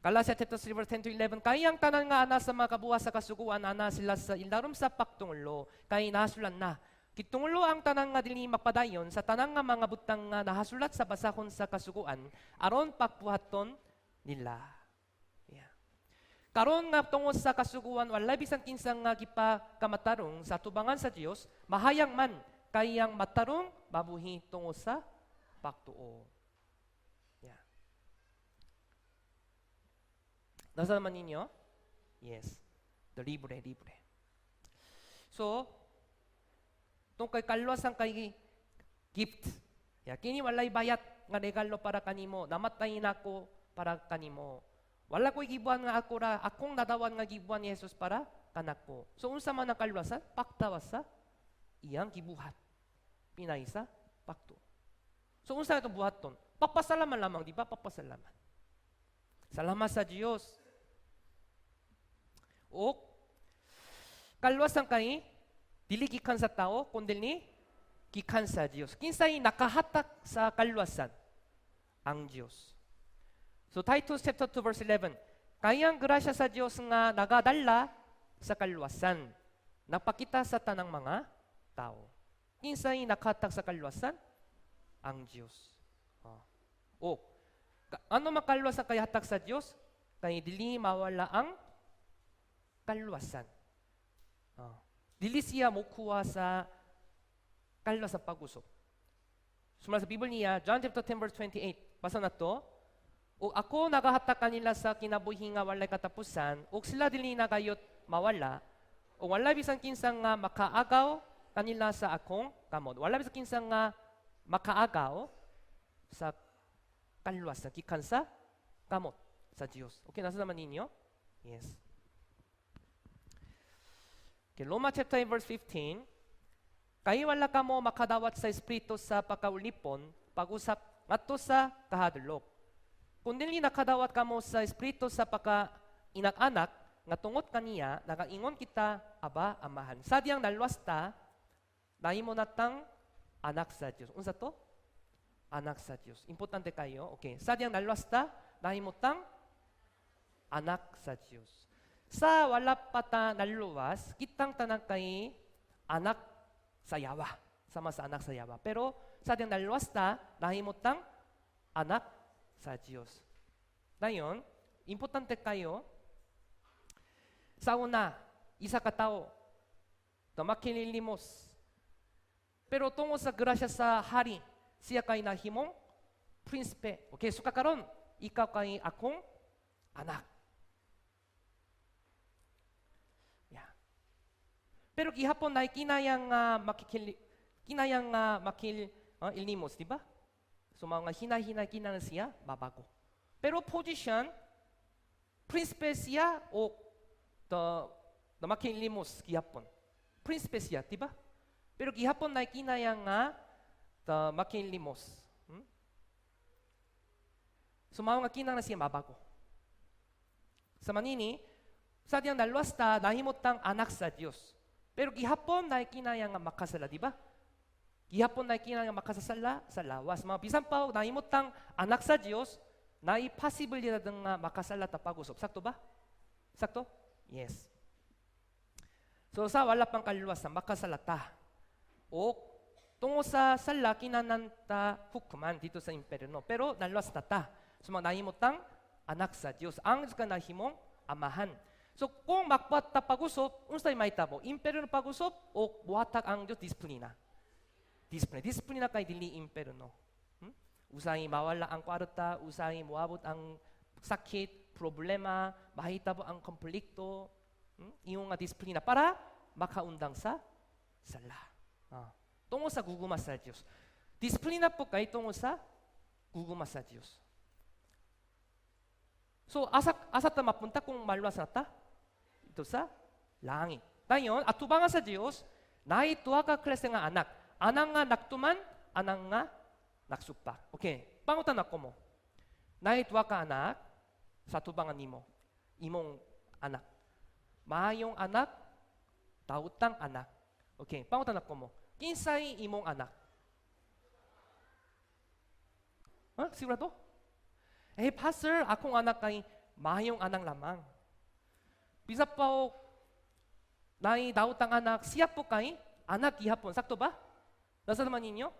Galatia chapter 3 verse 10 to 11, "Kay ang tanan nga ana sa mga kabuhat sa kasuguan, ana sila sa ilarom sa pagtungulo, kay nasulat na, 'Gitungulo ang tanan nga dili magpadayon sa tanan nga mga butang nga nahasulat sa basahon sa kasuguan, aron pagbuhaton nila." Yeah. Karon nga tungod sa kasuguan walay bisan kinsa nga gipakamatarong sa atubangan sa Dios, mahayang man kay ang matarong mabuhi tungod sa pagtuo. Yeah. Nasa naman ninyo? Yes. The libre, libre. So, tungkol kay kaluwasan kay gift. Ya, kini walay bayat nga regalo para kanimo. Namatay nako para kanimo. Wala ko'y gibuhat nga ako ra, akong nadawat nga gibuhat ni Jesus para kanako. So unsa man ang kaluwasan? Pagtawas sa iyang gibuhat. Pinay sa pagtuo. So unsa itong buhaton? Pagpasalamat lamang, di ba? Pagpasalamat. Salamat sa Diyos. O kaluwasan kay dili gikan sa tao, kundi gikan sa Diyos. Kinsay nakahatak sa kaluwasan? Ang Diyos. So Titus chapter 2 verse 11. Kay ang grasya sa Diyos nga nagadala sa kaluwasan, napakita sa tanang mga tao. Kinsay nakahatak sa kaluwasan? Ang Diyos. Oh. O, ano makaluwasan kay hatag sa Diyos? Kay dili mawala ang kaluwasan. Oh. Dili siya mokuha sa kaluwasan pag-usop. Sumala sa Bible niya, John chapter 10 verse 28. Basa na to. O ako nagahatag kanila sa kinabuhi nga walay katapusan, ug sila dili na gayot mawala, o wala bisan kinsa nga makaagaw kanila sa akong kamot. Wala bisan kinsa nga makaagaw sa kaluwasan gikan sa kamot sa Dios. Okay, nasa naman ninyo? Yes. Okay, Roma chapter 8 verse 15. Kay wala kamo makadawat sa espiritu sa pagkaulipon, pag-usap ngadto sa kahadlok. Kundili nakadawat kamo sa espiritu sa pagka inag-anak, nga tungod kaniya, nagaingon kita, "Aba, Amahan." Sa diyang naluwas ta, nahimo natang anak sa Dios. Unsa to? Anak sa Dios. Importante kayo. Okay. Sa diyang naluwas ta, nahimo tang anak sa Dios. Sa wala pa ta naluwas, kitang tanan kay anak sa yawa. Sama sa anak sa yawa. Pero sa diyang naluwas ta, nahimo tang anak sa Dios. Dayon, importante kayo, sa una, isa ka tao, na makililimos. Pero tungod sa grasya sa hari, siya kay nahimong prinsipe. Okay, so karon, ikaw kay akong anak. Yeah. Pero gihapon na kinayang makikili, kinayang makil ilimos, di ba? So mga hina-hina kinang siya mabago. Pero position, prinsipe siya o the makilimos gihapon. Prinsipe siya, di ba? Pero gihapon na kinayang nga the makilimos. So mga kinang na siya mabago. Sa manini, sa diyang naluwas ta, nahimotang anak sa Dios. Pero gihapon na kinayang nga makasala, di ba? Gihapon na kinayang makasasala sa lawas. Mga bisan pa nahimotang anak sa Dios, naay possibility nga makasala ta pag-usop. Sakto ba? Sakto? Yes. So sa wala pang kaluwasan, makasala ta. O tungod sa sala, kinanan ta hukuman dito sa imperno. Pero naluwas na ta. So mga nahimotang anak sa Dios. Ang Diyos ka nahimong amahan. So kung magbuhat ta pag-usop, unsay mahitabo? Imperno pag-usop o buhatag ang Diyos disiplina? Disiplina. Disiplina kay dili imperno. Usay mawala ang kwarta, usay moabot ang sakit, problema, mahitabo ang konflikto. Iyong nga disiplina para makaundang sa sala. Tungod sa gugma sa Dios. Disiplina po kay tungod sa gugma sa Dios. So asa ta mapunta kung maluwas na ta? Ito sa langit. Dayon atubangan sa Dios, naay duha ka klase nga anak. Anak nga nagtuman, anak nga nagsupak. Okay, pangutan ako mo. Naay duha ka anak sa tubangan nimo. Imong anak. Maayong anak, daotang anak. Okay, pangutan ako mo. Kinsay imong anak? Ha? Sigurado? Eh, pastor, akong anak kay maayong anak lamang. Bisa pa og naay daotang anak, siya po kay anak gihapon. Sakto ba? Nasa naman ninyo?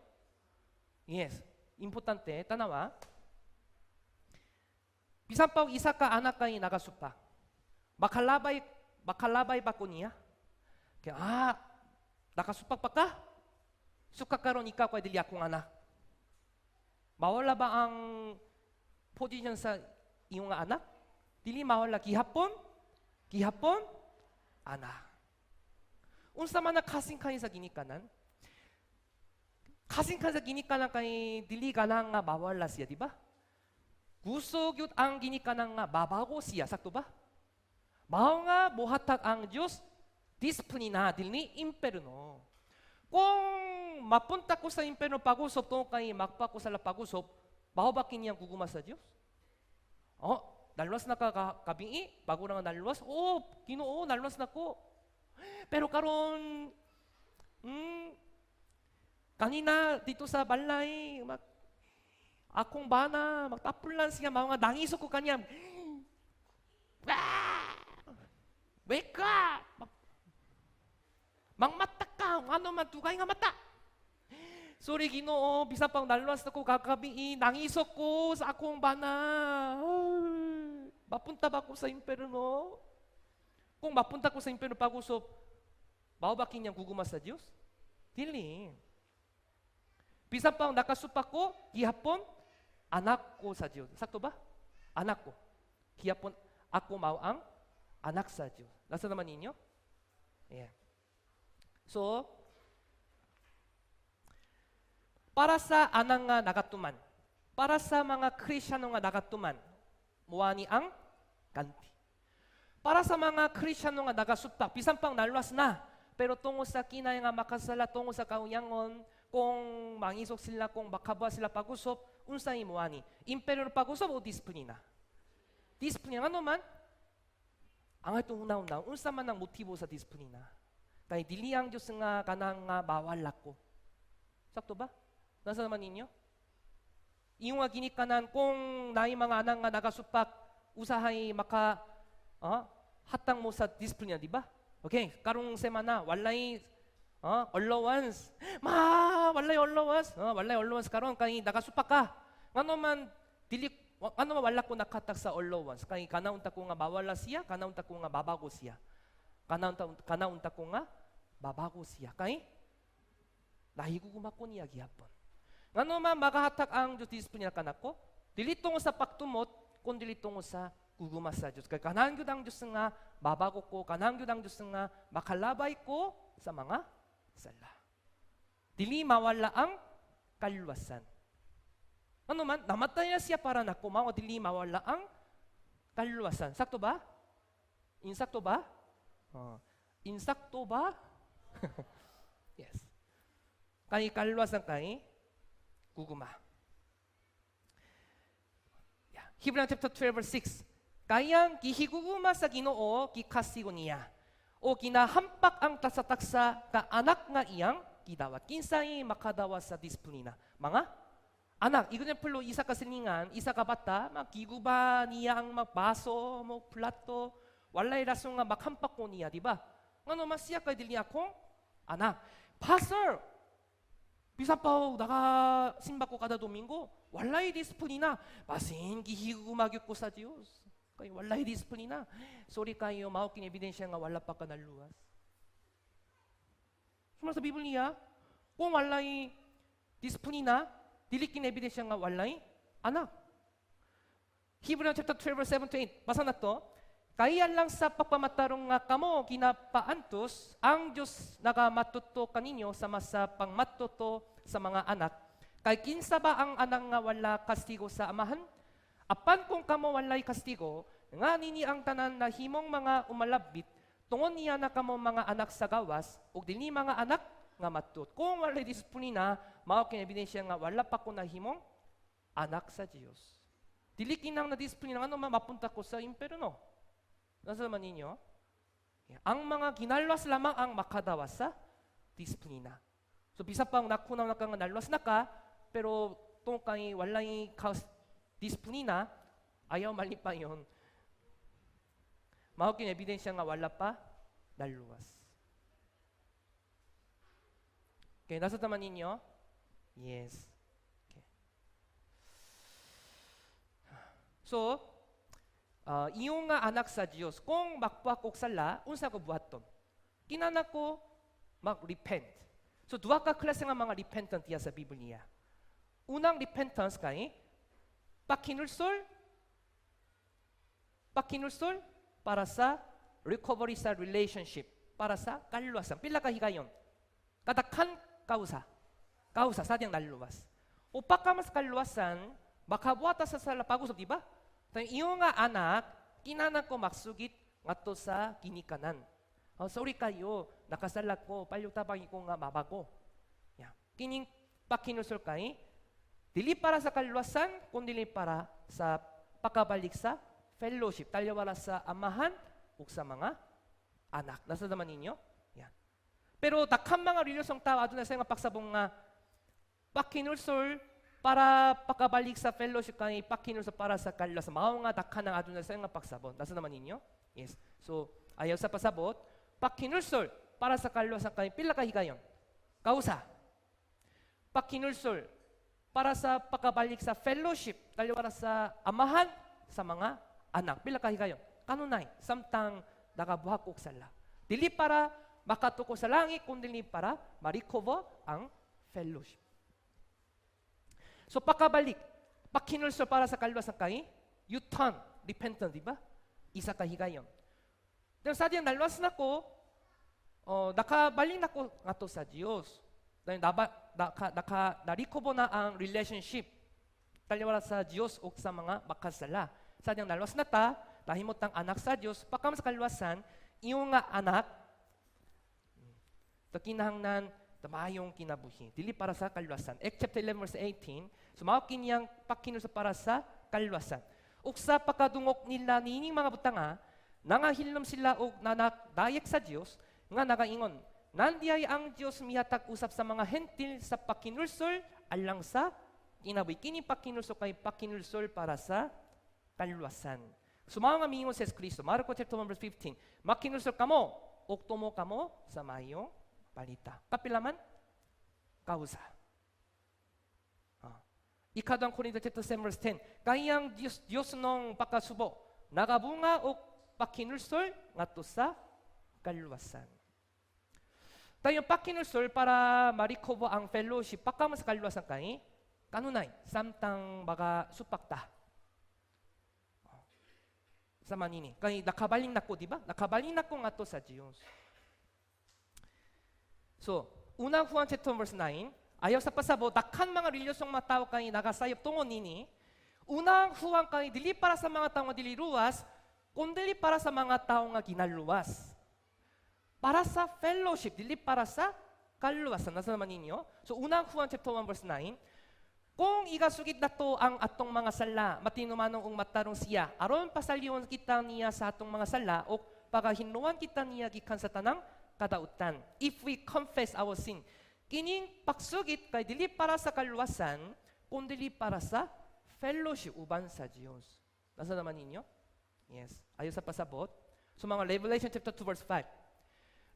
Yes. Importante, tanawa. Bisan pa og isa ka anak kay nagasupak. Makalabay, makalabay ba ko niya? Kaya, ah, nakasupak pa ka? Suka karon ikaw kay dili akong anak. Mawala ba ang position sa iyong anak? Dili mawala gihapon? Gihapon? Anak. Unsa man na kasingkain sa ginikanan? Kasingkain sa ginikanan kay dili ganahan nga mawala siya, di ba? Gusto gyud ang ginikanan nga mabago siya, sakto ba? Mao nga mohatag ang Dios disiplina dili imperno. Kung mapunta ko sa imperno pag-usop tungod kay magpa ko sa pag-usop, mao ba kini ang gugma sa Dios? Oh, naluwas na ka gabii, bago na nga naluwas. Oh, Ginoo, naluwas na ko. Pero karon kanina dito sa balay mak akong bana magtapulan siya, mao nga nangisog ko kanya. Ah! Wake up! Mangmata ka, ano man dugay nga mata. Sorry Ginoo, bisan pang naluwas na ko kagabi, nangisog ko sa akong bana. Ay, mapunta ba ko sa imperno? Kung mapunta ko sa imperno pag-usop, mao ba kinyang gugma sa Dios? Dili. Bisan pang nakasupak ko, gihapon, anak ko sa Dios. Sakto ba? Anak ko. Gihapon, ako mao ang anak sa Dios. Nasa naman ninyo? Yeah. So, para sa anak nga nagatuman, para sa mga Krisyano nga nagatuman, muani ang ganti. Para sa mga Krisyano nga nagasupak, bisan pang naluwas na, pero tungo sa kinay nga makasala, tungo sa kauyangon, kung mangisog sila, kung makabuhat sila pag-usop, unsay muani? Imperyo pag-usop o disiplina? Disiplina ano man? Ang itong una-una, unsa man ang motibo sa disiplina? Kay dili ang Diyos nga kanang nga mawala ko. Sakto ba? Nasa naman ninyo? Iyong nga ginikanan kung naay mga anak nga nagasupak usahay maka hatang mo sa disiplina, di ba? Okay, karong semana walay allowance. Ma, walay allowance. Walay allowance karon kay nagasupak ka. Ngano man dili ano man wala ko nakahatag sa allowance kay kanaunta ko nga mawala siya, kanaunta ko nga mabago siya. Kanaunta ko nga mabago siya kay nahigugma ko niya gihapon. Ngano man magahatag ang Diyos disiplina kanako? Dili tungo sa pagtumot, kun dili tungo sa gugma sa Diyos. Kay ganahan gyud ang Diyos nga mabago ko, ganahan gyud ang Diyos nga makalabay ko sa mga sala. Dili mawala ang kaluwasan. Ano man, namatay na siya para nako, mao dili mawala ang kaluwasan. Sakto ba? Insakto ba? Insakto ba? Yes. Kay kaluwasan kay gugma. Yeah. Hebrews chapter 12 verse 6. Kayang gihigugma sa Ginoo gikastigo niya. O ginahampak ang taksa-taksa ka anak nga iyang gidawat. Kinsay makadawat sa disiplina? Mga anak. Example, isa ka silingan, isa ka bata, magiguba niya ang magbaso, mo plato, walay rason nga maghampak ko niya, di ba? Ngano man siya kay dili akong anak. Pastor, bisan pa naga simba ko kada Domingo, walay disiplina. Basin gihigugma gyud ko sa Dios. Kay walay disiplina. Sorry kayo, mao kini ebidensya nga wala pa ka naluwas. Sumala sa Biblia, kung walay disiplina, dili kini ebidensya nga walay anak. Hebrew chapter 12 verse 7 to 8. Basa na to. Kaya lang sa pagpamatarong nga kamo ginapaantos, ang Diyos nagamatuto kaninyo sama sa pangmatuto sa mga anak. Kay kinsa ba ang anak nga wala kastigo sa amahan? Apan kung kamo walay kastigo, nga nini ang tanan na himong mga umalabit, tungon niya na kamo mga anak sa gawas, ug dili mga anak nga matut. Kung walay disiplina, mao kini ebidensya nga wala pa ko nahimong anak sa Dios. Dili kinang na disiplina ngano man mapunta ko sa imperno. Nasa naman ninyo? Ang mga ginalwas lamang ang makadawas sa disiplina. So bisa pang nakunaw na ka nga naluwas na ka, pero tungkol kay walay disiplina, ayaw malipayon. Mao kini ebidensya nga wala pa naluwas. Okay, nasa naman ninyo? Yes. Okay. So, Iyong nga anak sa Dios, kung magbuhat og sala, unsa ko buhaton? Kinahanglan ko mag-repent. So duha ka klase nga mga repentant diya sa Biblia. Unang repentance kay pakinulsol, pakinulsol para sa recovery sa relationship, para sa kaluwasan. Pila ka higayon? Kadaghan kausa. Kausa sa diyang naluwas. O pagka mas kaluwasan, makabuhat sa sala pag-usab, di ba? Tayo iyo nga anak, kinahanglan ko magsugit ngadto sa ginikanan. "Oh, sorry kayo, nakasala ko, palihog tabangi ko nga mabago." Yeah. Kining pakinulsol kay dili para sa kaluwasan, kundi para sa pagkabalik sa fellowship, taliwala sa amahan ug sa mga anak. Nasa naman ninyo? Yan. Pero daghang mga relihiyosong tao aduna sa nga pagsabong nga pakinulsol para pagkabalik sa fellowship kay pakinulsol para sa kaluwasan. Mao nga daghan ang aduna sa nga pagsabot. Nasa naman ninyo? Yes. So ayaw sa pasabot, pakinulsol para sa kaluwasan kay pila ka higayon? Kausa. Pakinulsol para sa pagkabalik sa fellowship, taliwala sa amahan sa mga anak. Pila ka higayon? Kanunay, samtang nagabuhat og sala. Dili para makaadto ko sa langit, kundi para ma-recover ang fellowship. So pagkabalik, pakinulsol para sa kaluwasan kay U-turn, repentance, di ba? Isa ka higayon. Pero sa diyang naluwas na ko, oh, nakabalik na ko ngadto sa Dios. Dahil naba, naka, naka, na-recover na ang relationship. Taliwala sa Dios o sa mga makasala. Sa diyang naluwas na ta, nahimot ang anak sa Dios, pagka sa kaluwasan, iyong nga anak, to kinahanglan mayong kinabuhi. Dili para sa kaluwasan. Acts chapter 11 verse 18. So mao kiniyang pakinulsol para sa kaluwasan. Ug sa pagkadungog nila niining mga butanga, nangahilom sila og nanagdayek sa Dios nga nagaingon, "Nandiay ang Dios mihatag usab sa mga Hentil sa pakinulsol alang sa kinabuhi." Kini pakinulsol kay pakinulsol para sa kaluwasan. So mao nga miingon si Kristo, Marko chapter 1 verse 15, "Makinulsol kamo ug tumo kamo sa mayong balita." Kapila man? Kausa. Ikaduhang Korinto chapter 7 verse 10. Kay ang Dios Diosnong pagkasubo nagabunga og pakinulsol ngadto sa kaluwasan. Tayo pakinulsol para ma-recover ang fellowship pagka sa kaluwasan kay kanunay samtang maga supakta. Sa manini. Kay nakabaling nako, di ba? Nakabaling nako ngadto sa Dios. So, unang Juan chapter verse 9, ayaw sa pasabot, daghan mga relihiyosong mga tao kay nagasayop tungod nini. Unang Juan kay dili para sa mga tao nga dili luwas, kundi para sa mga tao nga ginaluwas. Para sa fellowship, dili para sa kaluwasan. Nasa naman ninyo? So, unang Juan chapter 1 verse 9, "Kung igasugid nato ang atong mga sala, matinumanon ug matarong siya, aron pasalyon kita niya sa atong mga sala ug pagahinluan kita niya gikan sa tanang kadautan." If we confess our sin, kining pagsugit kay dili para sa kaluwasan, kundi para sa fellowship uban sa Dios. Nasa naman ninyo? Yes. Ayo sa pasabot. So mga Revelation chapter 2 verse 5.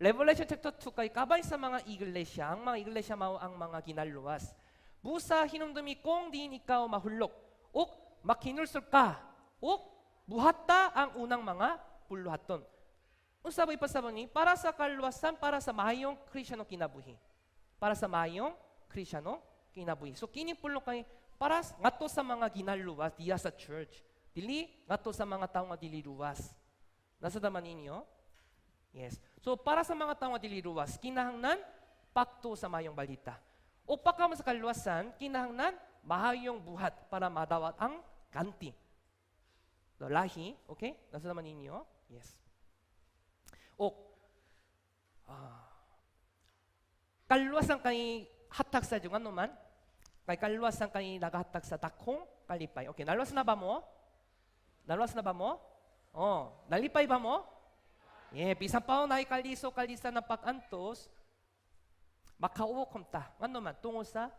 Revelation chapter 2 kay kabay sa mga iglesia, ang mga iglesia mao ang mga ginaluwas. "Busa hinumdumi kung diin ikaw mahulog, ug makinulsol ka, ug buhata ang unang mga buluhaton." Unsa ba ipasabot ni? Para sa kaluwasan, para sa mahayong Kristyano kinabuhi. Para sa mahayong Kristyano kinabuhi. So kini pulong kay para ngadto sa mga ginaluwas diya sa church. Dili ngadto sa mga tawo nga dili luwas. Nasa daman ninyo? Yes. So para sa mga tawo nga dili luwas, kinahanglan pagtuo sa mayong balita. O pagka sa kaluwasan, kinahanglan mahayong buhat para madawat ang ganti. So, lahi, okay? Nasa naman ninyo? Yes. O kaluwasan kay hatag sa Diyos, ano man? Kay kaluwasan kay nagahatag sa dakong kalipay. Okay, naluwas na ba mo? Naluwas na ba mo? Oh, nalipay ba mo? Yeah, bisan pa naay kaliso kalisa ng pag-antos, maka-overcome ta. Ano man, tungod sa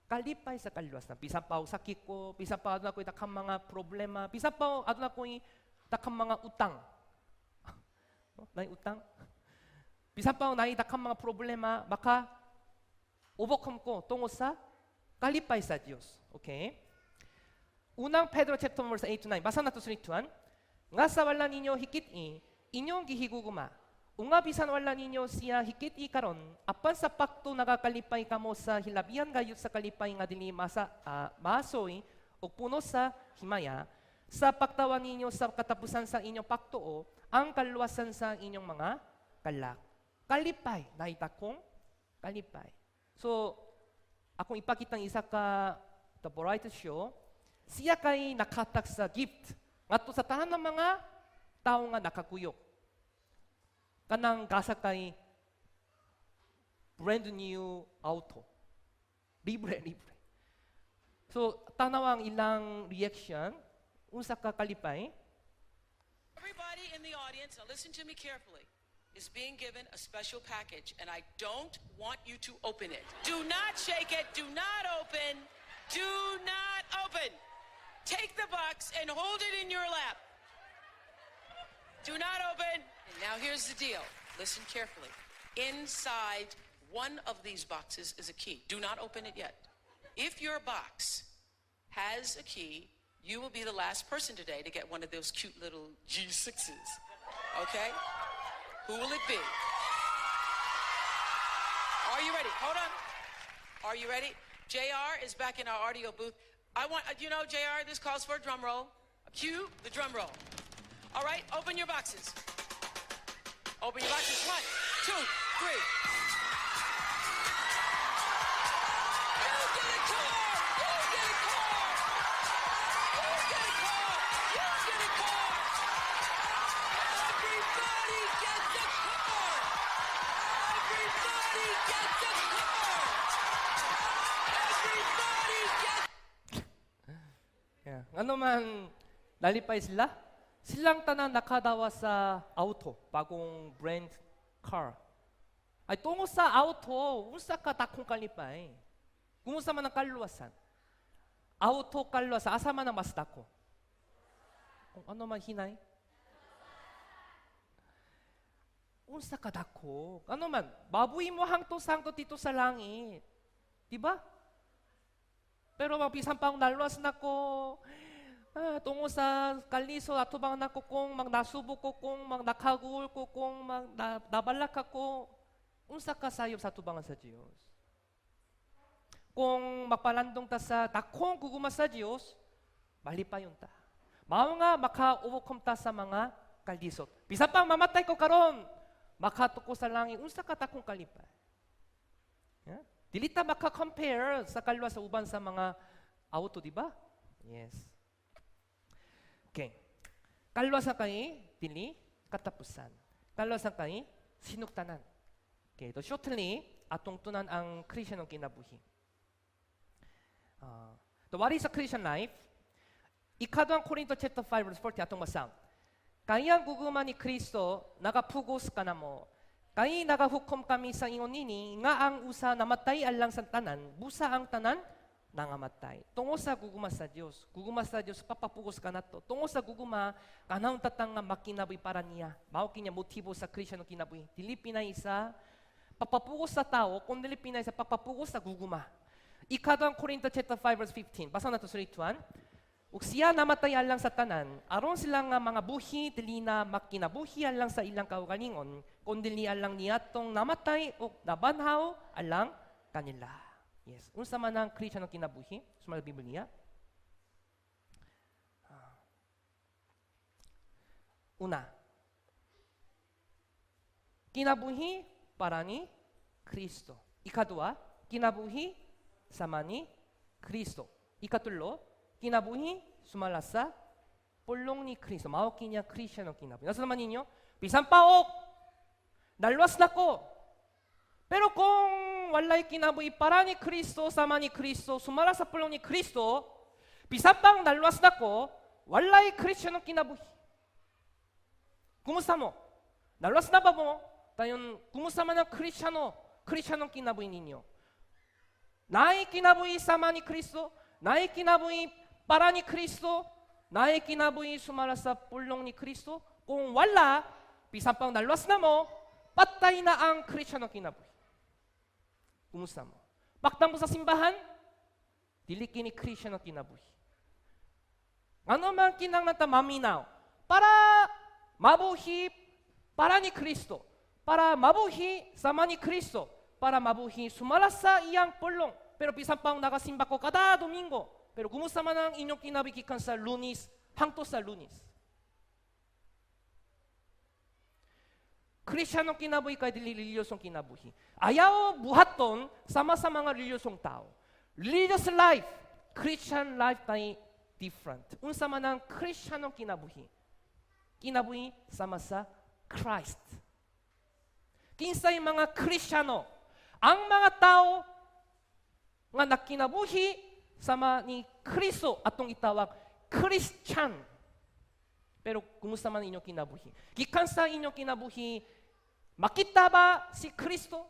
kalipay sa kaluwasan. Bisan pa sakit ko, bisan pa aduna ko'y daghang mga problema, bisan pa aduna ko'y daghang mga utang. Oh, naay utang? Bisan pa naay daghang mga problema, maka overcome ko tungod sa kalipay sa Dios. Okay? Unang Pedro chapter 1 verse 8 to 9. Basa nato 3, 2, 1. Nga sa wala ninyo hikit-i, inyong gihigugma. Ug nga bisan wala ninyo siya hikit-i karon, apan sa pagtuo nagakalipay kamo sa hilabihan gayud sa kalipay nga dili masoy ug puno sa himaya, sa pagtawad ninyo sa katapusan sa inyong pagtuo, ang kaluwasan sa inyong mga kalag. Kalipay, naay dakong kalipay. So, akong ipakita ang isa ka the variety show, siya kay nakahatag sa gift ngadto sa tanan ng mga tao nga nakakuyog. Kanang gasa kay brand new auto. Libre, libre. So, tanaw ang ilang reaction, unsa ka kalipay. Everybody in the audience, now listen to me carefully, is being given a special package, and I don't want you to open it. Do not shake it. Do not open. Do not open. Take the box and hold it in your lap. Do not open. And now here's the deal. Listen carefully. Inside one of these boxes is a key. Do not open it yet. If your box has a key, you will be the last person today to get one of those cute little G6s. Okay? Who will it be? Are you ready? Hold on. Are you ready? JR is back in our audio booth. I want, JR, this calls for a drum roll. Cue the drum roll. All right, open your boxes. Open your boxes. One, two, three. You get a car! You get a car! You get a car! You get a car! Everybody gets a car! Everybody gets a car! Everybody gets Yeah. Ngano man nalipay sila? Silang tanan nakadawa sa auto, bagong brand car. Ay tungod sa auto, unsa ka dakong kalipay? Kung unsa man ang kaluwasan? Auto, kaluwasan, asa man ang mas dako? Kung ano man hinay? Unsa ka dako? Ano man, mabuhi mo hangtod sa hangtod didto sa langit. Di ba? Pero mabisan pang naluwas nako, tungo sa kalisod atubang nako kung mag nasubo ko, kung mag nakaguol ko, kung mag nabalak ako, unsa ka sayop sa atubangan sa Dios? Kung magpalandong ta sa dakong gugma sa Dios, malipayon ta. Mao nga maka-overcome ta sa mga kalisod. Bisan pang mamatay ko karon, makaadto ko sa langit, unsa ka dakong kalipay? Yeah? Dili ta maka-compare sa kaluwas sa uban sa mga auto, di ba? Yes. Okay. Kaluwasan kay dili katapusan. Kaluwasan kay sinugtanan. Okay, to shortly atong tun-an ang Christian kinabuhi. The what is a Christian life? Ikaduhang Korinto chapter 5 verse 40 atong basa. Kay ang gugma ni Kristo nagapugos kanamo. Kay nagahukom kami sa ingon nini nga ang usa namatay alang sa tanan, busa ang tanan nangamatay. Tungod sa gugma sa Dios, gugma sa Dios papapugos kanato. Tungod sa gugma kanahon ta nga makinabuhi para niya. Mao kini motibo sa Kristyano kinabuhi. Dili pinay sa papapugos sa tao, kundi pinay sa papapugos sa gugma. Ikaduhang Korinto chapter 5 verse 15. Basa nato 3, 2, 1. Ug siya namatay alang sa tanan, aron sila nga mga buhi dili na makinabuhi alang sa ilang kaugalingon, kundi alang niatong namatay ug nabanhaw alang kanila. Yes. Unsa man ang Kristyano kinabuhi? Sumala Biblia. Una, kinabuhi para ni Kristo. Ikadua, kinabuhi sama ni Kristo. Ikatulo, kinabuhi sumala sa pulong ni Kristo. Mao kini ang Kristyano kinabuhi. Nasa naman ninyo? Bisan pa og naluwas na ko. Pero kung walay kinabuhi para ni Kristo, sama ni Kristo, sumala sa pulong ni Kristo, bisan pang naluwas na ko, walay Kristyano kinabuhi. Kumusta mo? Naluwas na ba mo? Dayon, kumusta man ang Kristyano kinabuhi ninyo? Naay kinabuhi sama ni Kristo, naay kinabuhi para ni Kristo, naay kinabuhi sumala sa pulong ni Kristo. Kung wala, bisan pang naluwas na mo, patay na ang Kristyano kinabuhi. Kumusta mo? Pagtambo sa simbahan, dili kini Kristyano kinabuhi. Ano man kinahanglan ta maminaw? Para mabuhi para ni Kristo, para mabuhi sama ni Kristo, para mabuhi sumala sa iyang pulong. Pero bisan pang nagasimba ko kada Domingo, pero kumusta man ang inyong kinabuhi gikan sa Lunes hangtod sa Lunes? Kristiyanong kinabuhi kay dili reliyosong kinabuhi. Ayaw buhaton sama sa mga reliyosong tao. Religious life, Christian life kay different. Unsa man ang Kristiyanong kinabuhi? Kinabuhi sama sa Christ. Kinsay mga Kristiyano? Ang mga tao nga nakinabuhi sama ni Kristo, atong itawag Christian. Pero kumusta man inyong kinabuhi? Gikan sa inyong kinabuhi, makita ba si Kristo?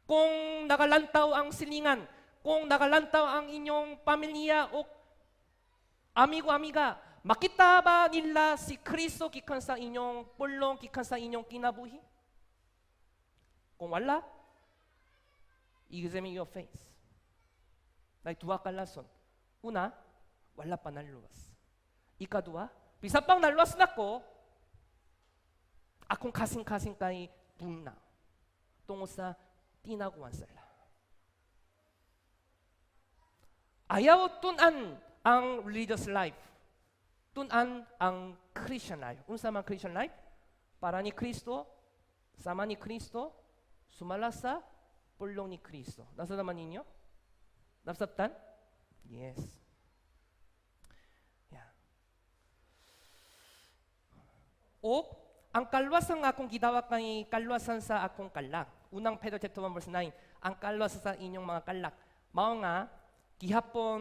Kung nagalantaw ang silingan, kung nagalantaw ang inyong pamilya o amigo-amiga, makita ba nila si Kristo gikan sa inyong pulong, gikan sa inyong kinabuhi? Kung wala, examine your face. Nay duha ka rason. Una, wala pa naluwas. Ikaduha, bisan pang naluwas nako, akong kasing-kasing kay bugnaw tungod sa tinaguan sala. Ayaw tun-an ang religious life. Tun-an ang Christian life. Unsa man Christian life? Para ni Kristo, sama ni Kristo, sumala sa pulong ni Kristo. Nasa naman ninyo? Nasabtan? Yes. Yeah. O ang kalwasan nga akong gidawat kay kalwasan sa akong kalak. Unang Pedro chapter 1 verse 9, ang kalwasan sa inyong mga kalak. Mao nga gihapon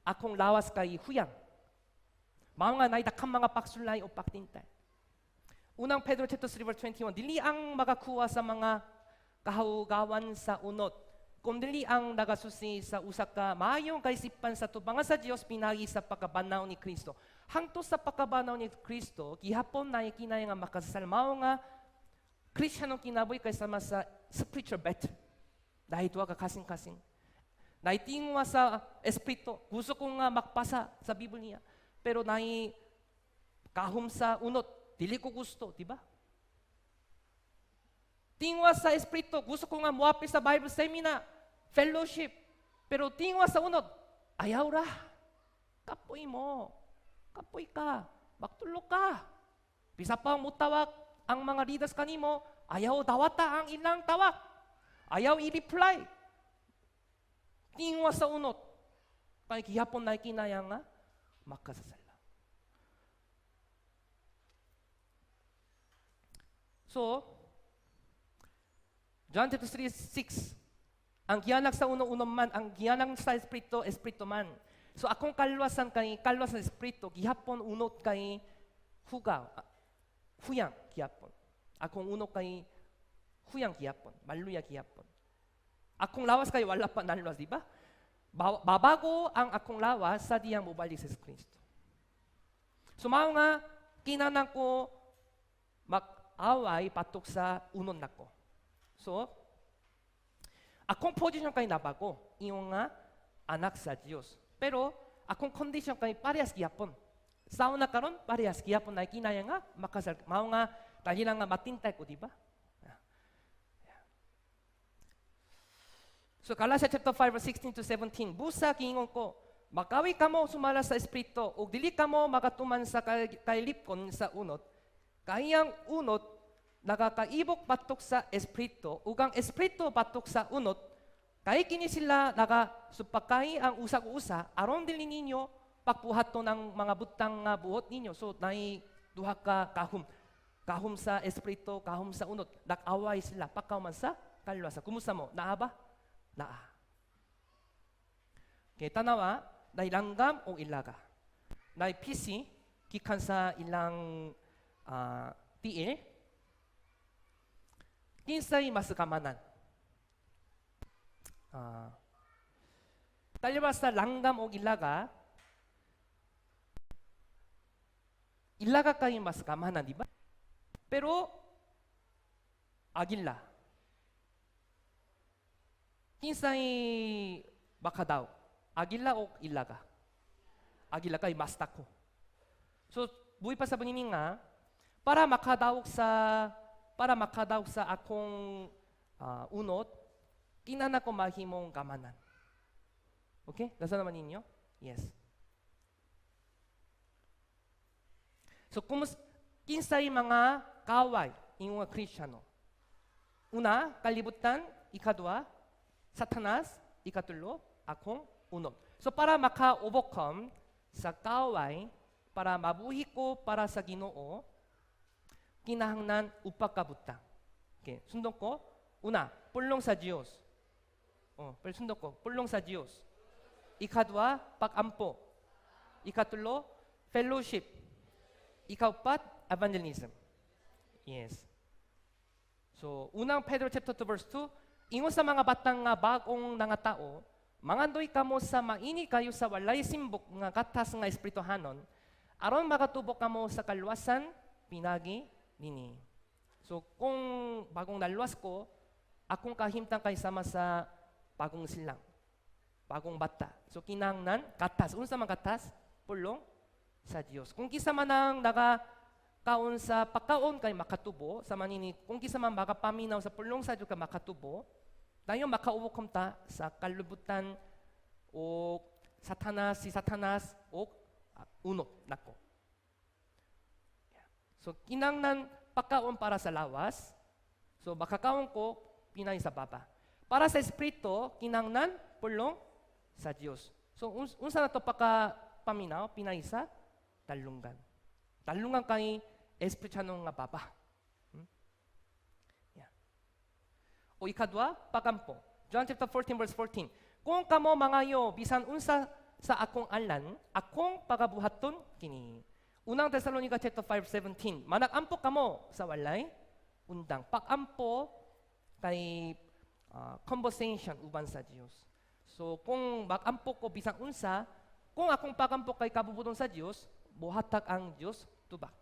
akong lawas kay huyang. Mao nga naay daghang mga pagsulay o pagtintal. Unang Pedro chapter 3 verse 21, dili ang makakuha sa mga kahugawan sa unot, kundili ang nagasusi sa usa ka maayong kaisipan sa tubangan sa Dios pinaagi sa pagkabanaw ni Kristo. Hangtod sa pagkabanaw ni Kristo, gihapon na kinaya nga makasasala. Mao nga Kristiyanong kinabuhi kay sama sa spiritual battle. Naay duha ka kasing-kasing. Naay tingwa sa espiritu. Gusto ko nga makpasa sa Biblia. Pero naay kahum sa unot. Dili ko gusto, di ba? Tingwa sa espiritu. Gusto ko nga moapil sa Bible seminar, fellowship. Pero tingwa sa unot, ayaw ra. Kapoy mo. Kapoy ka. Magtulog ka. Bisa pa mutawag ang mga leaders kanimo, ayaw dawata ang ilang tawag. Ayaw i-reply. Tingwa sa unot. Kay gihapon na kinaya nga makasasala. So, John chapter 3, 6. Ang gianak sa unong-unong man, ang gianak sa Espiritu, Espiritu man. So akong kalwasan kay kalwasan sa Espiritu, gihapon unot kay hugaw, huyang gihapon. Akong unot kay huyang gihapon, maluya gihapon. Akong lawas kay wala pa naluwas, di ba? Mabago ang akong lawas sa diyang mobalik sa Kristo. So mao nga kinahanglan ko mag-away patok sa unon nako. So akong position kay nabago, ingon nga anak sa Dios. Pero akong condition kay parehas gihapon. Sa una karon parehas gihapon na kinaya nga makasal. Mao nga dali lang nga matintay ko, di ba? So Galatia chapter 5 verse 16 to 17, busa giingon ko, makawi kamo sumala sa Espiritu ug dili kamo makatuman sa kailipkon sa unot. Kayang unot nakakaibok batok sa Espiritu ug ang Espiritu batok sa unot. Kay kini sila nagasupakay ang usag-usa aron dili ninyo pagbuhaton ang mga butang nga buot ninyo. So naay duha ka kahum. Kahum sa Espiritu, kahum sa unot. Nag-away sila pakaw man sa kalwasa. Kumusta mo? Naa ba? Naa. Okay, tanawa, naay langgam o ilaga. Naay PC, gikan sa ilang tiil. Kinsay mas kamanan? Taliwas sa langgam o ilaga, ilaga kay mas kamanan, di ba? Pero agila. Kinsay makadaw? Agila o ilaga? Agila kay mas dako. So buhi pa sa bunini nga para makadaog sa akong unot, kinahanglan ko mahimong gamanan. Okay? Nasa naman ninyo? Yes. So kung kinsay mga kaway ingon nga Kristiyano. Una, kalibutan, ikadua, Satanas, ikatulo, akong unot. So para maka-overcome sa kaway, para mabuhi ko para sa Ginoo, kinahanglan upa ka butang. Okay, sundon ko. Una, pulong sa Dios. Oh, pero sundon ko, pulong sa Dios. Ikadua, pag-ampo. Ikatulo, fellowship. Ikaupat, evangelism. Yes. So, unang Pedro chapter 2 verse 2, ingon sa mga batang nga bagong nangatao, mangandoy kamo sa maini kayo sa walay simbok nga gatas nga espirituhanon, aron makatubok kamo sa kaluwasan pinagi nini. So, kung bagong naluwas ko, akong kahimtang kay sama sa bagong silang, bagong bata. So, kinahanglan gatas. Unsa man gatas? Pulong sa Dios. Kung kinsa man ang nagakaon sa pagkaon kay makatubo, sa manini, kung kinsa man makapaminaw sa pulong sa Dios kay makatubo, dayon maka-overcome ta sa kalibutan o Satanas, si Satanas o unot nako. So kinahanglan pagkaon para sa lawas. So makakaon ko pinay sa baba. Para sa espiritu, kinahanglan pulong sa Dios. So unsa na to pagka paminaw pinay sa talunggan. Talunggan kay espirituano nga baba. Yeah. O ikadwa, pagampo. John chapter 14 verse 14. Kung kamo mangayo bisan unsa sa akong alan, akong pagabuhaton kini. Unang Tesalonica chapter 5:17. Managampo kamo sa walay undang. Pagampo kay conversation uban sa Dios. So kung magampo ko bisan unsa, kung akong pagampo kay kabubuton sa Dios, mohatag ang Dios tubag.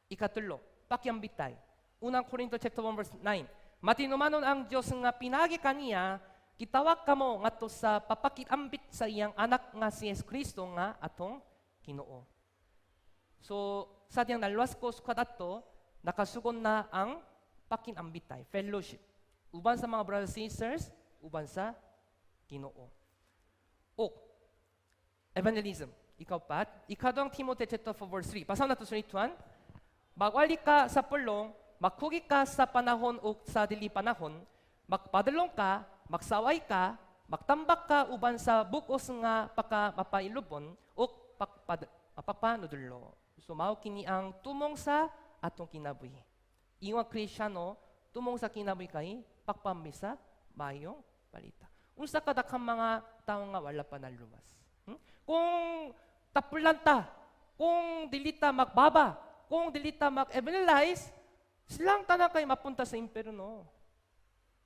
Ikatulo, pakiambitay. Unang Korinto chapter 1 verse 9. Matinumanon ang Dios nga pinagi kaniya, gitawag kamo ngadto sa papakitambit sa iyang anak nga si Jesu nga atong Ginoo. So sa diyang naluwas ko sukad ato, nakasugon na ang pakinambitay, fellowship. Uban sa mga brothers and sisters, uban sa Ginoo. O evangelism, ikaupat, ikaduhang Timothy chapter 4 verse 3. Basahon nato sa 1. Magwali ka sa pulong, magkugi ka sa panahon o sa dili panahon, magpadulong ka, magsaway ka, magtambak ka uban sa bug-os nga pagka mapailubon o pagpanudlo. So mao kini ang tumong sa atong kinabuhi. Ingon Kristiyano, tumong sa kinabuhi kay pagpamisa mayong balita. Unsa ka daghang mga tawo nga wala pa naluwas. Kung tapulan ta, kung dili ta magbaba, kung dili ta mag-evangelize, silang tanan kay mapunta sa impyerno.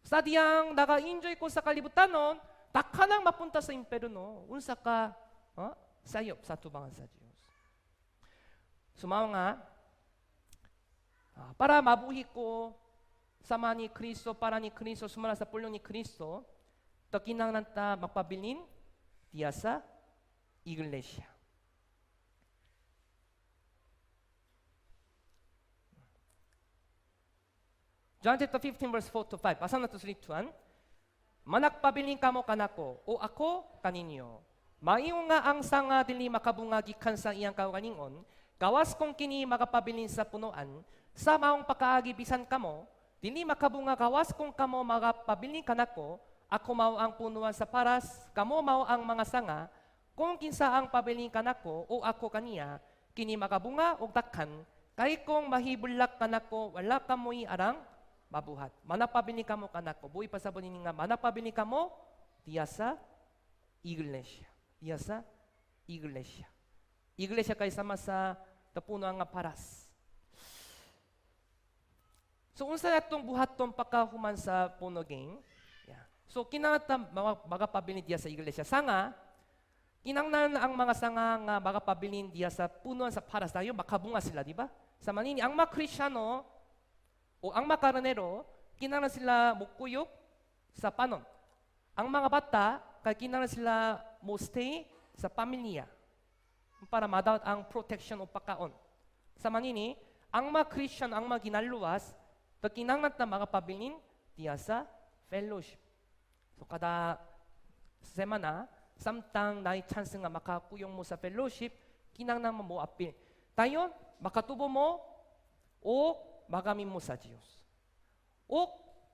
Sa diyang naka-enjoy ko sa kalibutan nun, takhanang mapunta sa impyerno. Unsa ka sayop sa tubangan sa Dios. Sumaw nga, para mabuhi ko sama ni Kristo, para ni Kristo, sumala sa pulong ni Kristo, to kinahanglan ta magpabilin diya sa iglesia. John chapter 15 verse 4 to 5. Basa nato sa lituan. Managpabilin kamo kanako o ako kaninyo. Maingon nga ang sanga dili makabunga gikan sa iyang kaugalingon, gawas kung kini makapabilin sa punuan, sa maong pakaagi bisan kamo, dili makabunga gawas kung kamo makapabilin kanako, ako mao ang punuan sa paras, kamo mao ang mga sanga, kung kinsa ang pabilin kanako o ako kaniya, kini makabunga og dakhan, kay kung mahibulak kanako, wala kamoy arang mabuhat. Manapabilin kamo kanako. Buhi pa sa bunin nga manapabilin kamo diya sa iglesia. Diya sa iglesia. Iglesia kay sama sa tapuno nga paras. So unsa atong buhaton pagkahuman sa puno gang? Yeah. So kinahanglan magapabilin diya sa iglesia. Sanga kinahanglan ang mga sanga nga magapabilin diya sa punuan sa paras tayo makabunga sila, di ba? Sa manini ang mga Kristiyano o ang mga karnero, kinahanglan sila mokuyog sa panon. Ang mga bata, kay kinahanglan sila mo stay sa pamilya. Para madaot ang protection o pagkaon. Sa manini, ang mga Christian, ang mga ginaluwas, ta kinahanglan ta makapabilin diya sa fellowship. So kada semana, samtang naay chance nga makakuyong mo sa fellowship, kinahanglan mo apil. Dayon, makatubo mo o magamit mo sa Dios. O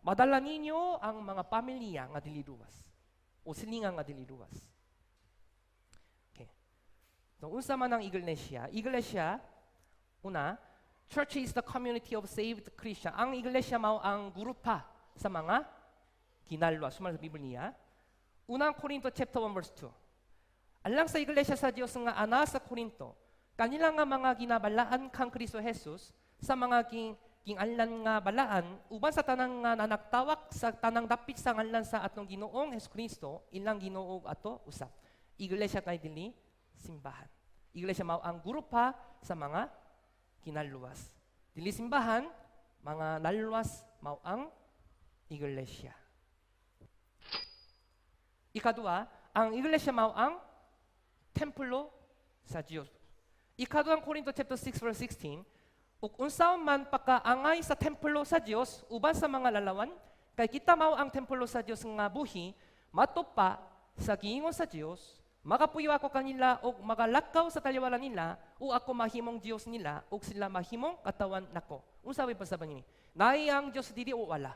madala ninyo ang mga pamilya nga dili luwas o silingan nga dili luwas. Okay. So unsa man ang iglesia? Iglesia, una, church is the community of saved Christian. Ang iglesia mao ang grupa sa mga ginalwa. Sumala sa Biblia. Unang Korinto chapter 1 verse 2. Alang sa iglesia sa Dios nga ana sa Korinto, kanila nga mga ginabalaan kang Kristo Jesus sa mga ginganlan nga balaan uban sa tanang nga nanagtawak sa tanang dapit sa ngalan sa atong Ginoong Hesus Kristo, ilang Ginoo ug ato usab. Iglesia kay dili simbahan. Iglesia mao ang grupa sa mga ginaluwas. Dili simbahan, mga naluwas mao ang iglesia. Ikaduha, ang iglesia mao ang templo sa Dios. Ikaduhang Korinto chapter 6 verse 16, ug unsaon man pagkaangay sa templo sa Dios uban sa mga lalawan, kay kita mao ang templo sa Dios nga buhi, matud pa sa giingon sa Dios, "Makapuyo ako kanila ug magalakaw sa taliwala nila, ug ako mahimong Dios nila ug sila mahimong katawan nako." Unsa may pasabang ini? Naay ang Dios diri o wala?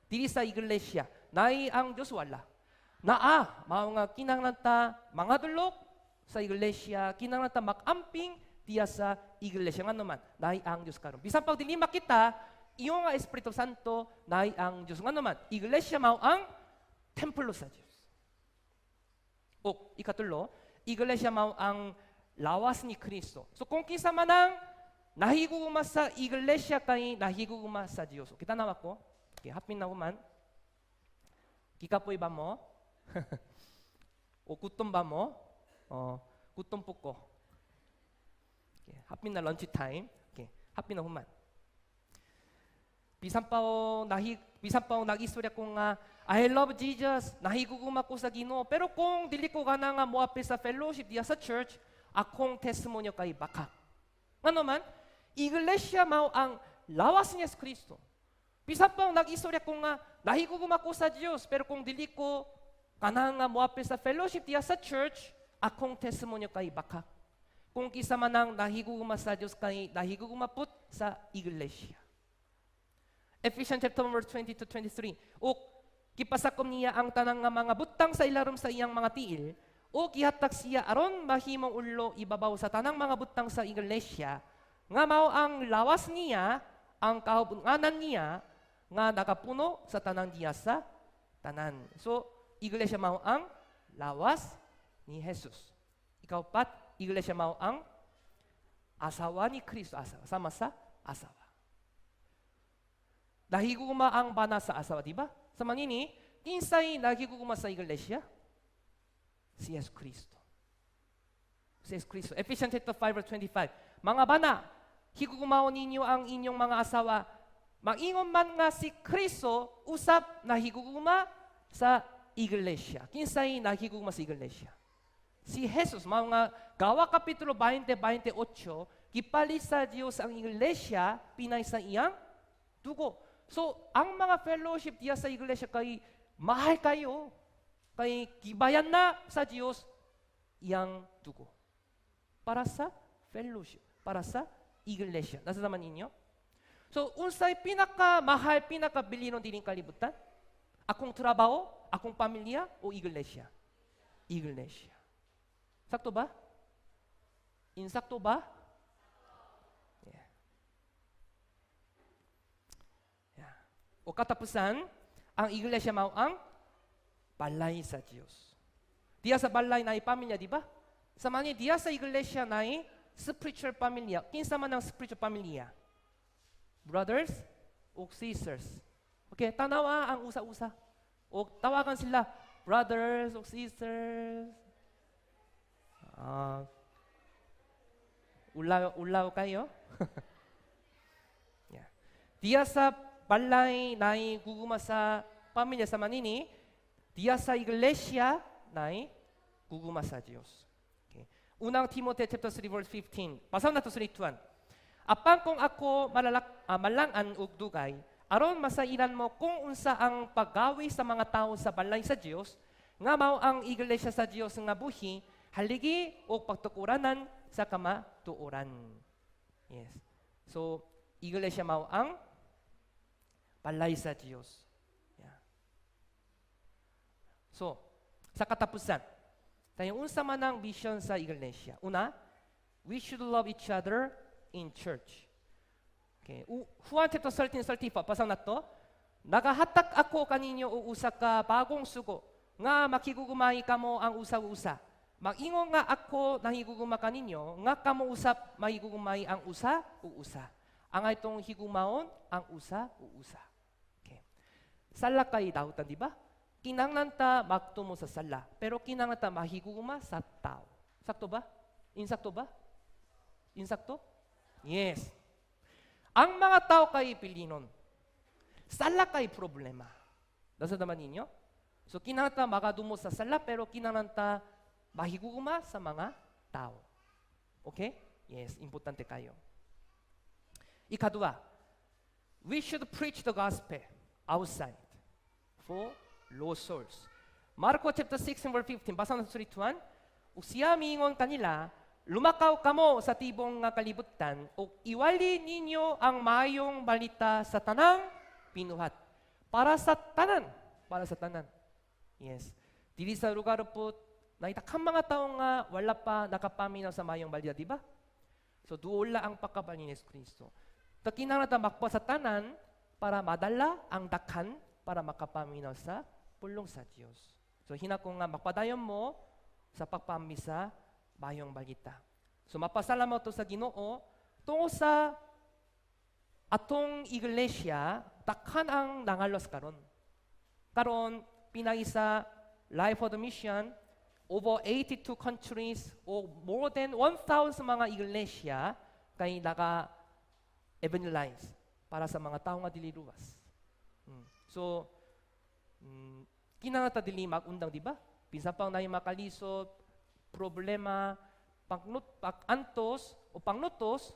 Diri sa iglesia, naay ang Dios, wala? Naa, mao nga kinahanglan ta mangadulok sa iglesia, kinahanglan ta makamping diya sa iglesia. Nga naman, naay ang Dios karon. Bisan pag dili makita, iyo nga Espiritu Santo, naay ang Dios. Nga naman, iglesia mao ang templo sa Dios. O ikatulo, iglesia mao ang lawas ni Kristo. So kung kinsa man ang nahigugma sa iglesia kay nahigugma sa Dios. Kita na ko. Okay, hapin na human. Gikapoy ba mo? O gutom ba mo? Oh, gutom po ko. Okay, hapin na lunch time. Okay, hapin na human. Bisan pa nag-istorya ko nga I love Jesus, nahigugma ko sa Ginoo. Pero kung dili ko gana nga moapil sa fellowship diya sa church, akong testimonyo kay baka. Ngano man, iglesia mao ang lawas ni Yesu Kristo. Bisan pa nag-istorya ko nga nahigugma ko sa Dios, pero kung dili ko kanang nga moapil sa fellowship diya sa church, akong testimonyo kay baka. Kung kinsa man ang nahigugma sa Dios kay nahigugma pud sa iglesia. Ephesians chapter 1 verse 20 to 23. Ug gipasakom niya ang tanang nga mga butang sa ilarom sa iyang mga tiil, ug gihatag siya aron mahimong ulo ibabaw sa tanang mga butang sa iglesia, nga mao ang lawas niya, ang kahubnganan niya nga nakapuno sa tanang diya sa tanan. So, iglesia mao ang lawas ni Jesus. Ikaupat, iglesia mao ang asawa ni Kristo. Asawa. Sama sa asawa. Nahigugma ang bana sa asawa, di ba? Sa manini, kinsay nahigugma sa iglesia? Si Yesu Kristo. Si Yesu Kristo. Ephesians chapter 5 verse 25. Mga bana, higugmaon ninyo ang inyong mga asawa. Maingon man nga si Kristo usab nahigugma sa iglesia. Kinsay nahigugma sa iglesia? Si Jesus, mga Gawa Kapitulo 20, 28, gipalit sa Diyos ang iglesia, pinay sa iyang dugo. So, ang mga fellowship diya sa iglesia kay mahal kayo. Kay gibayan na sa Diyos iyang dugo. Para sa fellowship, para sa iglesia. Nasa naman ninyo? So, unsay pinaka mahal, pinaka bilinon dining kalibutan? Akong trabaho, akong pamilya, o iglesia? Iglesia. Sakto ba? Insakto ba? Yeah. O katapusan, ang iglesia mao ang balay sa Diyos. Diya sa balay naay pamilya, di ba? Sa mani, diya sa iglesia naay spiritual pamilya. Kinsa man ang spiritual pamilya? Brothers o sisters. Okay, tanawa ang usa-usa. O tawagan sila, brothers o sisters. Ah, ulaw, ulaw kayo? Yeah. Diya sa balay naay gugma sa pamilya sa manini, diya sa iglesia naay gugma sa Dios. Okay. Unang Timothy chapter 3 verse 15. Basahon nato 3:1. Apan kung ako malang-an og dugay, aron masairan mo kung unsa ang paggawi sa mga tao sa balay sa Dios, nga mao ang iglesia sa Dios nga buhi, haligi og pagtukuranan sa kamatuoran. Yes. So, iglesia mao ang balay sa Dios. Yeah. So, sa katapusan, tayo unsa man ang vision sa iglesia? Una, we should love each other in church. Okay. Juan chapter 13, 34, basahon nato. "Nagahatag ako kaninyo og usa ka bagong sugo nga makighugmay kamo ang usa usa. Mag-ingon nga ako nahigugma kaninyo, nga kamo usab mahigugmay ang usa ug usa." Ang itong higugmaon ang usa ug usa. Okay. Sala kay dautan, di ba? Kinahanglan ta magtumo sa sala, pero kinahanglan ta mahigugma sa tao. Sakto ba? Insakto ba? Insakto? Yes. Ang mga tao kay pilinon. Sala kay problema. Nasa naman ninyo? So kinahanglan ta makadumo sa sala, pero kinahanglan ta mahigugma sa mga tao. Okay? Yes, importante kayo. Ikadua, we should preach the gospel outside for lost souls. Marco chapter 6 verse 15, basa na 3:1. Ug siya miingon kanila, "Lumakaw kamo sa tibok nga kalibutan ug iwali ninyo ang maayong balita sa tanang binuhat." Para sa tanan, para sa tanan. Yes. Dili sa lugar po, nakita mga tao nga wala pa nakapaminaw sa maayong balita, di ba? So duol ang pagkabalin ni Yesu Kristo. Ta kinahanglan ta magpa sa tanan para madala ang dakhan para makapaminaw sa pulong sa Dios. So hinako nga magpadayon mo sa pagpamisa maayong balita. So mapasalamat to sa Ginoo tungod sa atong iglesia, dakhan ang nangalos karon. Karon pinaagi sa Life for the Mission, over 82 countries o more than 1,000 mga iglesia kay naka evangelize para sa mga tao nga dili luwas. So, kinahanglan ta dili magundang, di ba? Bisan pang naay makalisod, problema, pangnut, pag-antos o pangnutos,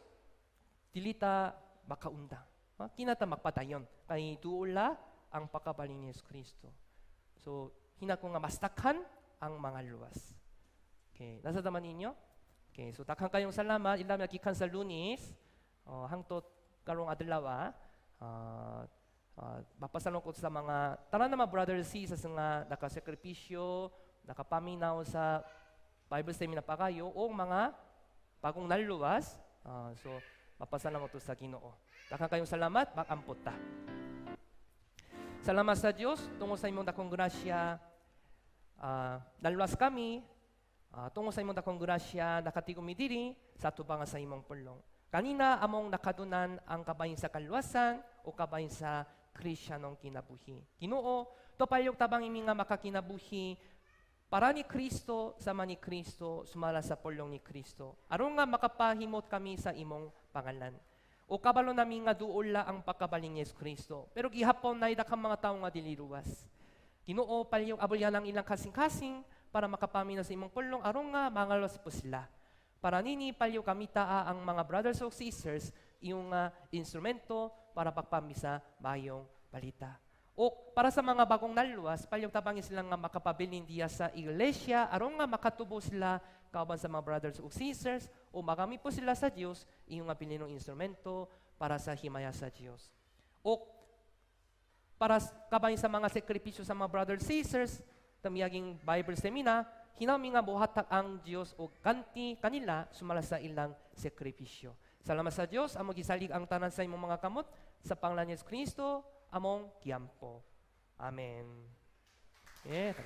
dili ta makaundang. Ha? Kinahanglan ta magpadayon. Kay duula ang pagkabalin ni Yesu Kristo. So, hinako nga mas dakhan ang mga luwas. Okay, nasa taman ninyo? Okay, so daghan kayong salamat. Ilam gikan sa Lunes, hangtod karong adlaw, mapasalong ko sa mga tanan na mga brothers sis sa nga nakasakripisyo, nakapaminaw sa Bible seminar pa kayo o mga bagong naluwas. So mapasalamat to sa Ginoo. Daghan kayong salamat, mag-ampot ta. Salamat sa Dios tungod sa imong dakong grasya. Naluwas kami tungod sa imong dakong grasya, nakatigom mi diri sa atubangan sa imong pulong. Kanina among nakadunan ang kabahin sa kaluwasan o kabahin sa Kristiyanong kinabuhi. Ginoo, to palyog tabang imi nga makakinabuhi para ni Kristo, sama ni Kristo, sumala sa pulong ni Kristo. Aron nga makapahimot kami sa imong pangalan. O kabalo nami nga duol la ang pagkabaling ni Yesu Kristo. Pero gihapon na kang mga tao nga dili luwas. Ginoo, palyog abulyan ang ilang kasing-kasing para makapamina sa imong pulong aron nga mangalos po sila. Para nini, palyog gamitaa ang mga brothers o sisters iyong instrumento para pagpamisa mayong balita. O para sa mga bagong naluwas, palyog tabangin sila nga makapabilin diya sa iglesia aron nga makatubo sila kauban sa mga brothers o sisters o magamit po sila sa Dios iyong nga bilinong instrumento para sa himaya sa Dios. O para kabahin sa mga sakripisyo sa mga brothers sisters, tamiyaging Bible seminar, hinami nga mohatag ang Dios o kanti kanila sumala sa ilang sakripisyo. Salamat sa Dios, among gisalig ang tanan sa imong mga kamot sa pangalan ni Yesu Kristo, among giampo. Amen. Yeah.